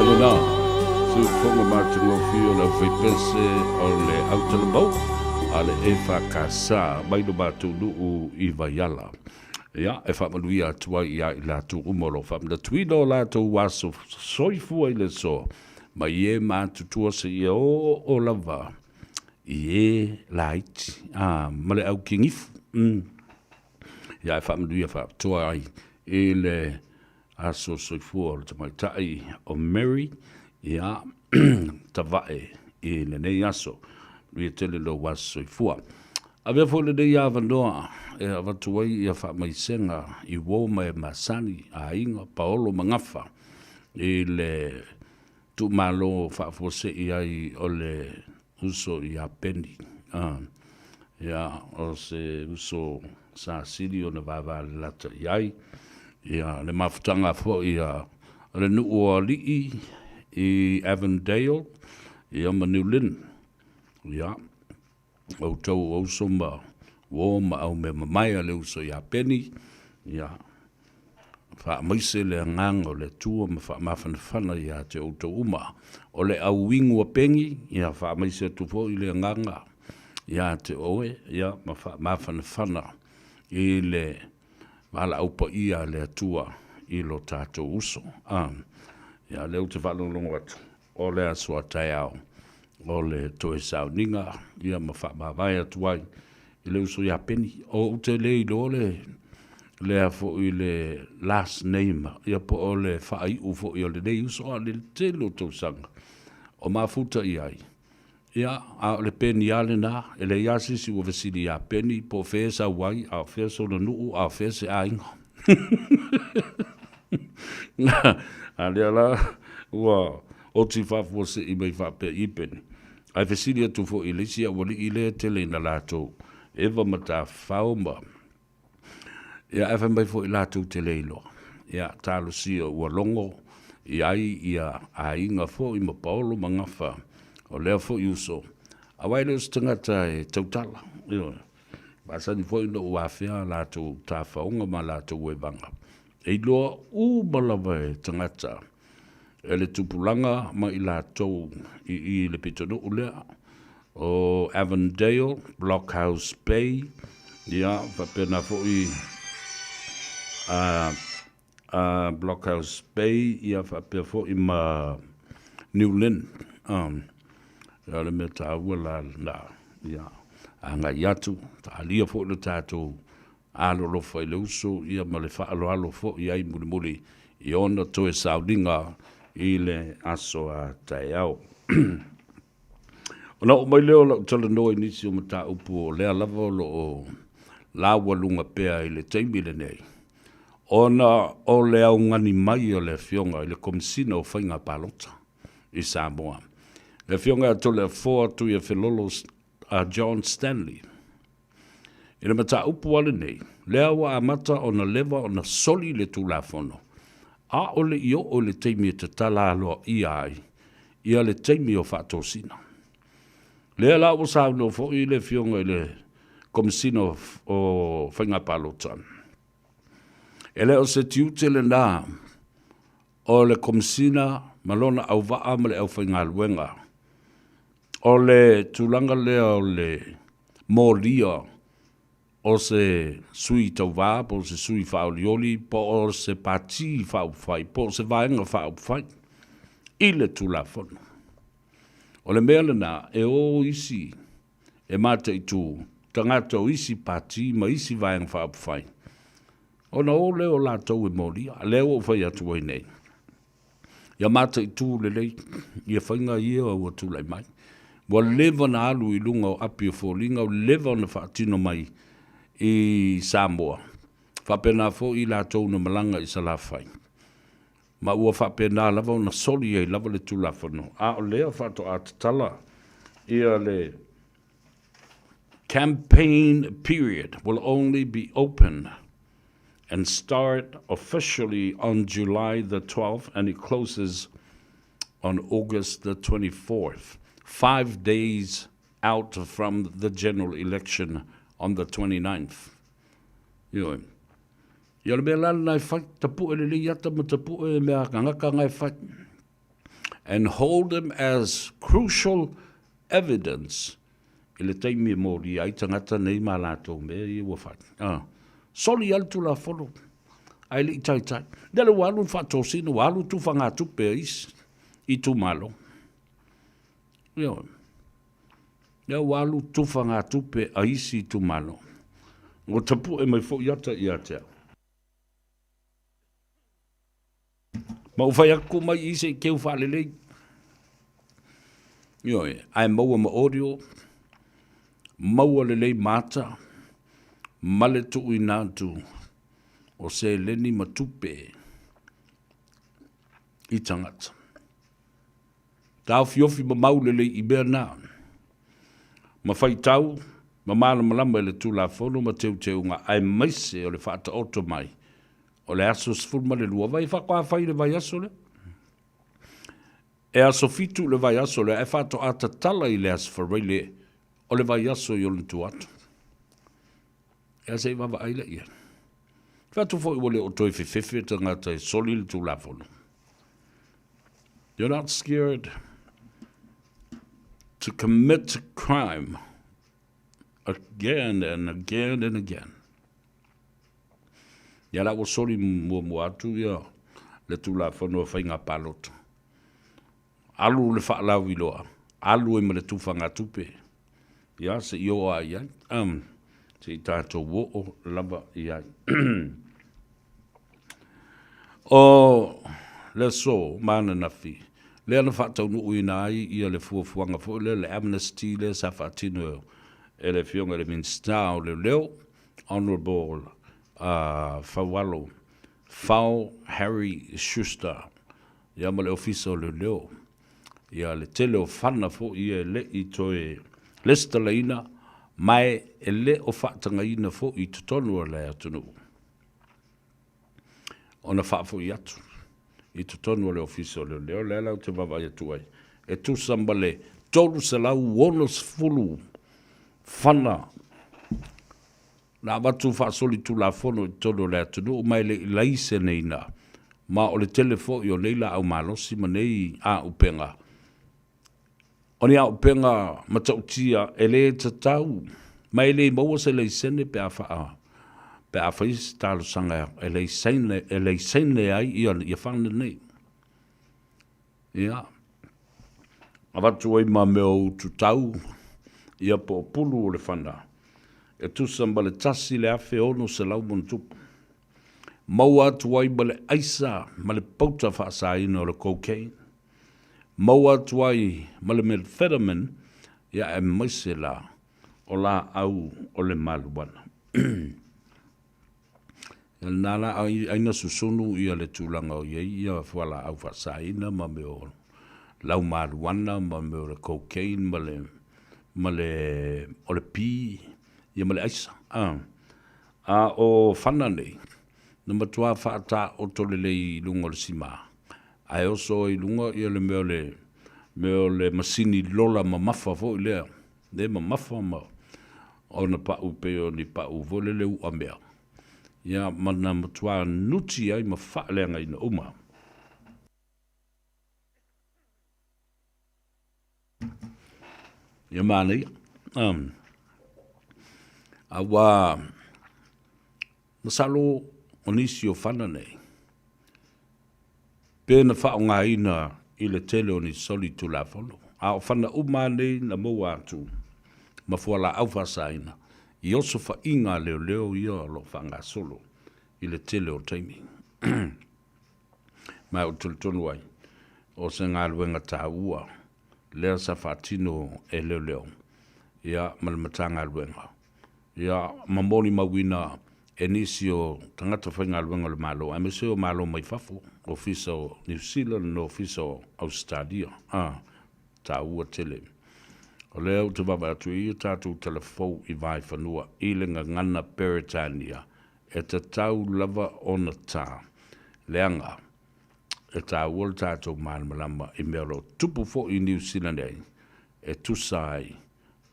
lena, siufofoga matagofie o le aufaipese o le autalavou a le EFKS mai lo matou nuu i Vaiala. Ia, e faamanuia atu ai ia i latou uma o lo o faamanatuina o latou aso soifua i le aso, mai e matutua seia oo lava i e laiti, a, ma le au kinifu. Ia, e faamanuia faapitoa ai i le aso soifua o le tamaitai o Mary, ia, Tavae i lenei aso. Manuia tele lou aso soifua. Avea foi lenei avanoa e avatu ai ia faamaisega i uo ma e masani, aiga, paolo ma gafa i le tuumalo faafuasei ai o le uso ia Peni. Ia, o se uso sa sili ona vavalalata i ai, ia, le mafutaga foi a le nuu o alii i Avondale, ia ma New Lynn. Ia, outou o uso ma uo ma aumeamamae a le uso ia Peni, ia, Faamaise le agaga o le Atua ma faamafanafana ia te outou uma. O le auigu a Peni, ia faamaise atu foi le agaga ia te oe, ia ma faamafanafana i le valaau paia a le Atua i lo tatou uso. A, ia lea ou te faalogologo atu, o le aso a taeao o le toe sauniga ia ma faamavae atu ai i le uso ia Peni. Ou te le iloa le lea foi le last name ia po o le faaiu foi o lenei uso a o le tele o tausaga o mafuta i ai. Ia, a o le Peni lava lena, e leai lava se isi ua fesili ia Peni po o fea e sau ai, a o fea sona nuu, a o fea se aiga. A lea la ua oti faafuasei mai faapea i Peni. Ae fesili atu foi i le isi aualii lea e tele ina latou eva ma tafafao ma Ia, ae fai mai foi latou te le iloa. Ia, talosia ua logo i ai ia aiga foi ma paolo ma gafa o lea foi uso, aua e le o se tagata e tautala. Ioe. Masani foi ona ou afea a latou tafaoga ma a latou evaga. E iloa uma lava e tagata e le tupulaga ma i latou i i le pitonuu lea o Avondale, Blockhouse Bay, ia faapena foi a a Blockhouse Bay, ia faapea foi ma New Lynn. O le mea taua la lena, ia agai atu, taalia foi le tatou Alolofa i le uso ia ma le faaaloalo foi i ai mulimuli i ona toe sauniga i le aso a taeao. Ona oo mai lea o lau talanoa i nisi o mataupu o lea lava o lo o laualuga pea i le taimi lenei, ona o le augani mai o le Afioga i le Komesina o Faiga Palota i Samoa, le Afioga ia Toleafoa Tuiafelolo John Stanley. I le mataupu lava lenei, lea ua amata ona leva ona soli le Tulafono, a o le i oo i le taimi e tatala aloaia ai ia le taimi o faatosina. Lea la ua saunoa foi le Afioga i le Komesina o Faiga Palota, e le o se tiute lena o le Komesina ma lona auvaa ma le aufaigaluega. O le tulaga lea o le molia o se sui tauva po o se sui faaolioli po o se pati faaupufai po o se vaega faaupufai i le Tulafono. O le mea lena e o isi e mataitu tagata o isi pati ma isi vaega faaupufai ona o lea o latou e molia. Lea ua ou fai atu ai nei, Ia mataitu lelei ia faiga ia ua tulai mai. Ua leva ona alu i luga o api o foliga, ua leva ona faatino mai i Samoa. Faapena foi i latou na malaga i Salafai. Ma ua faapena lava ona soli ai lava le Tulafono, a o lea faatoa tatala ia le campaign period will only be open and start officially on July the 12th and it closes on August the 24th, 5 days out from the general election on the 29th. Ioe. Ia o le mea la lena e fai, tapue lelei ata ma tapue mea gagaka nga e fai. and hold them as crucial evidence i le taimi e molia ai tagata nei ma latou mea ia ua fai. Ah. Soli ai le Tulafono, ae le i taitai. Lea ua alu le faatosina, ua alu tufagatupe a isi itumalo. Ioe. Lea ua alu tufagatupe a isi itumalo. Ua tapue mai foi ata ia te au. Ma ua fai atu mai i se i keu faalelei. Ioe, ae maua ma audio, maua lelei mata, ma le tuuina atu o seleni ma tupe i tagata. Taofiofi ma mau lelei i mea na, ma faitau ma malamalama i le Tulafono ma teuteuga aemaise o le faataoto mai O le aso 12, vai faatoa fai le vaiaso lea. E aso 7 le vaiaso lea, ae faatoa tatala i le aso Faraile o le vaiaso i ona tua atu. Ea se i vaavaai lea i ai. Fai atu foi ua le o toe fefefe tagata e soli le Tulafono. You're not scared to commit crime again and again and again. Ia la ua soli muamua atu ia le Tulafono o Faiga Palota. Alu le faalauiloa, alu ai ma le tufagatupe, ia se i oo lava i ai, um, se i tatou oo lava i ai. O le aso ma ananafi, lea na faataunuuina ai ia le fuafuaga foi lea, le amnesty lea sa faatino e le Afioga i le Minisita o Leoleo, Honourable Faualo Fao Harry Schuster, ia ma le Ofisa o Leoleo. Ia le tele o fana foi ia e le i toe lesitalaina ma e le o faatagaina foi i totonu o le atunuu ona faafoi atu i totonu o le Ofisa o Leoleo. Lea la ou te vaavaai atu ai e tusa ma le 360 fana na avatu faasolitulafono i totonu o le atunuu ma e le i laiseneina, ma o le tele foi o nei laau malosi ma nei auupega, o ni auupega matautia e le tatau ma e le maua se laisene pe a faa pe a fai se talosaga e laisene e laisene ai ia ia fana nei. Ia, avatu ai ma mea o ututau, ia po o pulu o le fana, e tusa ma le 1600+. Maua atu ai ma le aisa ma le pauta faasaina o le cocaine. Maua atu ai ma le methamphetamine, ia aemaise la o laau o le maluana. Ia lena la ai na susunu ia le tulaga o i ai ia fualaau faasaina ma mea o laumaluana ma mea o le cocaine ma le ma le o le pi ia ma le aisa. A a o fana nei na matua faataoto lelei i luga o le sima ae oso ai i luga ia le mea o le mea o le masini lola mamafa foi lea le mamafa ma ona pau pei o ni pau foi lele uamea, ia ma na matua nuti ai ma faaleagaina uma. Ia manaia. Um, aua masalo o nisi o fana nei, pe na faaaogaina i le tele o ni solitulafono, a o fana uma lava nei na maua atu ma fualaau faasaina i osofaiga a leoleo ia o lo o faagasolo i le tele o taimi. Ma ou te talitonu ai, o se galuega taua lea sa faatino e leoleo ia ma le Matagaluega ia ma molimauina e nisi o tagata faigaluega o le Malo, aemaise o Malo mai fafo, Ofisa o Niu Sila, le Ofisa o Ausetalia, a, taua tele. O lea ou te vaavaai atu i ia tatou talafou i Vaefanua i le gagana Peretania, e tatau lava ona ta, leaga e taua le tatou malamalama i mea o lo o tupu foi i Niu Sila nei, e tusa ai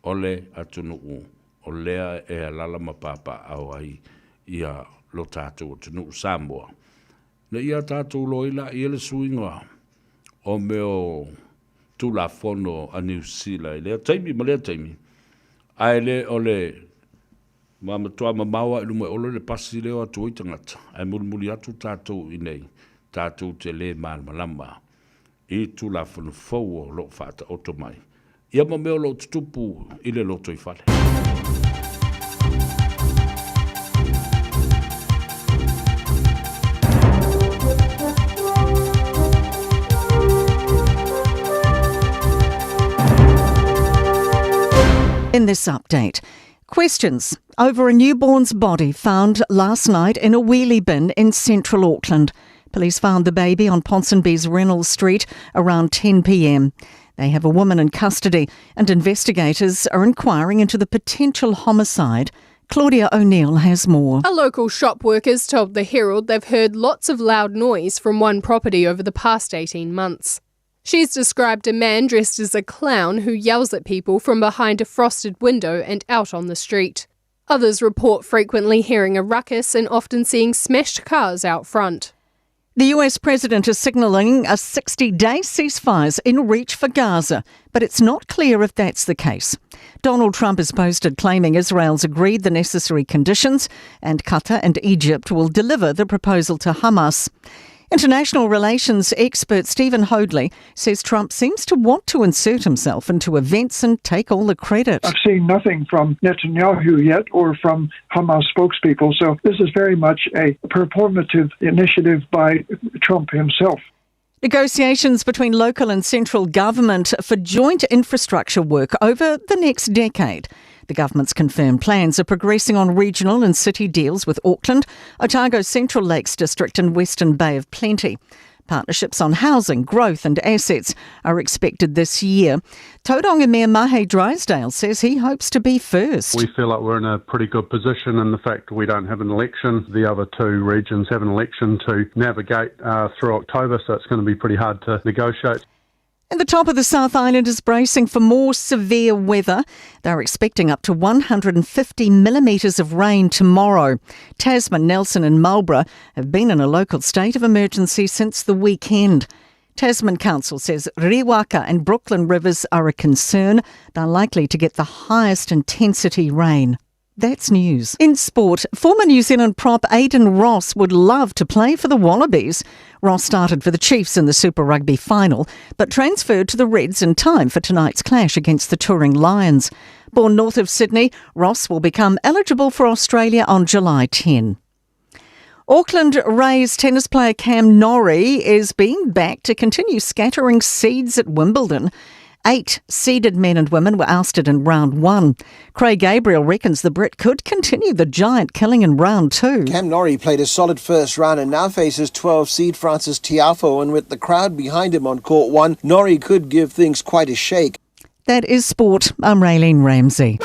o le atunuu o lea e alala ma papaaao ai ia lo tatou atunuu Samoa. Ne i a tatou iloa ai laia le suiga o mea o Tulafono a Niu Sila i lea taimi ma lea taimi, ae le o le ma matua mamao lava i luma i Olo le pasi lea o atu ai tagata, ae mulimuli atu tatou i inei, tatou te le malamalama i Tulafono fou o lo o faataoto mai, ia ma mea o lo o tutupu i le lotoifale. In this update, questions over a newborn's body found last night in a wheelie bin in central Auckland. Police found the baby on Ponsonby's Reynolds Street around 10 p.m. They have a woman in custody, and investigators are inquiring into the potential homicide. Claudia O'Neill has more. A local shop workers told the Herald they've heard lots of loud noise from one property over the past 18 months. She's described a man dressed as a clown who yells at people from behind a frosted window and out on the street. Others report frequently hearing a ruckus and often seeing smashed cars out front. The US president is signalling a 60 day ceasefire in reach for Gaza, but it's not clear if that's the case. Donald Trump has posted claiming Israel's agreed the necessary conditions and Qatar and Egypt will deliver the proposal to Hamas. International relations expert Stephen Hoadley says Trump seems to want to insert himself into events and take all the credit. I've seen nothing from Netanyahu yet or from Hamas spokespeople, so this is very much a performative initiative by Trump himself. Negotiations between local and central government for joint infrastructure work over the next decade. The government's confirmed plans are progressing on regional and city deals with Auckland, Otago Central Lakes District, and Western Bay of Plenty. Partnerships on housing, growth, and assets are expected this year. Tauranga Mayor Mahe Drysdale says he hopes to be first. We feel like we're in a pretty good position in the fact we don't have an election. The other two regions have an election to navigate uh, through October, so it's going to be pretty hard to negotiate. And the top of the South Island is bracing for more severe weather. They're expecting up to 150 millimetres of rain tomorrow. Tasman, Nelson, and Marlborough have been in a local state of emergency since the weekend. Tasman Council says Riwaka and Brooklyn rivers are a concern. They're likely to get the highest intensity rain. That's news. In sport, former New Zealand prop Aidan Ross would love to play for the Wallabies. Ross started for the Chiefs in the Super Rugby final, but transferred to the Reds in time for tonight's clash against the touring Lions. Born north of Sydney, Ross will become eligible for Australia on July 10. Auckland raised tennis player Cam Norrie is being backed to continue scattering seeds at Wimbledon. Eight seeded men and women were ousted in round one. Craig Gabriel reckons the Brit could continue the giant killing in round two. Cam Norrie played a solid first round and now faces 12 seed Frances Tiafoe. And with the crowd behind him on court one, Norrie could give things quite a shake. That is sport. I'm Raylene Ramsey.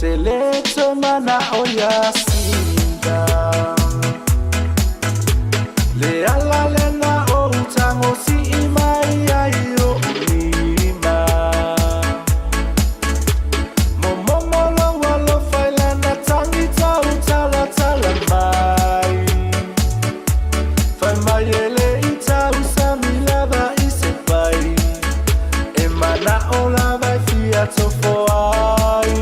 te le toe mana'o iā Sinda. Le ala lena o ou tagosi'i mai ai o'u lima. Momomo lou alofa i lana tagi tautalatala mai. Fai mai e le i tausami lava i se pai. E mana'o lava e fia tofo ai.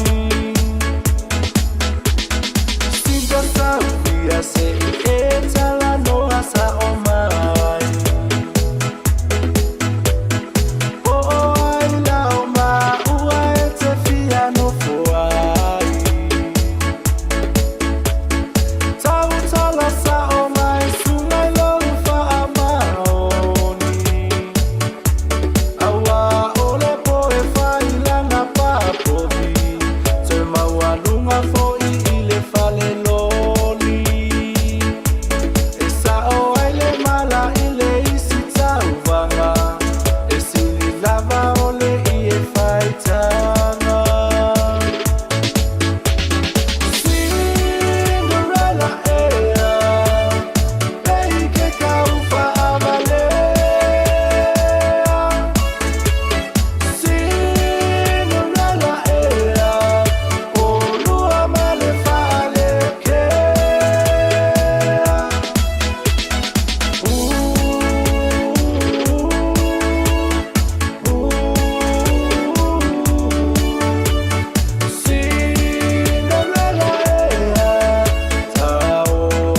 Sinta sauia se i e talanoa sa'o mai. Po o ai la o maua e te fia nofo ai. Tautala sa'o mai suga i lou faamaoni. Auā o le po'e fai lana papovi. Toe maualuga fo'i i le fale loli. E sa'o ai le mala i le isi tauvaga. E sili lava o le ie faitaga. Cinderella ea, e i ke kau fa'avalea. Cinderella ea, olua ma le falekea. Cinderella ea, tao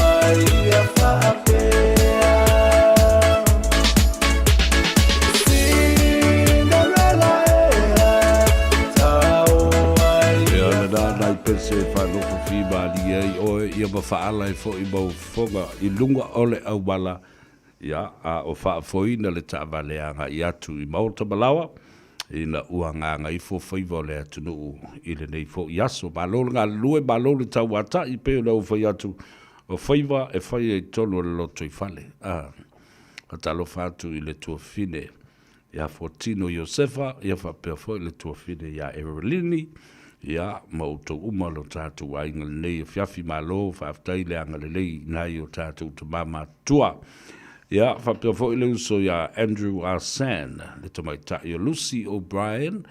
ai ia fa'apea. Cinderella ea, tao ai Ia lena nai pese e faanofo fimalie ai oe ia ma faaala ai fo'i mau fofoga i luga o le auala, ia, a o faafoeina le taavale agai atu i Maota Malawa, ina ua agaga ifo faiva o le atunuu i lenei fo'i aso. Malo le galulue, malo le tauata'i, pei ona ou fai atu, o faiva e faia i totonu o le lotoifale. A, faatalofa atu i le tuafafine ia Fuatino Iosefa, ia faapea foi le tuafafine ia Erelini, ia, ma outou uma lo tatou aiga lenei afiafi. Malo faafetai le agalelei i nai o tatou tama matutua. Ia, faapea foi le uso ia Andrew Arsan, le tamaitai o Lucy O'Brien,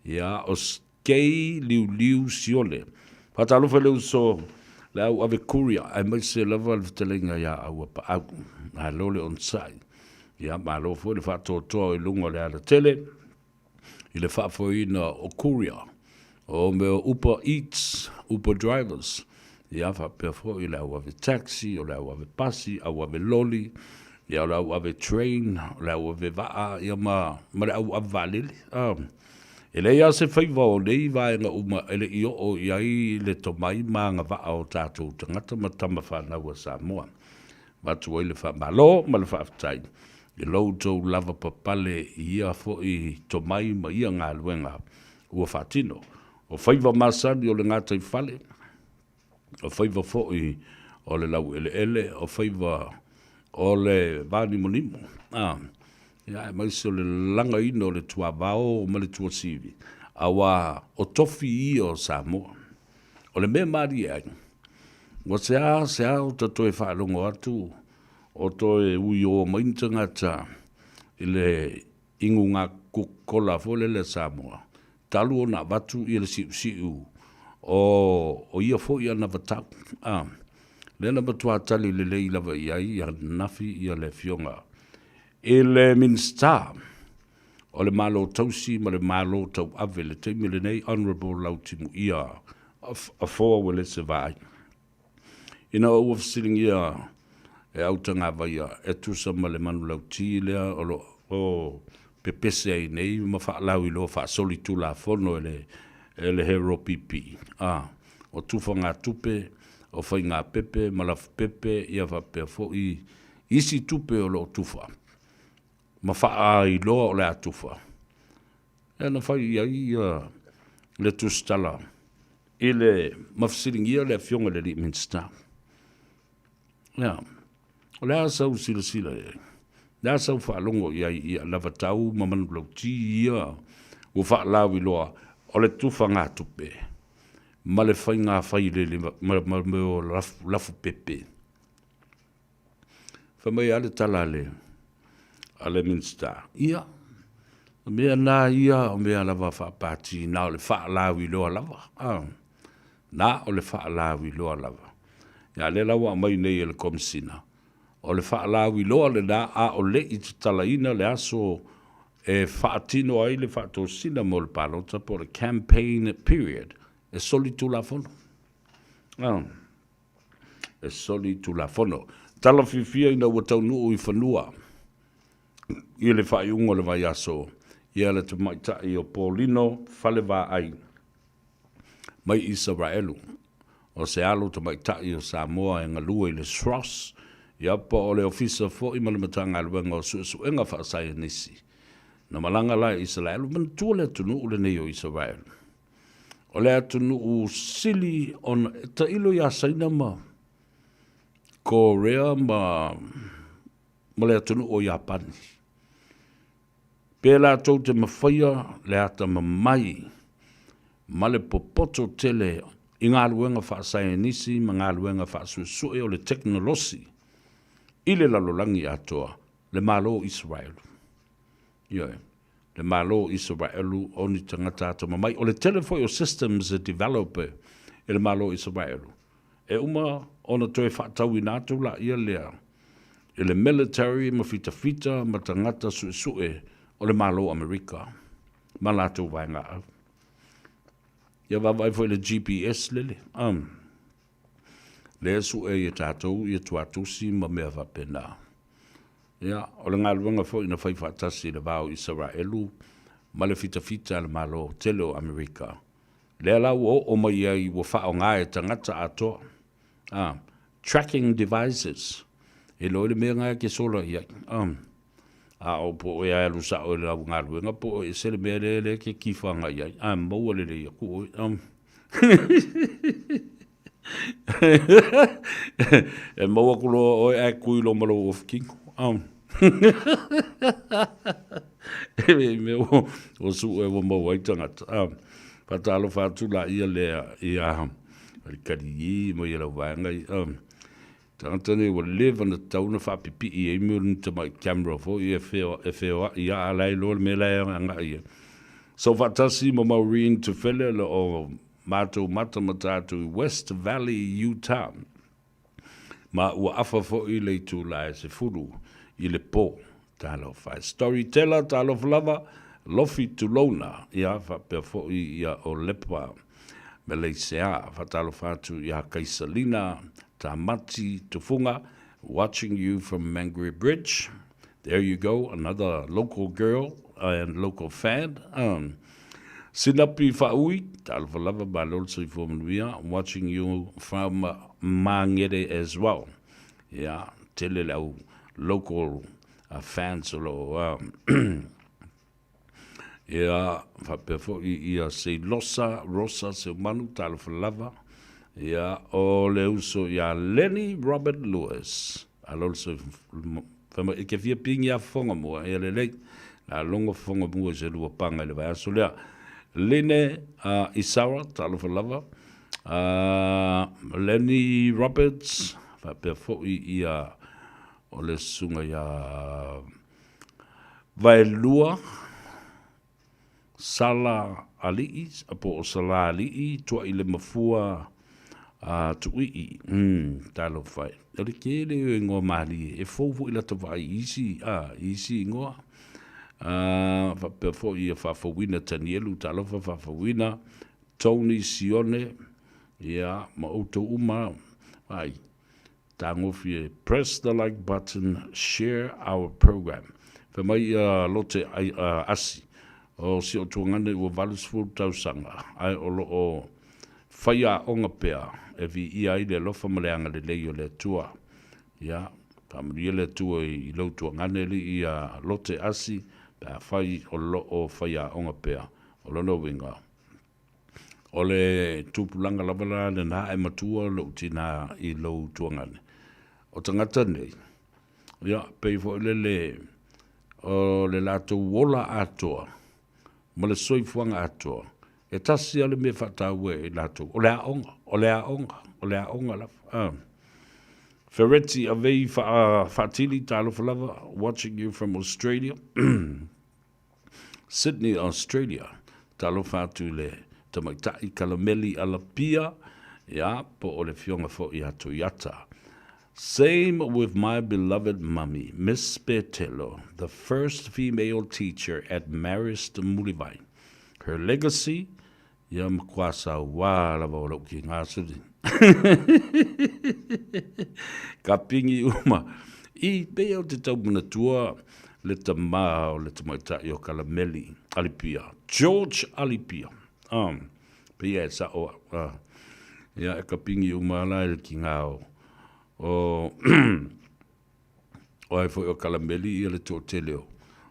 ia, o Skei Liuliu Siole. Faatalofa i le uso le au ave courier, aemaise lava le fetalaiga ia Auapaau. Malo le onosai. Ia, malo foi le faatoatoa i luga o le alatele i le faafoeina o courier, o mea o Uber Eats, Uber drivers, ia faapea foi le au ave taxi, o le au ave pasi, au ave loli, ia o le au ave train, o le au ave vaa, ia ma, ma le au ave vaalele. Ah, e leai lava se faiva o nei vaega uma e le i oo i ai le tomai ma agavaa o tatou tagata ma tama fanau a Samoa. Avatu ai le faamalo ma le faafetai i lo outou lavapapale i ia foi tomai ma ia galuega ua faatino. O faiva masani o le gataifale, o faiva foi o le laueleele, o faiva o le vanimonimo, a, ia, aemaise o le lagaina o le tuavao ma le tuasivi, auā o tofi ia o Samoa. O le mea malie ai, ua seasea o ta toe faalogo atu o toe uioa mai ni tagata i le inuga Coca-Cola foi lele a Samoa, talu ona avatu ia le siusiu o, o ia foi anavatau. A, lea na matua tali lelei lava i ai ia ananafi ia le Afioga i le Minisita o le Malo Tausi ma le Malo Tauave i le taimi lenei, Honourable Lautimuia Afoa Uelese Vaai. Ina ua fesiligia e Autagavaia e tusa ma le manulauti lea o lo o pepese ai nei ma faalauiloa faasolitulafono e le e le HEROPP, a o tufagatupe, o faigapepe ma lafupepe ia faapea foi isi tupe o lo o tufa ma faailoa o le a tufa, lea na fai i ai ia le tusitala i le ma fesiligia le Afioga i le alii Minisita. Ia, o le a sau silasila i ai? O le a sau faalogo i ai i anavatau ma manulauti ia ua faalauiloa o le tufagatupe? ma le faiga failele ma ma mea o lafu, lafu pepe. Fai mai lava le tala a le, a le Minisita, ia, o mea na ia, o mea lava faapati, na o le faalauiloa lava. Ah, na o le faalauiloa lava. Ia, lea la ua aumai nei e le Komesina, o le faalauiloa lena, a o le i tatalaina le aso e faatino ai le faatosina mo le palota po o le campaign period, e solitulafono. Ah. E solitulafono. Tala fiafia ina ua taunuu i fanua i le faaiuga o le vaiaso ia le tamaitai o Paulino Falevaai mai Isaraelu, o se alo tamaitai o Samoa e galue i le SROS, ia po o le Ofisa foi ma le Matagaluega o Suesuega Faasaienisi. Na malaga la i Isaraelu, manatua le atunuu lenei o Isaraelu. O le atunuu sili ona tailo iā Saina ma Korea ma ma le atunuu o Iapani. Pe latou te mafaia le atamamai ma le popoto tele i galuega faasaienisi ma galuega faasuesue o le tekonolosi i le lalolagi atoa, le Malo o Isaraelu. Ioe. Le Malo o Isaraelu o ni tagata atamamai. O le tele foi o systems e develop e le Malo o Isaraelu, e uma ona toe faatauina atu laia lea i le military ma fitafita ma tagata suesue o le Malo o Amerika ma latou vaegaau. Ia vaavaai foi i le GPS lele, lea e sue ai e tatou ia tuatusi ma mea faapena. Ia, o le galuega foi na fai faatasi i le va o Isaraelu ma le fitafita a le Malo tele o Amerika, lea la ua oo mai ai ua faaaoga e tagata atoa, a, tracking devices, e iloa ai le mea na e te sola i ai. A, a o po o e alu sao i lau galuega po o ese le mea lea lea e te kifa agai i ai, a maua lelei atu oe. A. e maua atu loa oe ae kui loa ma lou ofi kino. E i mea ua sue ua maua ai tagata. Faatalofa atu laia lea ia Alikali mai e lau vaega i. Tagata nei ua leva ona tatau ona faapipii ai mea o ni tamai camera foi e feoai a la e iloa le mea la e agai i ai. So faatasi ma Maureen Tufele o lo o matou matamata atu i West Valley, Utah, ma ua afa foi le itula e 10 i le po. Talofa e. Storyteller, talofa lava, Lofi tulouna, ia, faapea foi ia Olepa Meleisea. Faatalofa atu ia Kaisalina Tamati Tufunga, watching you from Mangere Bridge. There you go, another local girl and local fan. Um, Sinapi Faaui, talofa lava, malo le soifua manuia, watching you from Mangere as well. Ia, tele le au local fans o lo o Ia, faapea foi ia Seilosa Rosa Seumanu, talofa lava. Ia, o le uso ia Lenny Robert Lewis. Alo le soifua, fai mai, e ke fia pingi a fofoga mua, ia lelei. La longo fofoga mua i se lua panga i le vaiaso lea. Line Isara, talofa lava. Lenny Roberts, faapea foi ia o le susuga ia Vaelua Sala Alii, po o Sala Alii, Tuailemafua Tuii. Talofa e. O le tele o ingoa malie, e fou foi lata vaai i isi, a, i isi ingoa. Faapea foi ia Faafouina Tanielu, talofa Faafouina, Tony Sione, ia, ma outou uma, ai, Tagofie, press the like button, share our program. Fai mai ia Lote Asi, o si o tuagane ua 80 tausaga, ae o lo o faiaoga pea e viia ai le alofa ma le agalelei o le Atua. Ia, faamanuia le Atua i lou tuagane alii ia Lote Asi, pe afai o lo o faiaoga pea. O lona uiga, O le tupulaga lava la lena e matua lou tina i lou tuagane. O tagata nei, ia, pei foi lele o le latou ola atoa ma le soifuaga atoa E tasi lava le mea e faataua e latou, o le aoga, o le aoga, o le aoga lava. A. Fereti Avei Faatili, talofa lava, watching you from Australia. Sydney, Australia. Talofa atu i le tamaitai Kalameli Alapia, ia, po o le afioga foi ia Toiata. Same with my beloved mummy, Miss Petelo, the first female teacher at Marist Mulivai. Her legacy, ia matua sauā lava o lou ki suli. Ka pingi uma. I pei o te tau manatua le tamā o le tamaitai o Kalameli Alipia, George Alipia. Um, pei e sa o ia e ka pingi uma ala e ki ngā o o o ai foi o Kalameli ia le toatele o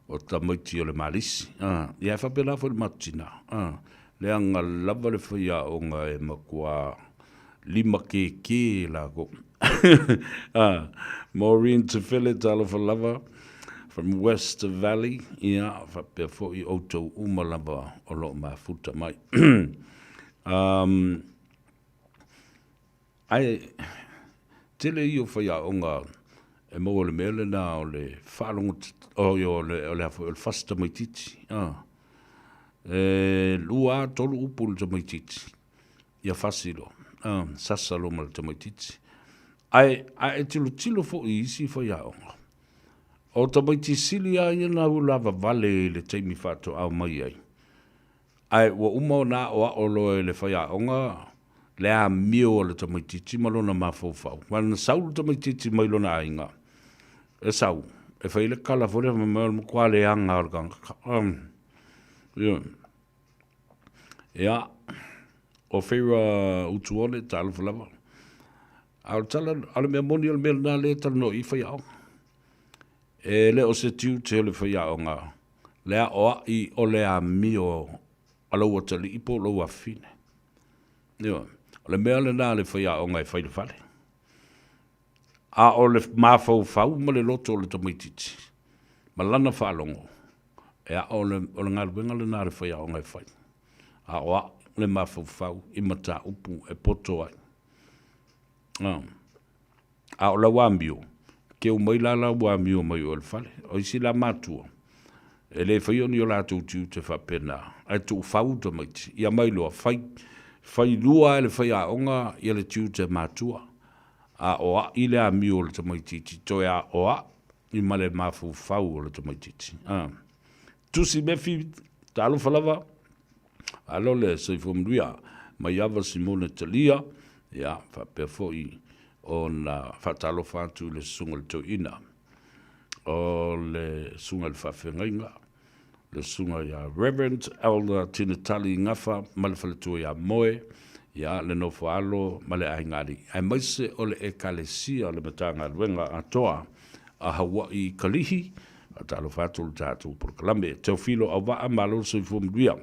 o tamaiti o le Malisi. Ah, ia e faapena foi le matou tina. Ah, leaga lava le faiaoga e matua lima kēkē lākou. ah, Maureen Tefele, talofa lava, from West Valley, ia, faapea foi outou uma lava o lo o mafuta mai. um, Ae tele ia o faiaoga e maua i le mea lena o le faalogo oi o le o le a foi o le fasi tamaitiiti a. E lua a tolu upu i le tamaitiiti ia fasi loa a, sasa loa ma le tamaitiiti. Ae a e tilotilo foi i isi faiaoga, o tamaiti sili lava ia na ulavavale i le taimi faatoa mai ai. Ae ua uma ona aʻoaʻo loa e le faiaoga le amio a le tamaitiiti ma lona mafaufau. Aua na sau le tamaitiiti mai lona aiga, e sau, e fai le kala foi lea fai mai o le matua leaga o le tagata. Ioe. Ia, o Feira Utuone, talofa lava. A o le tala, a o le mea moni o le mea lena lea e talanoa i faiaoga. E le o se tiute o le faiaoga le aʻoaʻi o le amio a lou atalii po o lou afafine. Ioe. O le mea lena a le faiaoga e fai i le fale. A o le mafaufau ma le loto o le tamaitiiti ma lana faalogo, e aʻo le, o le galuega lena a le faiaoga e fai. Aʻoaʻi le mafaufau i mataupu e poto ai. Ah. A o lau amio, keu mai la lau amio mai oe i le fale. O isi la matua, e le faia ni o latou tiute faapena, ae tuufau tamaiti. Ia mai loa, fai, fai lua e le faiaoga ia le tiute matua, aoai le amio o le tamaitiiti, toe aoai ma le mafaufau o le tamaitiiti. A. Tusi Mefi, talofa lava, alo le soifua manuia, Maiava Simone Talia, ia, faapea foi ona faatalofa atu i le Susuga i le Toeaina, o le Susuga i le Faafeagaiga, le Susuga ia Reverend Elder Tinatali Gafa ma le faletua ia Moe, ia le nofo alo ma le aiga alii, aemaise o le Ekalesia o le Matagaluega atoa a Hauaʻi i Kalihi. Faatalofa atu i le tatou polokalame. Teofilo Auvaa, malo le soifua manuia.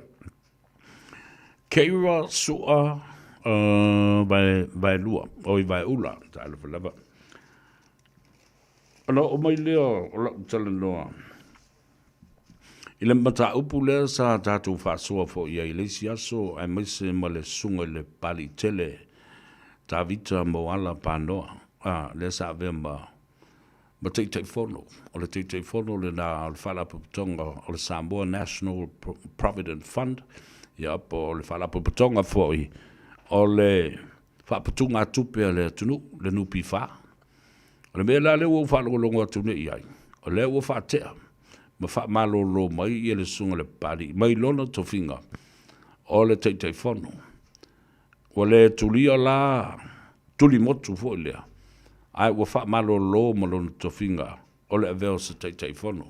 Keira Sua uh, Vaelua, oi Vaeula, talofa lava. Ona oo mai lea o lau talanoa i le mataupu lea sa tatou faasoa foi ai i le isi aso aemaise ma le susuga i le Papalii tele Tavita Moala Panoa, a, lea sa avea ma ma Taitaifono. O le Taitaifono lena o le Faalapotopotoga o le Samoa National Provident Fund, ia, po o le Faalapotopotoga foi o le Faaputugatupe a le atunuu, le NPF. O le mea la lea ua ou faalogologo atu nei i ai, o lea ua faatea ma faamalolo mai ia le Susuga i le Papalii mai lona tofiga o le Taitaifono. Ua le tulia la tuli motu foi lea, ae ua faamalolo ma lona tofiga o le avea o se Taitaifono.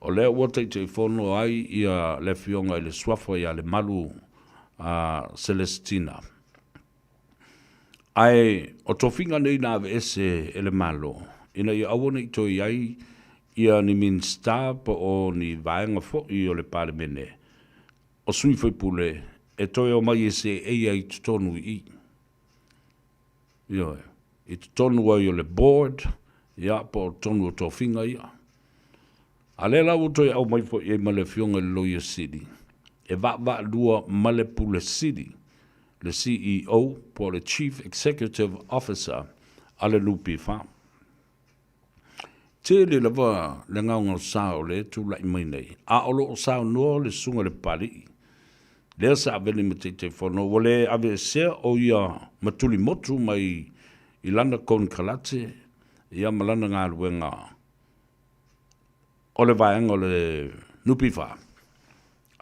O lea ua Taitaifono ai ia le Afioga i le Suafa ia Lemalu Celestina. Ae o tofiga nei na aveese e le Malo ina ia aua ne i toe i ai ia ni Minisita po o ni vaega foi o le Palemene o sui faipule e toe omai e seei ai i totonu i i. Ioe, i totonu ai o le board, ia, po o totonu o tofiga ia. A lea la ua toe aumai foi i ai ma le Afioga i le Loia Sili. e vaavaalua ma le Pule Sili, le CEO po o le Chief Executive Officer a le NPF. Tele lava le gaogaosa o lea e tulai mai nei, a o lo o saunoa le Susuga i le Papalii, lea sa avea nei ma Taitaifono, ua le aveesea o ia ma tulimotu mai i lana konekarate ia ma lana galuega o le vaega o le NPF,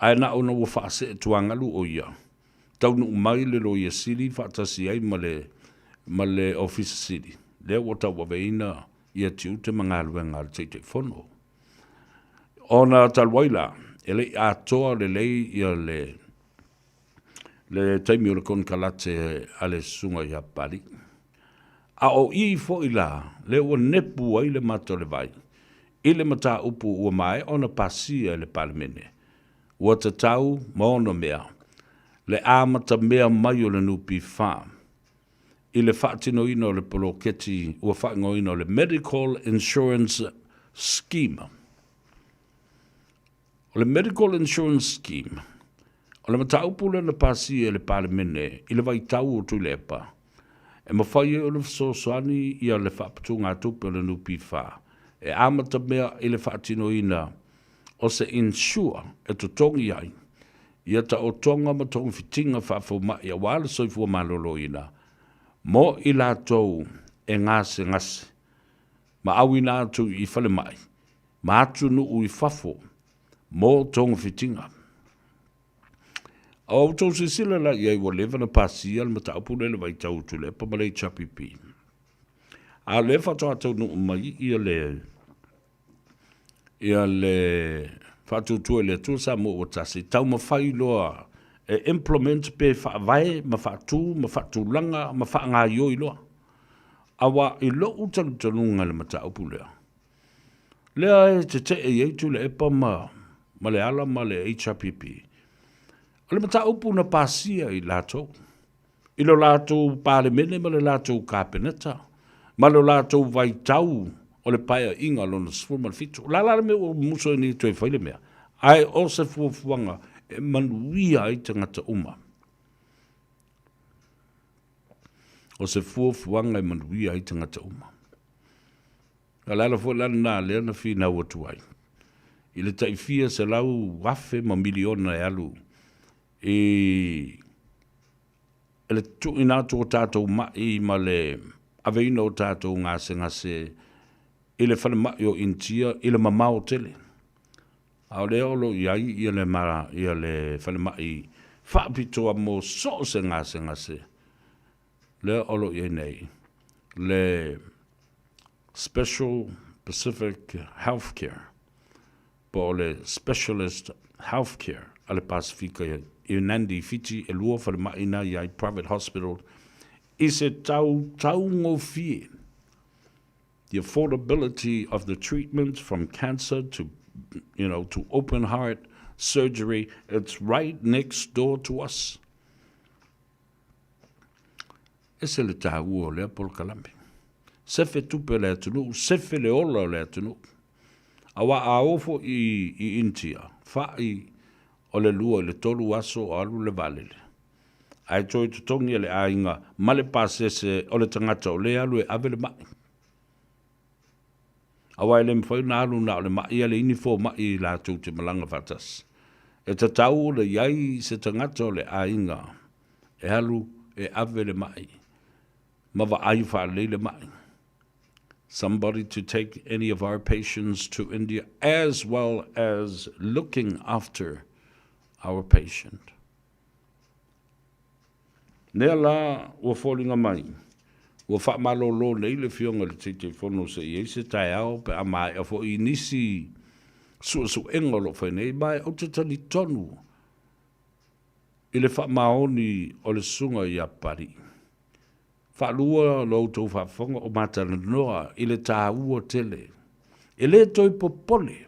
ae na ona ua faasee tuagalu o ia, taunuu mai le Loia Sili faatasi ai ma le ma le Ofisa Sili, lea ua tauaveina ia tiute ma galuega a le Taitaifono. Ona talu ai la, e le i atoa lelei ia le le taimi o le konekarate a le Susuga ia Papalii. A o i foi la, lea ua nepu ai le mata o le vai i le mataupu ua maea ona pasia e le Palemene, ua tatau ma ona mea le amatamea mai o le NPF i le faatinoina o le poloketi ua faaigoaina o le Medical Insurance Scheme. O le Medical Insurance Scheme, o le mataupu lea na pasia e le Palemene i le vaitau o Tuilaepa, e mafai ai ona fesoasoani ia le faaputugatupe o le NPF e amatamea i le faatinoina o se insure e totogi ai ia taotoga ma togafitiga faafomai aua le soifua maloloina mo i latou e gasegase ma auina atu i falemai ma atunuu i fafo mo togafitiga. A ua outou silasila la i ai ua leva ona pasia le mataupu lea i le vaitau o Tuilaepa ma le HRPP. A o lea faatoa taunuu mai ia le ia le faatuatua i le Atua Samoa ua tasi, taumafai loa e implement pe faavae ma faatu ma faatulaga ma faagaioi loa. Aua i lou talitonuga i le mataupu lea, lea e tetee i ai Tuilaepa ma, ma Leala ma le HRPP, o le mataupu na pasia i latou, i lo latou Palemene ma le latou Kapeneta, ma lo latou vaitau o le Paeaiga lona 17. O le a la le mea ua musu ai nei e toe fai le mea? Ae o se fuafuaga e manuia ai tagata uma. O se fuafuaga e manuia ai tagata uma. O le ala foi la lena lea na finau atu ai i le tai fia 100,000 ma miliona e alu i le tuuina atu o tatou ma'i ma le aveina o tatou gasegase i le falemai o Initia i le mamao tele. A o lea o lo o i ai ia le, ia le falemai faapitoa mo so o se gasegase lea o lo o i ai nei le Special Pacific Healthcare po o le Specialist Healthcare a le Pasefika i Nandi i Fiti, e lua falemai na i ai, private hospital, i se tau taugofie. The affordability of the treatment from cancer to, you know, to open heart surgery, it's right next door to us. Ese le taua o lea polokalame. Sefe tupe o le atunuu, sefe le ola o le atunuu. Aua a o foi i, i Initia, fa'i o le lua i le tolu aso o alu le vaalele. Ae toe totogi e le aiga ma le pasese o le tagata o lea alu e ave le ma'i. Aua e le mafai ona alu na o le ma'i a le ini foma'i latou te malaga faatasi. E tatau ona i ai se tagata o le aiga e alu e ave le ma'i ma vaai faalelei le ma'i. Somebody to take any of our patients to India as well as looking after our patient. Nea la ua foliga mai, ua faamalōlō nei le Afioga i le Taitaifono se i ai se taeao pe a maea foi i nisi suesuega o lo o fai nei, ma ou te talitonu i le faamaoni o le Susuga ia Papalii. Faalua lo outou faafofoga o matalanoa i le taua tele. E le toe popole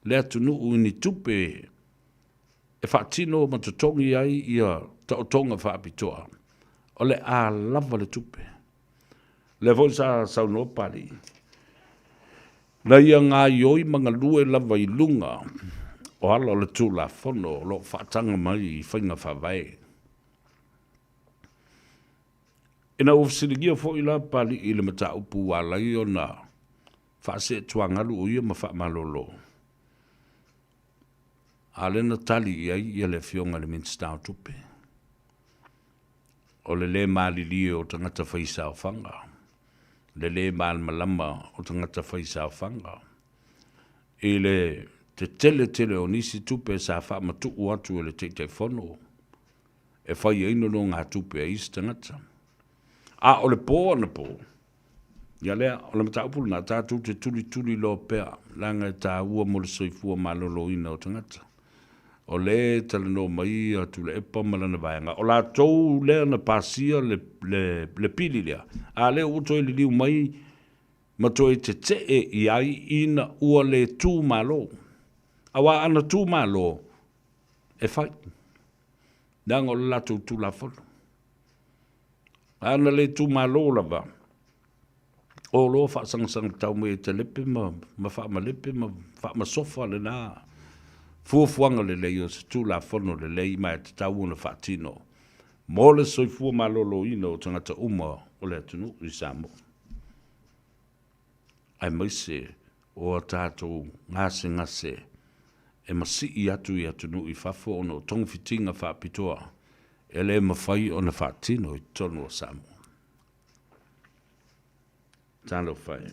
le atunuu i ni tupe e faatino ma totogi ai ia taotoga faapitoa, o le a lava le tupe. Lea foi sa saunoa Papalii, na ia gaioi ma galue lava i luga O ala o le Tulafono o lo o faataga mai i faiga faavae. Ina ua fesiligia foi la Papalii i le mataupu ua ala ai ona faaseetuagalu o ia ma faamalolo, a o lea na tali i ai ia le Afioga i le Minisita o Tupe, o le lē malilie o tagata faisaofaga, le lē malamalama o tagata faisaofaga i le tetele tele o nisi tupe sa faamatuu atu e le Taitaifono e fai ai nonogatupe a isi tagata. A o le po anapo, ia lea, o le mataupu lena, tatou te tulituli loa pea, leaga e taua mo le soifua maloloina o tagata. O lea e talanoa mai ia Tuilaepa ma lana vaega, o latou lea na pasia le, le, le pili lea, a lea ua toe liliu mai ma toe tetee i ai ina ua le tu malo. Aua ana tu malo, e fai. Leaga o le latou Tulafono. A na le itumalo lava, o loa faasagasagatatau tau mai e talepe ma, ma faamalepe ma faamasofa lena fuafuaga lelei o se Tulafono lelei ma e tatau ona faatino mo le soifua maloloina o tagata uma o le atunuu i Samoa, aemaise o a tatou gasegase e masii atu i atunuu i fafo ona o togafitiga faapitoa e le mafai ona faatino i totonu o Samoa. Talofa e.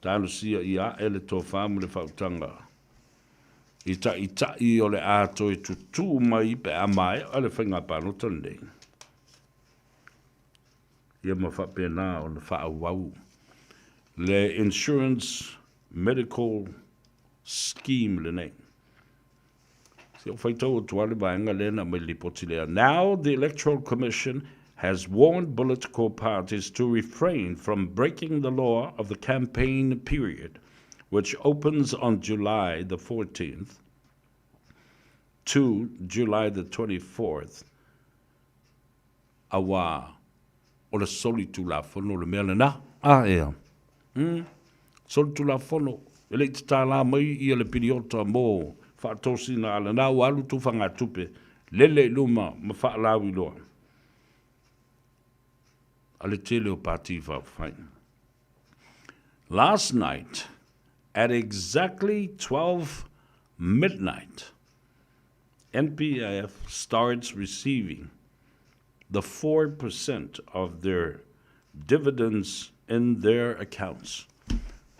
Talosia ia ae le tofa ma le faautaga i taitai o le a toe tutū mai pe a maea le faiga palota lenei. Ia ma faapena ona faaauau le Insurance Medical Scheme lenei. Se i ou faitau atu lava le vaega lea na aumai i le lipoti lea. Now the Electoral Commission has warned political parties to refrain from breaking the law of the campaign period, which opens on July the 14th to July the 24th, Auā, o le solitulafono le mea lenā. A ea. Mm. Solitulafono, e le i tatala mai ia le piliota mo faatosina a lenā ua alu tufagatupe, lele i luma ma faalauiloa a le tele o Pati Faaupufai. Last night, at exactly 12 midnight, NPF starts receiving the 4% of their dividends in their accounts.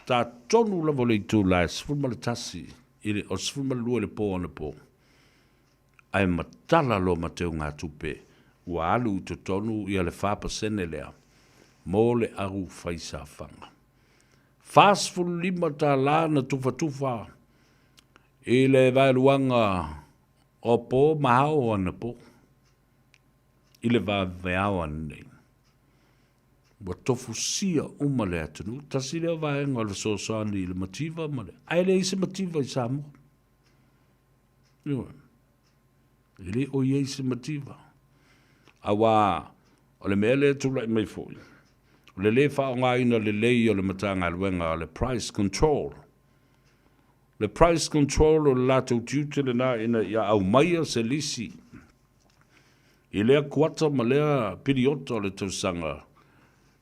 Ta tonu lava o le itula e 11 i le, o le 12 i le pō anapo, ae matala loa ma teugatupe ua alu i totonu ia le 4% lea mo le au faisaofaga. $45 na tufatufa I le vaeluaga o po ma ao anapo, i le vaveao ananei, ua tofusia uma le atunuu. Tasi lea vaega o le fesoasoani i le mativa ma le... Ae leai se mativa i Samoa. Ioe. E le o i ai se mativa. Auā, o le mea lea e tulai mai foi, o le lē faaaogaina lelei o le Matagaluega o le Price Control, Le price control o le latou tiute lena ina ia aumaia se lisi i lea kuata ma lea piriota o le tausaga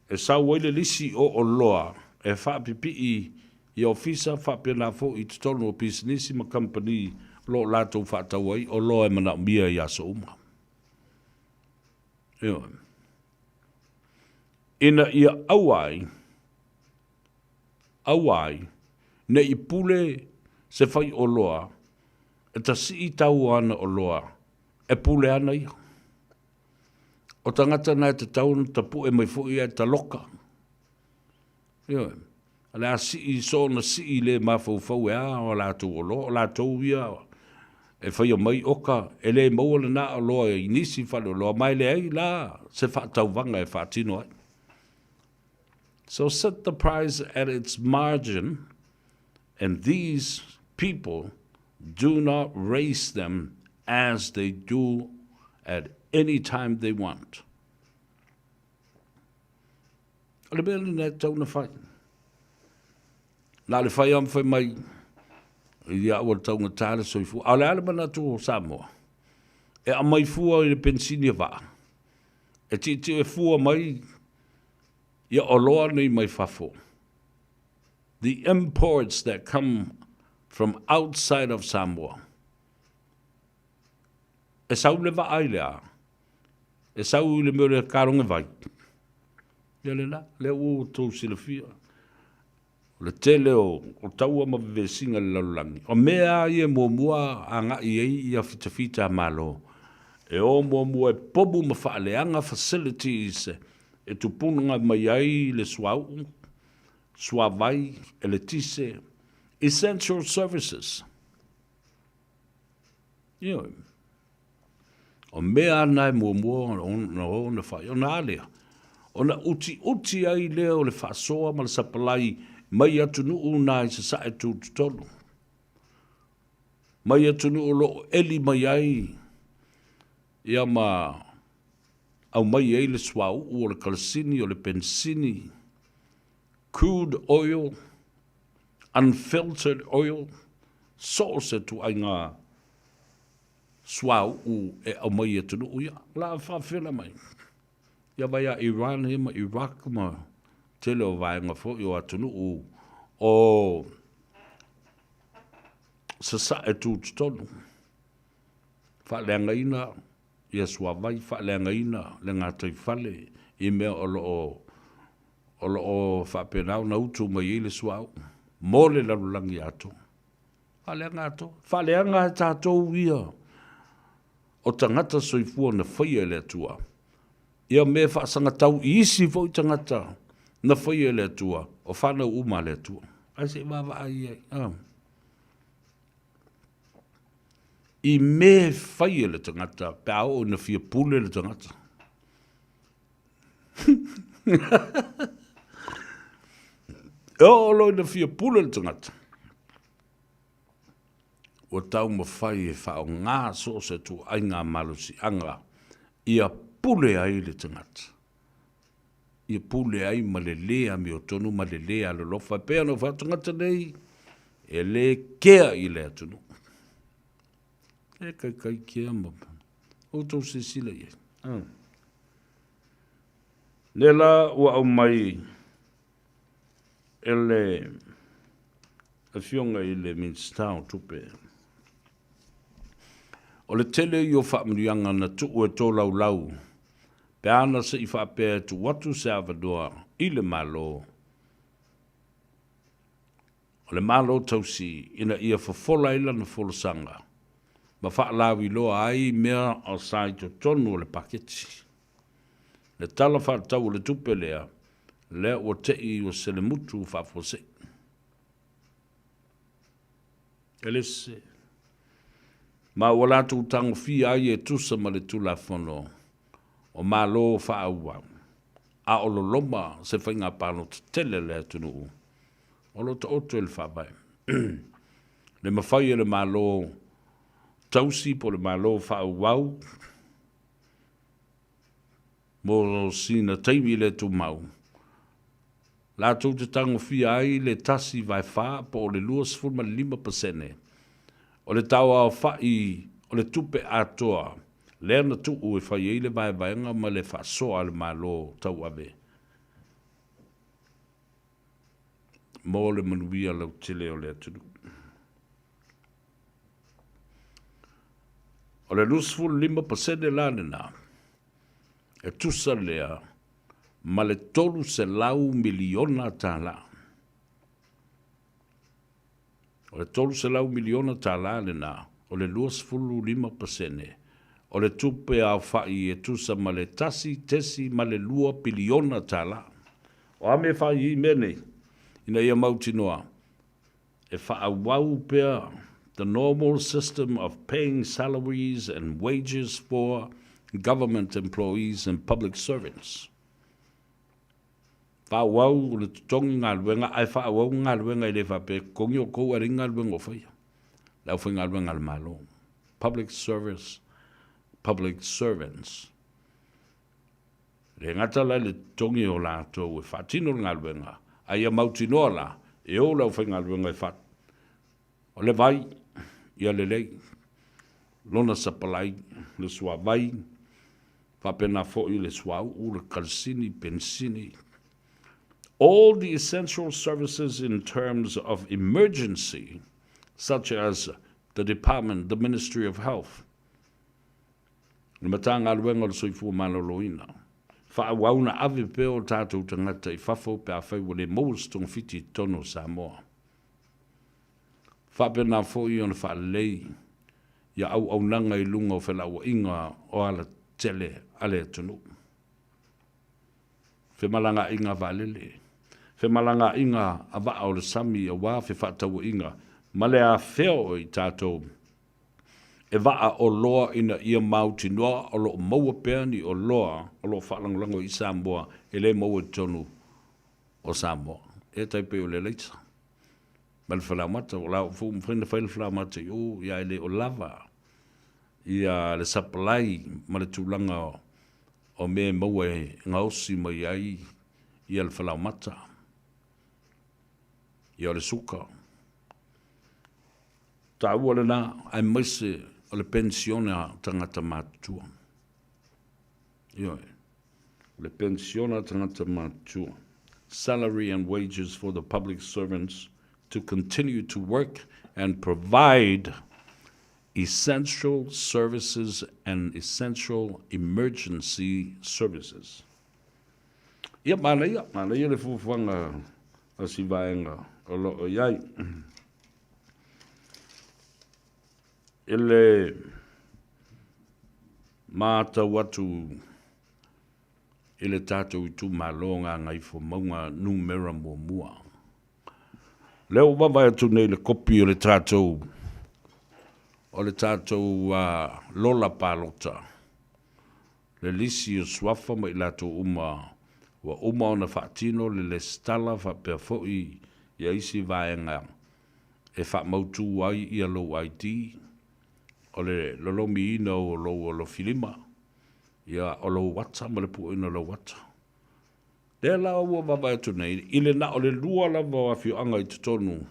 e sau ai le lisi o oloa e faapipii i ofisa faapena foi i totonu o pisinisi ma kamupani o lo o latou faatau ai oloa e manaomia i aso uma. Ioe. Ina ia aua ai Aua ai, ne i pule se faioloa e tasii tau ana oloa, e pule ana ia. O tagata na e tatau ona tapue mai foi ae taloka. Ioe, o le a sii soona sii le mafaufau e a o latou oloa, o latou ia e faia mai oka, e le maua lena oloa i nisi faleoloa, ma e leai la se faatauvaga e faatino ai. So set the price at its margin, and these people do not raise them as they do at any time they want. O le mea lena e tatau ona fai. Na o le fai lava ma fai mai, Ia ua taugata le soifua. A o le a le manatu o Samoa? E aumai fua i le penisini e vaa. E tietie fua mai ia oloa nei mai fafo. The imports that come from outside of Samoa. E sau le vaa i le a? E sau i le mea o le kaloge vai. Ia le la, lea ua outou silafia. O le tele o taua ma vevesiga i le lalolagi, o mea lava ia e muamua agai ai ia fitafita a Malo, e o muamua e pomu ma faaleaga facilities e tupunaga mai ai le suauu, suavai, eletise, essential services. Ioe. O mea ana e muamua ona o ona fai, ona a lea? Ona utiuti ai lea o le faasoa ma le sapalai mai atunuu na i sasae tutotonu. Mai atunuu o lo o eli mai ai ia ma aumai ai le suauu o le kalasini, o le penisini, crude oil, unfiltered oil, so o se tuaiga suauu e aumai i atunuu ia. O le a faafela mai. Ia vai a Iran ia ma Iraq ma tele o vaega foi o atunuu o sasae tutotonu. Faaleagaina ia suavai, faaleagaina le gataifale i mea o lo o o lo o faapena ona utu mai ai le suauu mo le lalolagi atoa. Faaleaga atoa. Faaleaga e tatou ia o tagata soifua na faia e le Atua. Ia mea faasagatau i isi foi tagata na faia e le Atua, o fanau uma a le Atua. Ae se i vaavaai i ai. Ah. I mea e fai e le tagata pe a oo ina fia pule le tagata. E oo loa ina fia pule le tagata, ua taumafai e faaaoga so o se ituaiga malosiaga ia pule ai le tagata, ia pule ai ma le lē amiotonu ma le lē alolofa. E pei ona ou fai atu, tagata nei e lē kea i le atunuu. E kaikai kea ma outou silasila i ai. Ah. Lea la ua aumai e le Afioga i le Minisita o Tupe, o le tele ia o faamanuiaga na tuu e tolaulau pe a na se i faapea e tuu atu se avanoa i le Malo, o le Malo tausi ina ia fofola ai lana folasaga ma faalauiloa ai mea sa i totonu o le paketi. Le Tala Faatatau o le Tupe lea, lea ua te'i ua selemutu faafuasei. E le sese. Ma ua latou tagofia ai e tusa ma le Tulafono o Malo Faaauau, a o loloma se faiga palota tele a le atunuu, o lo o taoto i le Faavae. Le mafai e le Malo tausi po o le Malo faaauau mo sina taimi le tumau, latou te tagofia ai le 1/4 po o le 25% o le tauaofa'i o le tupe atoa lea na tuu e fai ai le vaevaega ma le faasoa a le Malo tauave mo le manuia lautele o le atunuu. O le 25% la lena, e tusa lea ma le $300 miliona tala. O le $300 miliona tala lena, o le 25% o le tupe aofa'i e tusa ma le $1.2 piliona tala. O a mea e fai i mea nei, ina ia mautinoa e faaauau pea the normal system of paying salaries and wages for government employees and public servants. Faaauau le totogi galuega ae faaauau galuega e le faapea e totogi outou ae leai ni galuega o faia. Le aufaigaluega a le Malo. Public service, public servants. E le gata la i le totogi o latou e faatino le galuega, a ia mautinoa la e o le aufaigaluega e O le vai, ia lelei lona sapalai, le suavai, faapena foi le suauu, le kalasini, penisini. All the essential services in terms of emergency, such as the department, the Ministry of Health, le Matagaluega o le Soifua Maloloina, faaauau ona ave pea o tatou tagata i fafo pe afai ua le maua se togafiti i totonu o Samoa. Faapena foi ona faalelei ia auaunaga i luga o felauaiga o alatele a le atunuu. Femalagaaiga a vaalele, femalagaaiga a vaa o le sami aua fefaatauaiga ma le afea o i tatou e vaa oloa ina ia mautinoa o lo o maua pea ni oloa o lo o faalagolago i Samoa e le maua i totonu o Samoa. E tai pei o le alaisa ma le falaoamata, o la ua mafai ona fai le falaoamata i o, ia e le o lava ia le supply ma le tulaga o mea e maua e gaosi mai ai ia le falaoamata, ia o le suka. Taua lena, aemaise o le penisione a tagata matutua. Ioe. O le penisione a tagata matutua. Salary and wages for the public servants to continue to work and provide essential services and essential emergency services. Ia, manaia, manaia le fuafuaga a si vaega o lo o i ai. I le matau atu i le tatou itumalo Gagaifomauga Numera Muamua, lea ua vaavaai atu nei i le kopi o le tatou o le tatou lola palota, le lisi o suafa ma i latou uma ua uma ona faatino le lesitala faapea foi ia isi vaega e faamautu ai ia lou ID, o le lolomiina o lou alofilima, ia o lou ata ma le pueina o lou ata. Lea la ua vaavaai atu nei, i le na o le lua lava o afioaga i totonu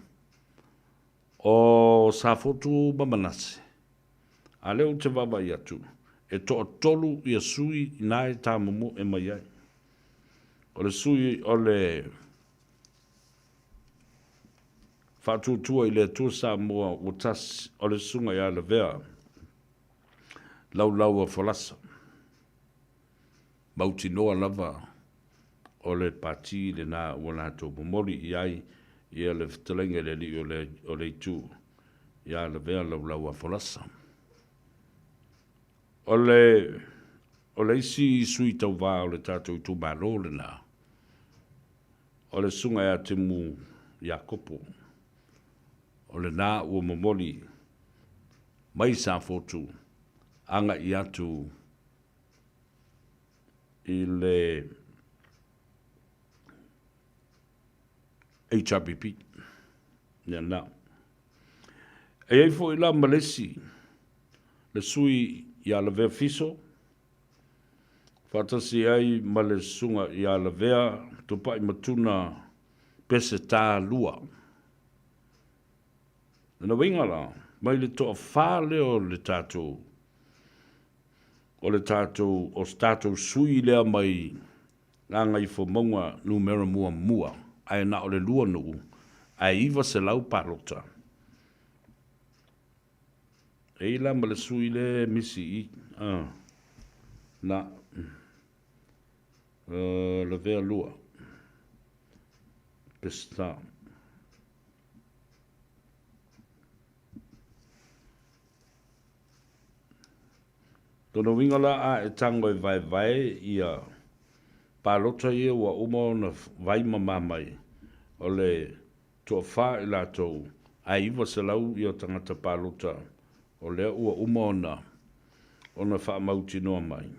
o Safotu ma Manase, a lea ou te vaavaai atu, e toatolu ia sui ina e tamomoe mai ai. O le sui o le Faatuatua i le Atua Samoa ua tasi, o le Susuga ia Lavea Laulau a Folasa. Mautinoa lava o le pati lena ua latou momoli i ai ia le fetalaiga i le alii o le itu ia Lavea Laulau a Folasa. O le o le isi sui tauva o le tatou itumalo lena, O le Susuga ia Temu Iakopo, o lena ua momoli mai Safotu agai atu i le HRPP. Ia na. E i ai foi la ma le isi, le sui ia Lavea Fiso, faatasi ai ma le Susuga ia Lavea Tupaimatuna Peseta Lua. Lona uiga la, mai le toafa lea o le tatou, o le tatou, o se tatou sui lea mai Gagaifomauga Numera Muamua, ae na o le lua nuu, ae 900 palota. E i la ma le sui le misi i a na lavea lua pesta. Lona uiga la a e tago e vaevae ia palota ia ua uma ona vai mama mai o le Toafa i latou, ae 900 ia tagata palota o lea ua uma ona ona faamautinoa mai.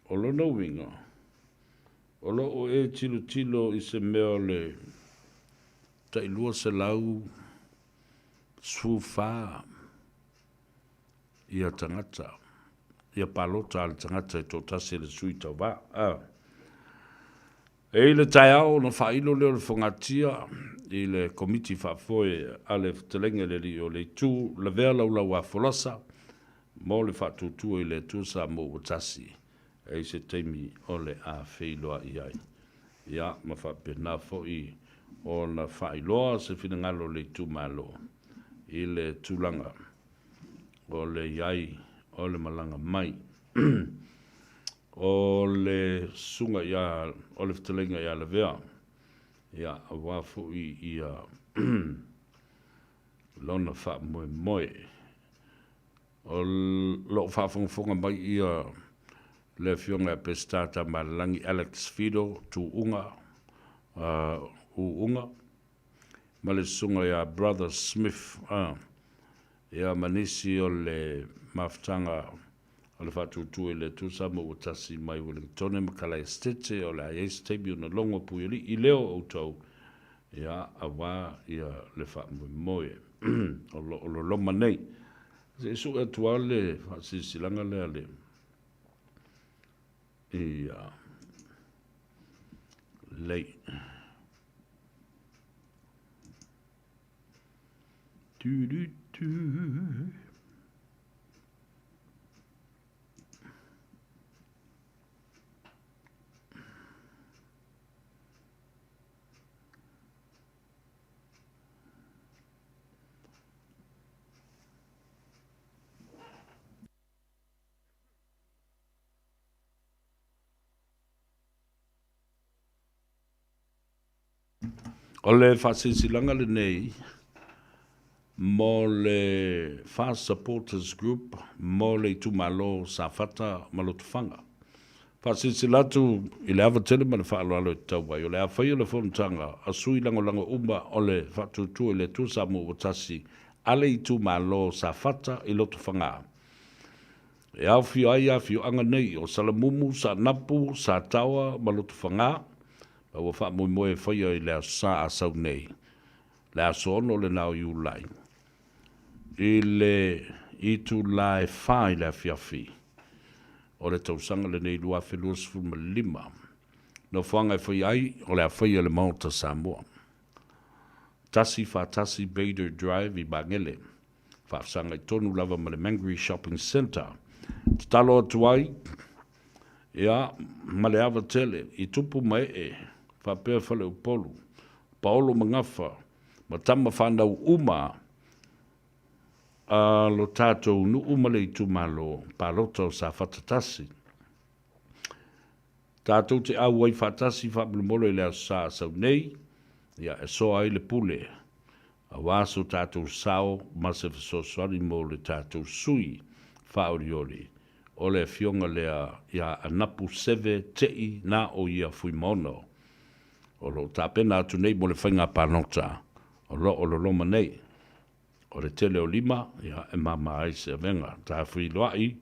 O lona uiga, o lo o e tilotilo i se mea o le tai 214 ia tagata, ia palota a le tagata e toatasi e le sui tauva. E i le taeao ona faailo lea o le fogatia i le Komiti Faafoe a le Fetalaiga i le Alii o le Itu Lavea Laulauafolasa mo le faatuatua i le Atua Samoa ua tasi e i se taimi o le a feiloai ai. Ia, ma faapena foi ona faailoa se finagalo o le itumalo i le tulaga o le i ai o le malaga mai o le susuga ia, o le fetalaiga ia Lavea, ia, aua foi ia lona faamoemoe. O lo o faafogafoga mai ia le Afioga ia Peseta Tamaalelagi Alex Fido Tuuga, Uuga, ma le Susuga ia Brother Smith, ia ma nisi o le mafutaga o le faatuatua i le Atua Samoa ua tasi mai Welingtone ma Kalae Esitete, o le a i ai se taimi ona logo Puialii i leo o outou, ia, aua ia le faamoemoe o lo o loloma nei. Se i sue atu lava le faasilasilaga lea le, ia, lei. Du, du, du. O le faasilasilaga lenei mo le Fast Supporters Group mo le itumalo o Safata ma Lotofaga. Faasilasila atu i le ava tele ma le faaaloalo e tatau ai, o le a faia le fonotaga a sui lagolago uma o le Faatuatua i le Atua Samoa ua Tasi a le itumalo o Safata i Lotofaga. E aofia ai afioaga nei o Salamumu, Saanapu, Sataoa ma Lotofaga, ma ua faamoemoe e faia i le Aso Sa a sau nei, le aso 6 lena o Iulai, i le itula e 4 i le afiafi o le tausaga lenei 2025. Nofoaga e faia ai, o le a faia e le Maota Samoa. 141 Bader Drive i Magele, faafesagai tonu lava ma le Mangere Shopping Centre. Tatalo atu ai, ia, ma le ava tele, i tupu ma ee, faapea Faleupolu, Paolo ma Gafa, ma tama fanau uma a lo tatou nuu ma le itumalo palota o Safata 1. Tatou te auai faatasi faamolemole i le Aso Sa a sau nei, ia, e soa ai le pule, aua so tatou sao ma se fesoasoani mo le tatou sui faaolioli, o le afioga lea ia Anapu Seve Te'i na o ia Fuimaono, o lo o tapena atu nei mo le faiga palota o lo o loloma nei. O le tele o lima, ia, e mama ai se avega. Tafeiloai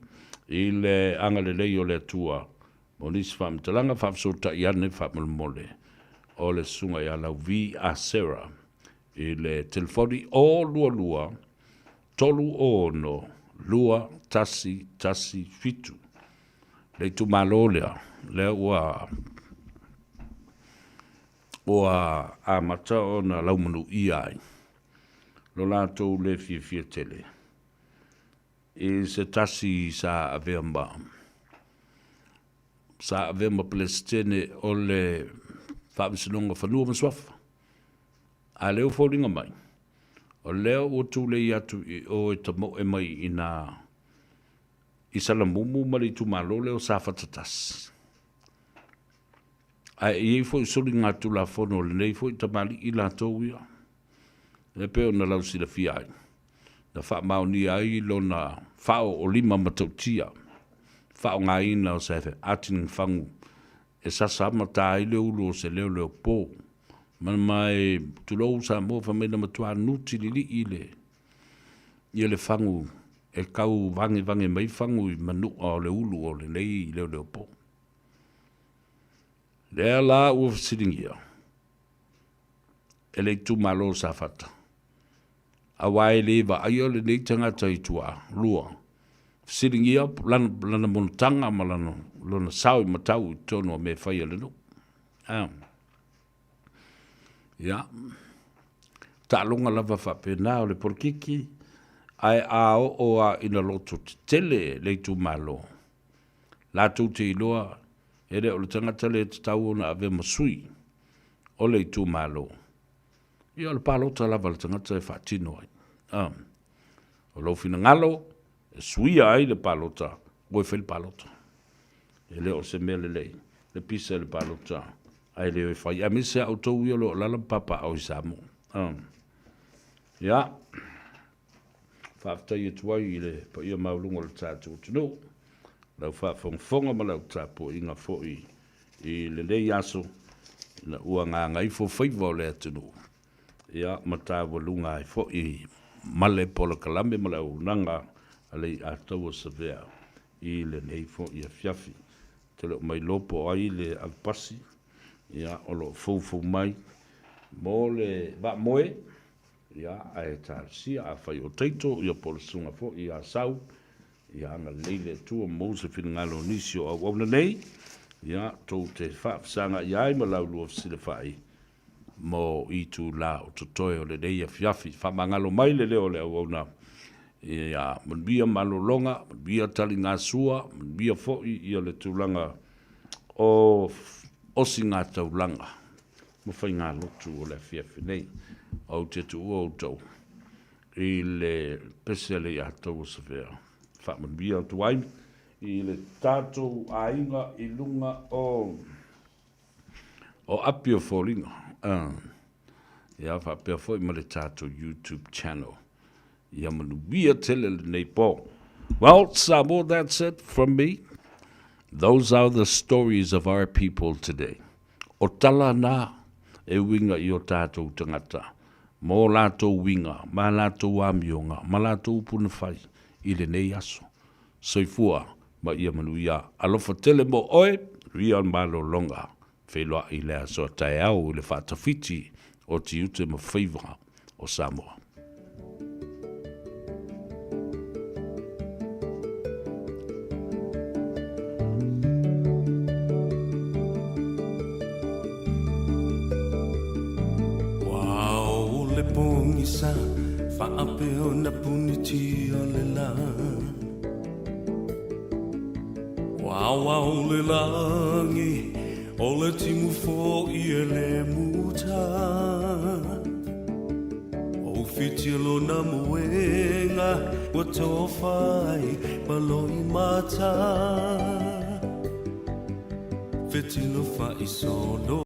i le agalelei o le Atua mo nisi faamatalaga faafesootai ane faamolemole o le Susuga ia Lauvi Asera i le telefoni 022 306 2117. Le itumalo lea, lea ua ua amata ona laumanuia ai lo latou le fiafia tele i se tasi sa avea ma sa avea ma Pelesitene o le Faamasinoga o Fanua ma Suafa. A lea ua foliga mai, o lea ua tulei atu i o e tamoe mai i nā i Salamumu ma le itumalo lea o Safata 1. Ae i ai foi soligatulafono a lenei foi tamalii latou ia, e pei ona lausilafia ai, na faamaonia ai lona faaoolima matautia, faaaogaina o se atinafagu e sasa amata ai le ulu o se leoleopo. Ma e tulou Samoa fai mai na matua nuti lilii le ia le fagu e tau vagevage mai fagu i manua o le ulu o lenei leoleopo. Lea la ua fesiligia e le itumalo o Safata, aua e le vaaia lenei tagata i tua, 2, fesiligia lana, lana monotaga ma lana, lona sao i matau i totonu o mea e fai a le nuu. A. Ia. Taaloga lava faapena o le polokiki, ae a oo a ina loto tetele le itumalo, latou te iloa e le o le tagata lea e tatau ona avea ma sui o le itumalo. Ia o le palota lava a le tagata e faatino ai. A. O lou finagalo e suia ai le palota, ua e fai le palota. E le o se mea lelei le pisa i le palota ae le o e fai. Aemaise a outou ia o lo o alaala ma papaaao i Samoa. Ia, faafetai atu ai i le paia maualuga o le tatou atunuu, lau faafogafoga ma lau tapuaiga foi i lenei aso ina ua gagaifo faiva o le atunuu. Ia, ma taualuga ai foi ma le polokalame ma le auaunaga a le Iataua Savea i lenei foi afiafi. Ou te le o mailoa po o ai le avepasi, ia, o lo o foufou mai mo le vaamoe, ia, ae talosia afai o Taito, ia, po o le susuga foi ia Sau, ia agalelei le Atua maua se finagalo o nisi o auauna nei, ia, tou te faafesagai ai ma la ulua fesilafai mo itula o totoe o lenei afiafi. Faamagalo mai le leo o le auauna ia manuia malologa, manuia taligasua, manuia foi ia le tulaga o osigataulaga ma faigalotu o le afiafi nei. Ou te tuua outou i le pese a le Iataua Savea. Faamanuia atu ai i le tatou aiga i luga o O api o foliga ia faapea foi ma le tatou YouTube channel. Ia manuia tele lenei po. Well, Samoa, that's it from me. Those are the stories of our people today. O tala na e uiga i o tātou tangata, mō lātou uiga, mā lātou amioga, ma lātou upu na fai i lenei aso. Soifua ma ia manuia. Alofa tele mo oe, manuia malologa. Feiloai i le aso a taeao i le faatawhiti o tiute ma faiva o Samoa. Ua o le pogisa faapea ona punitia le la. Ua aoao le lagi o le timu fo'i e le muta. O whiti lona moenga ua tofa ai ma loimata. Fetilo fa'i solo.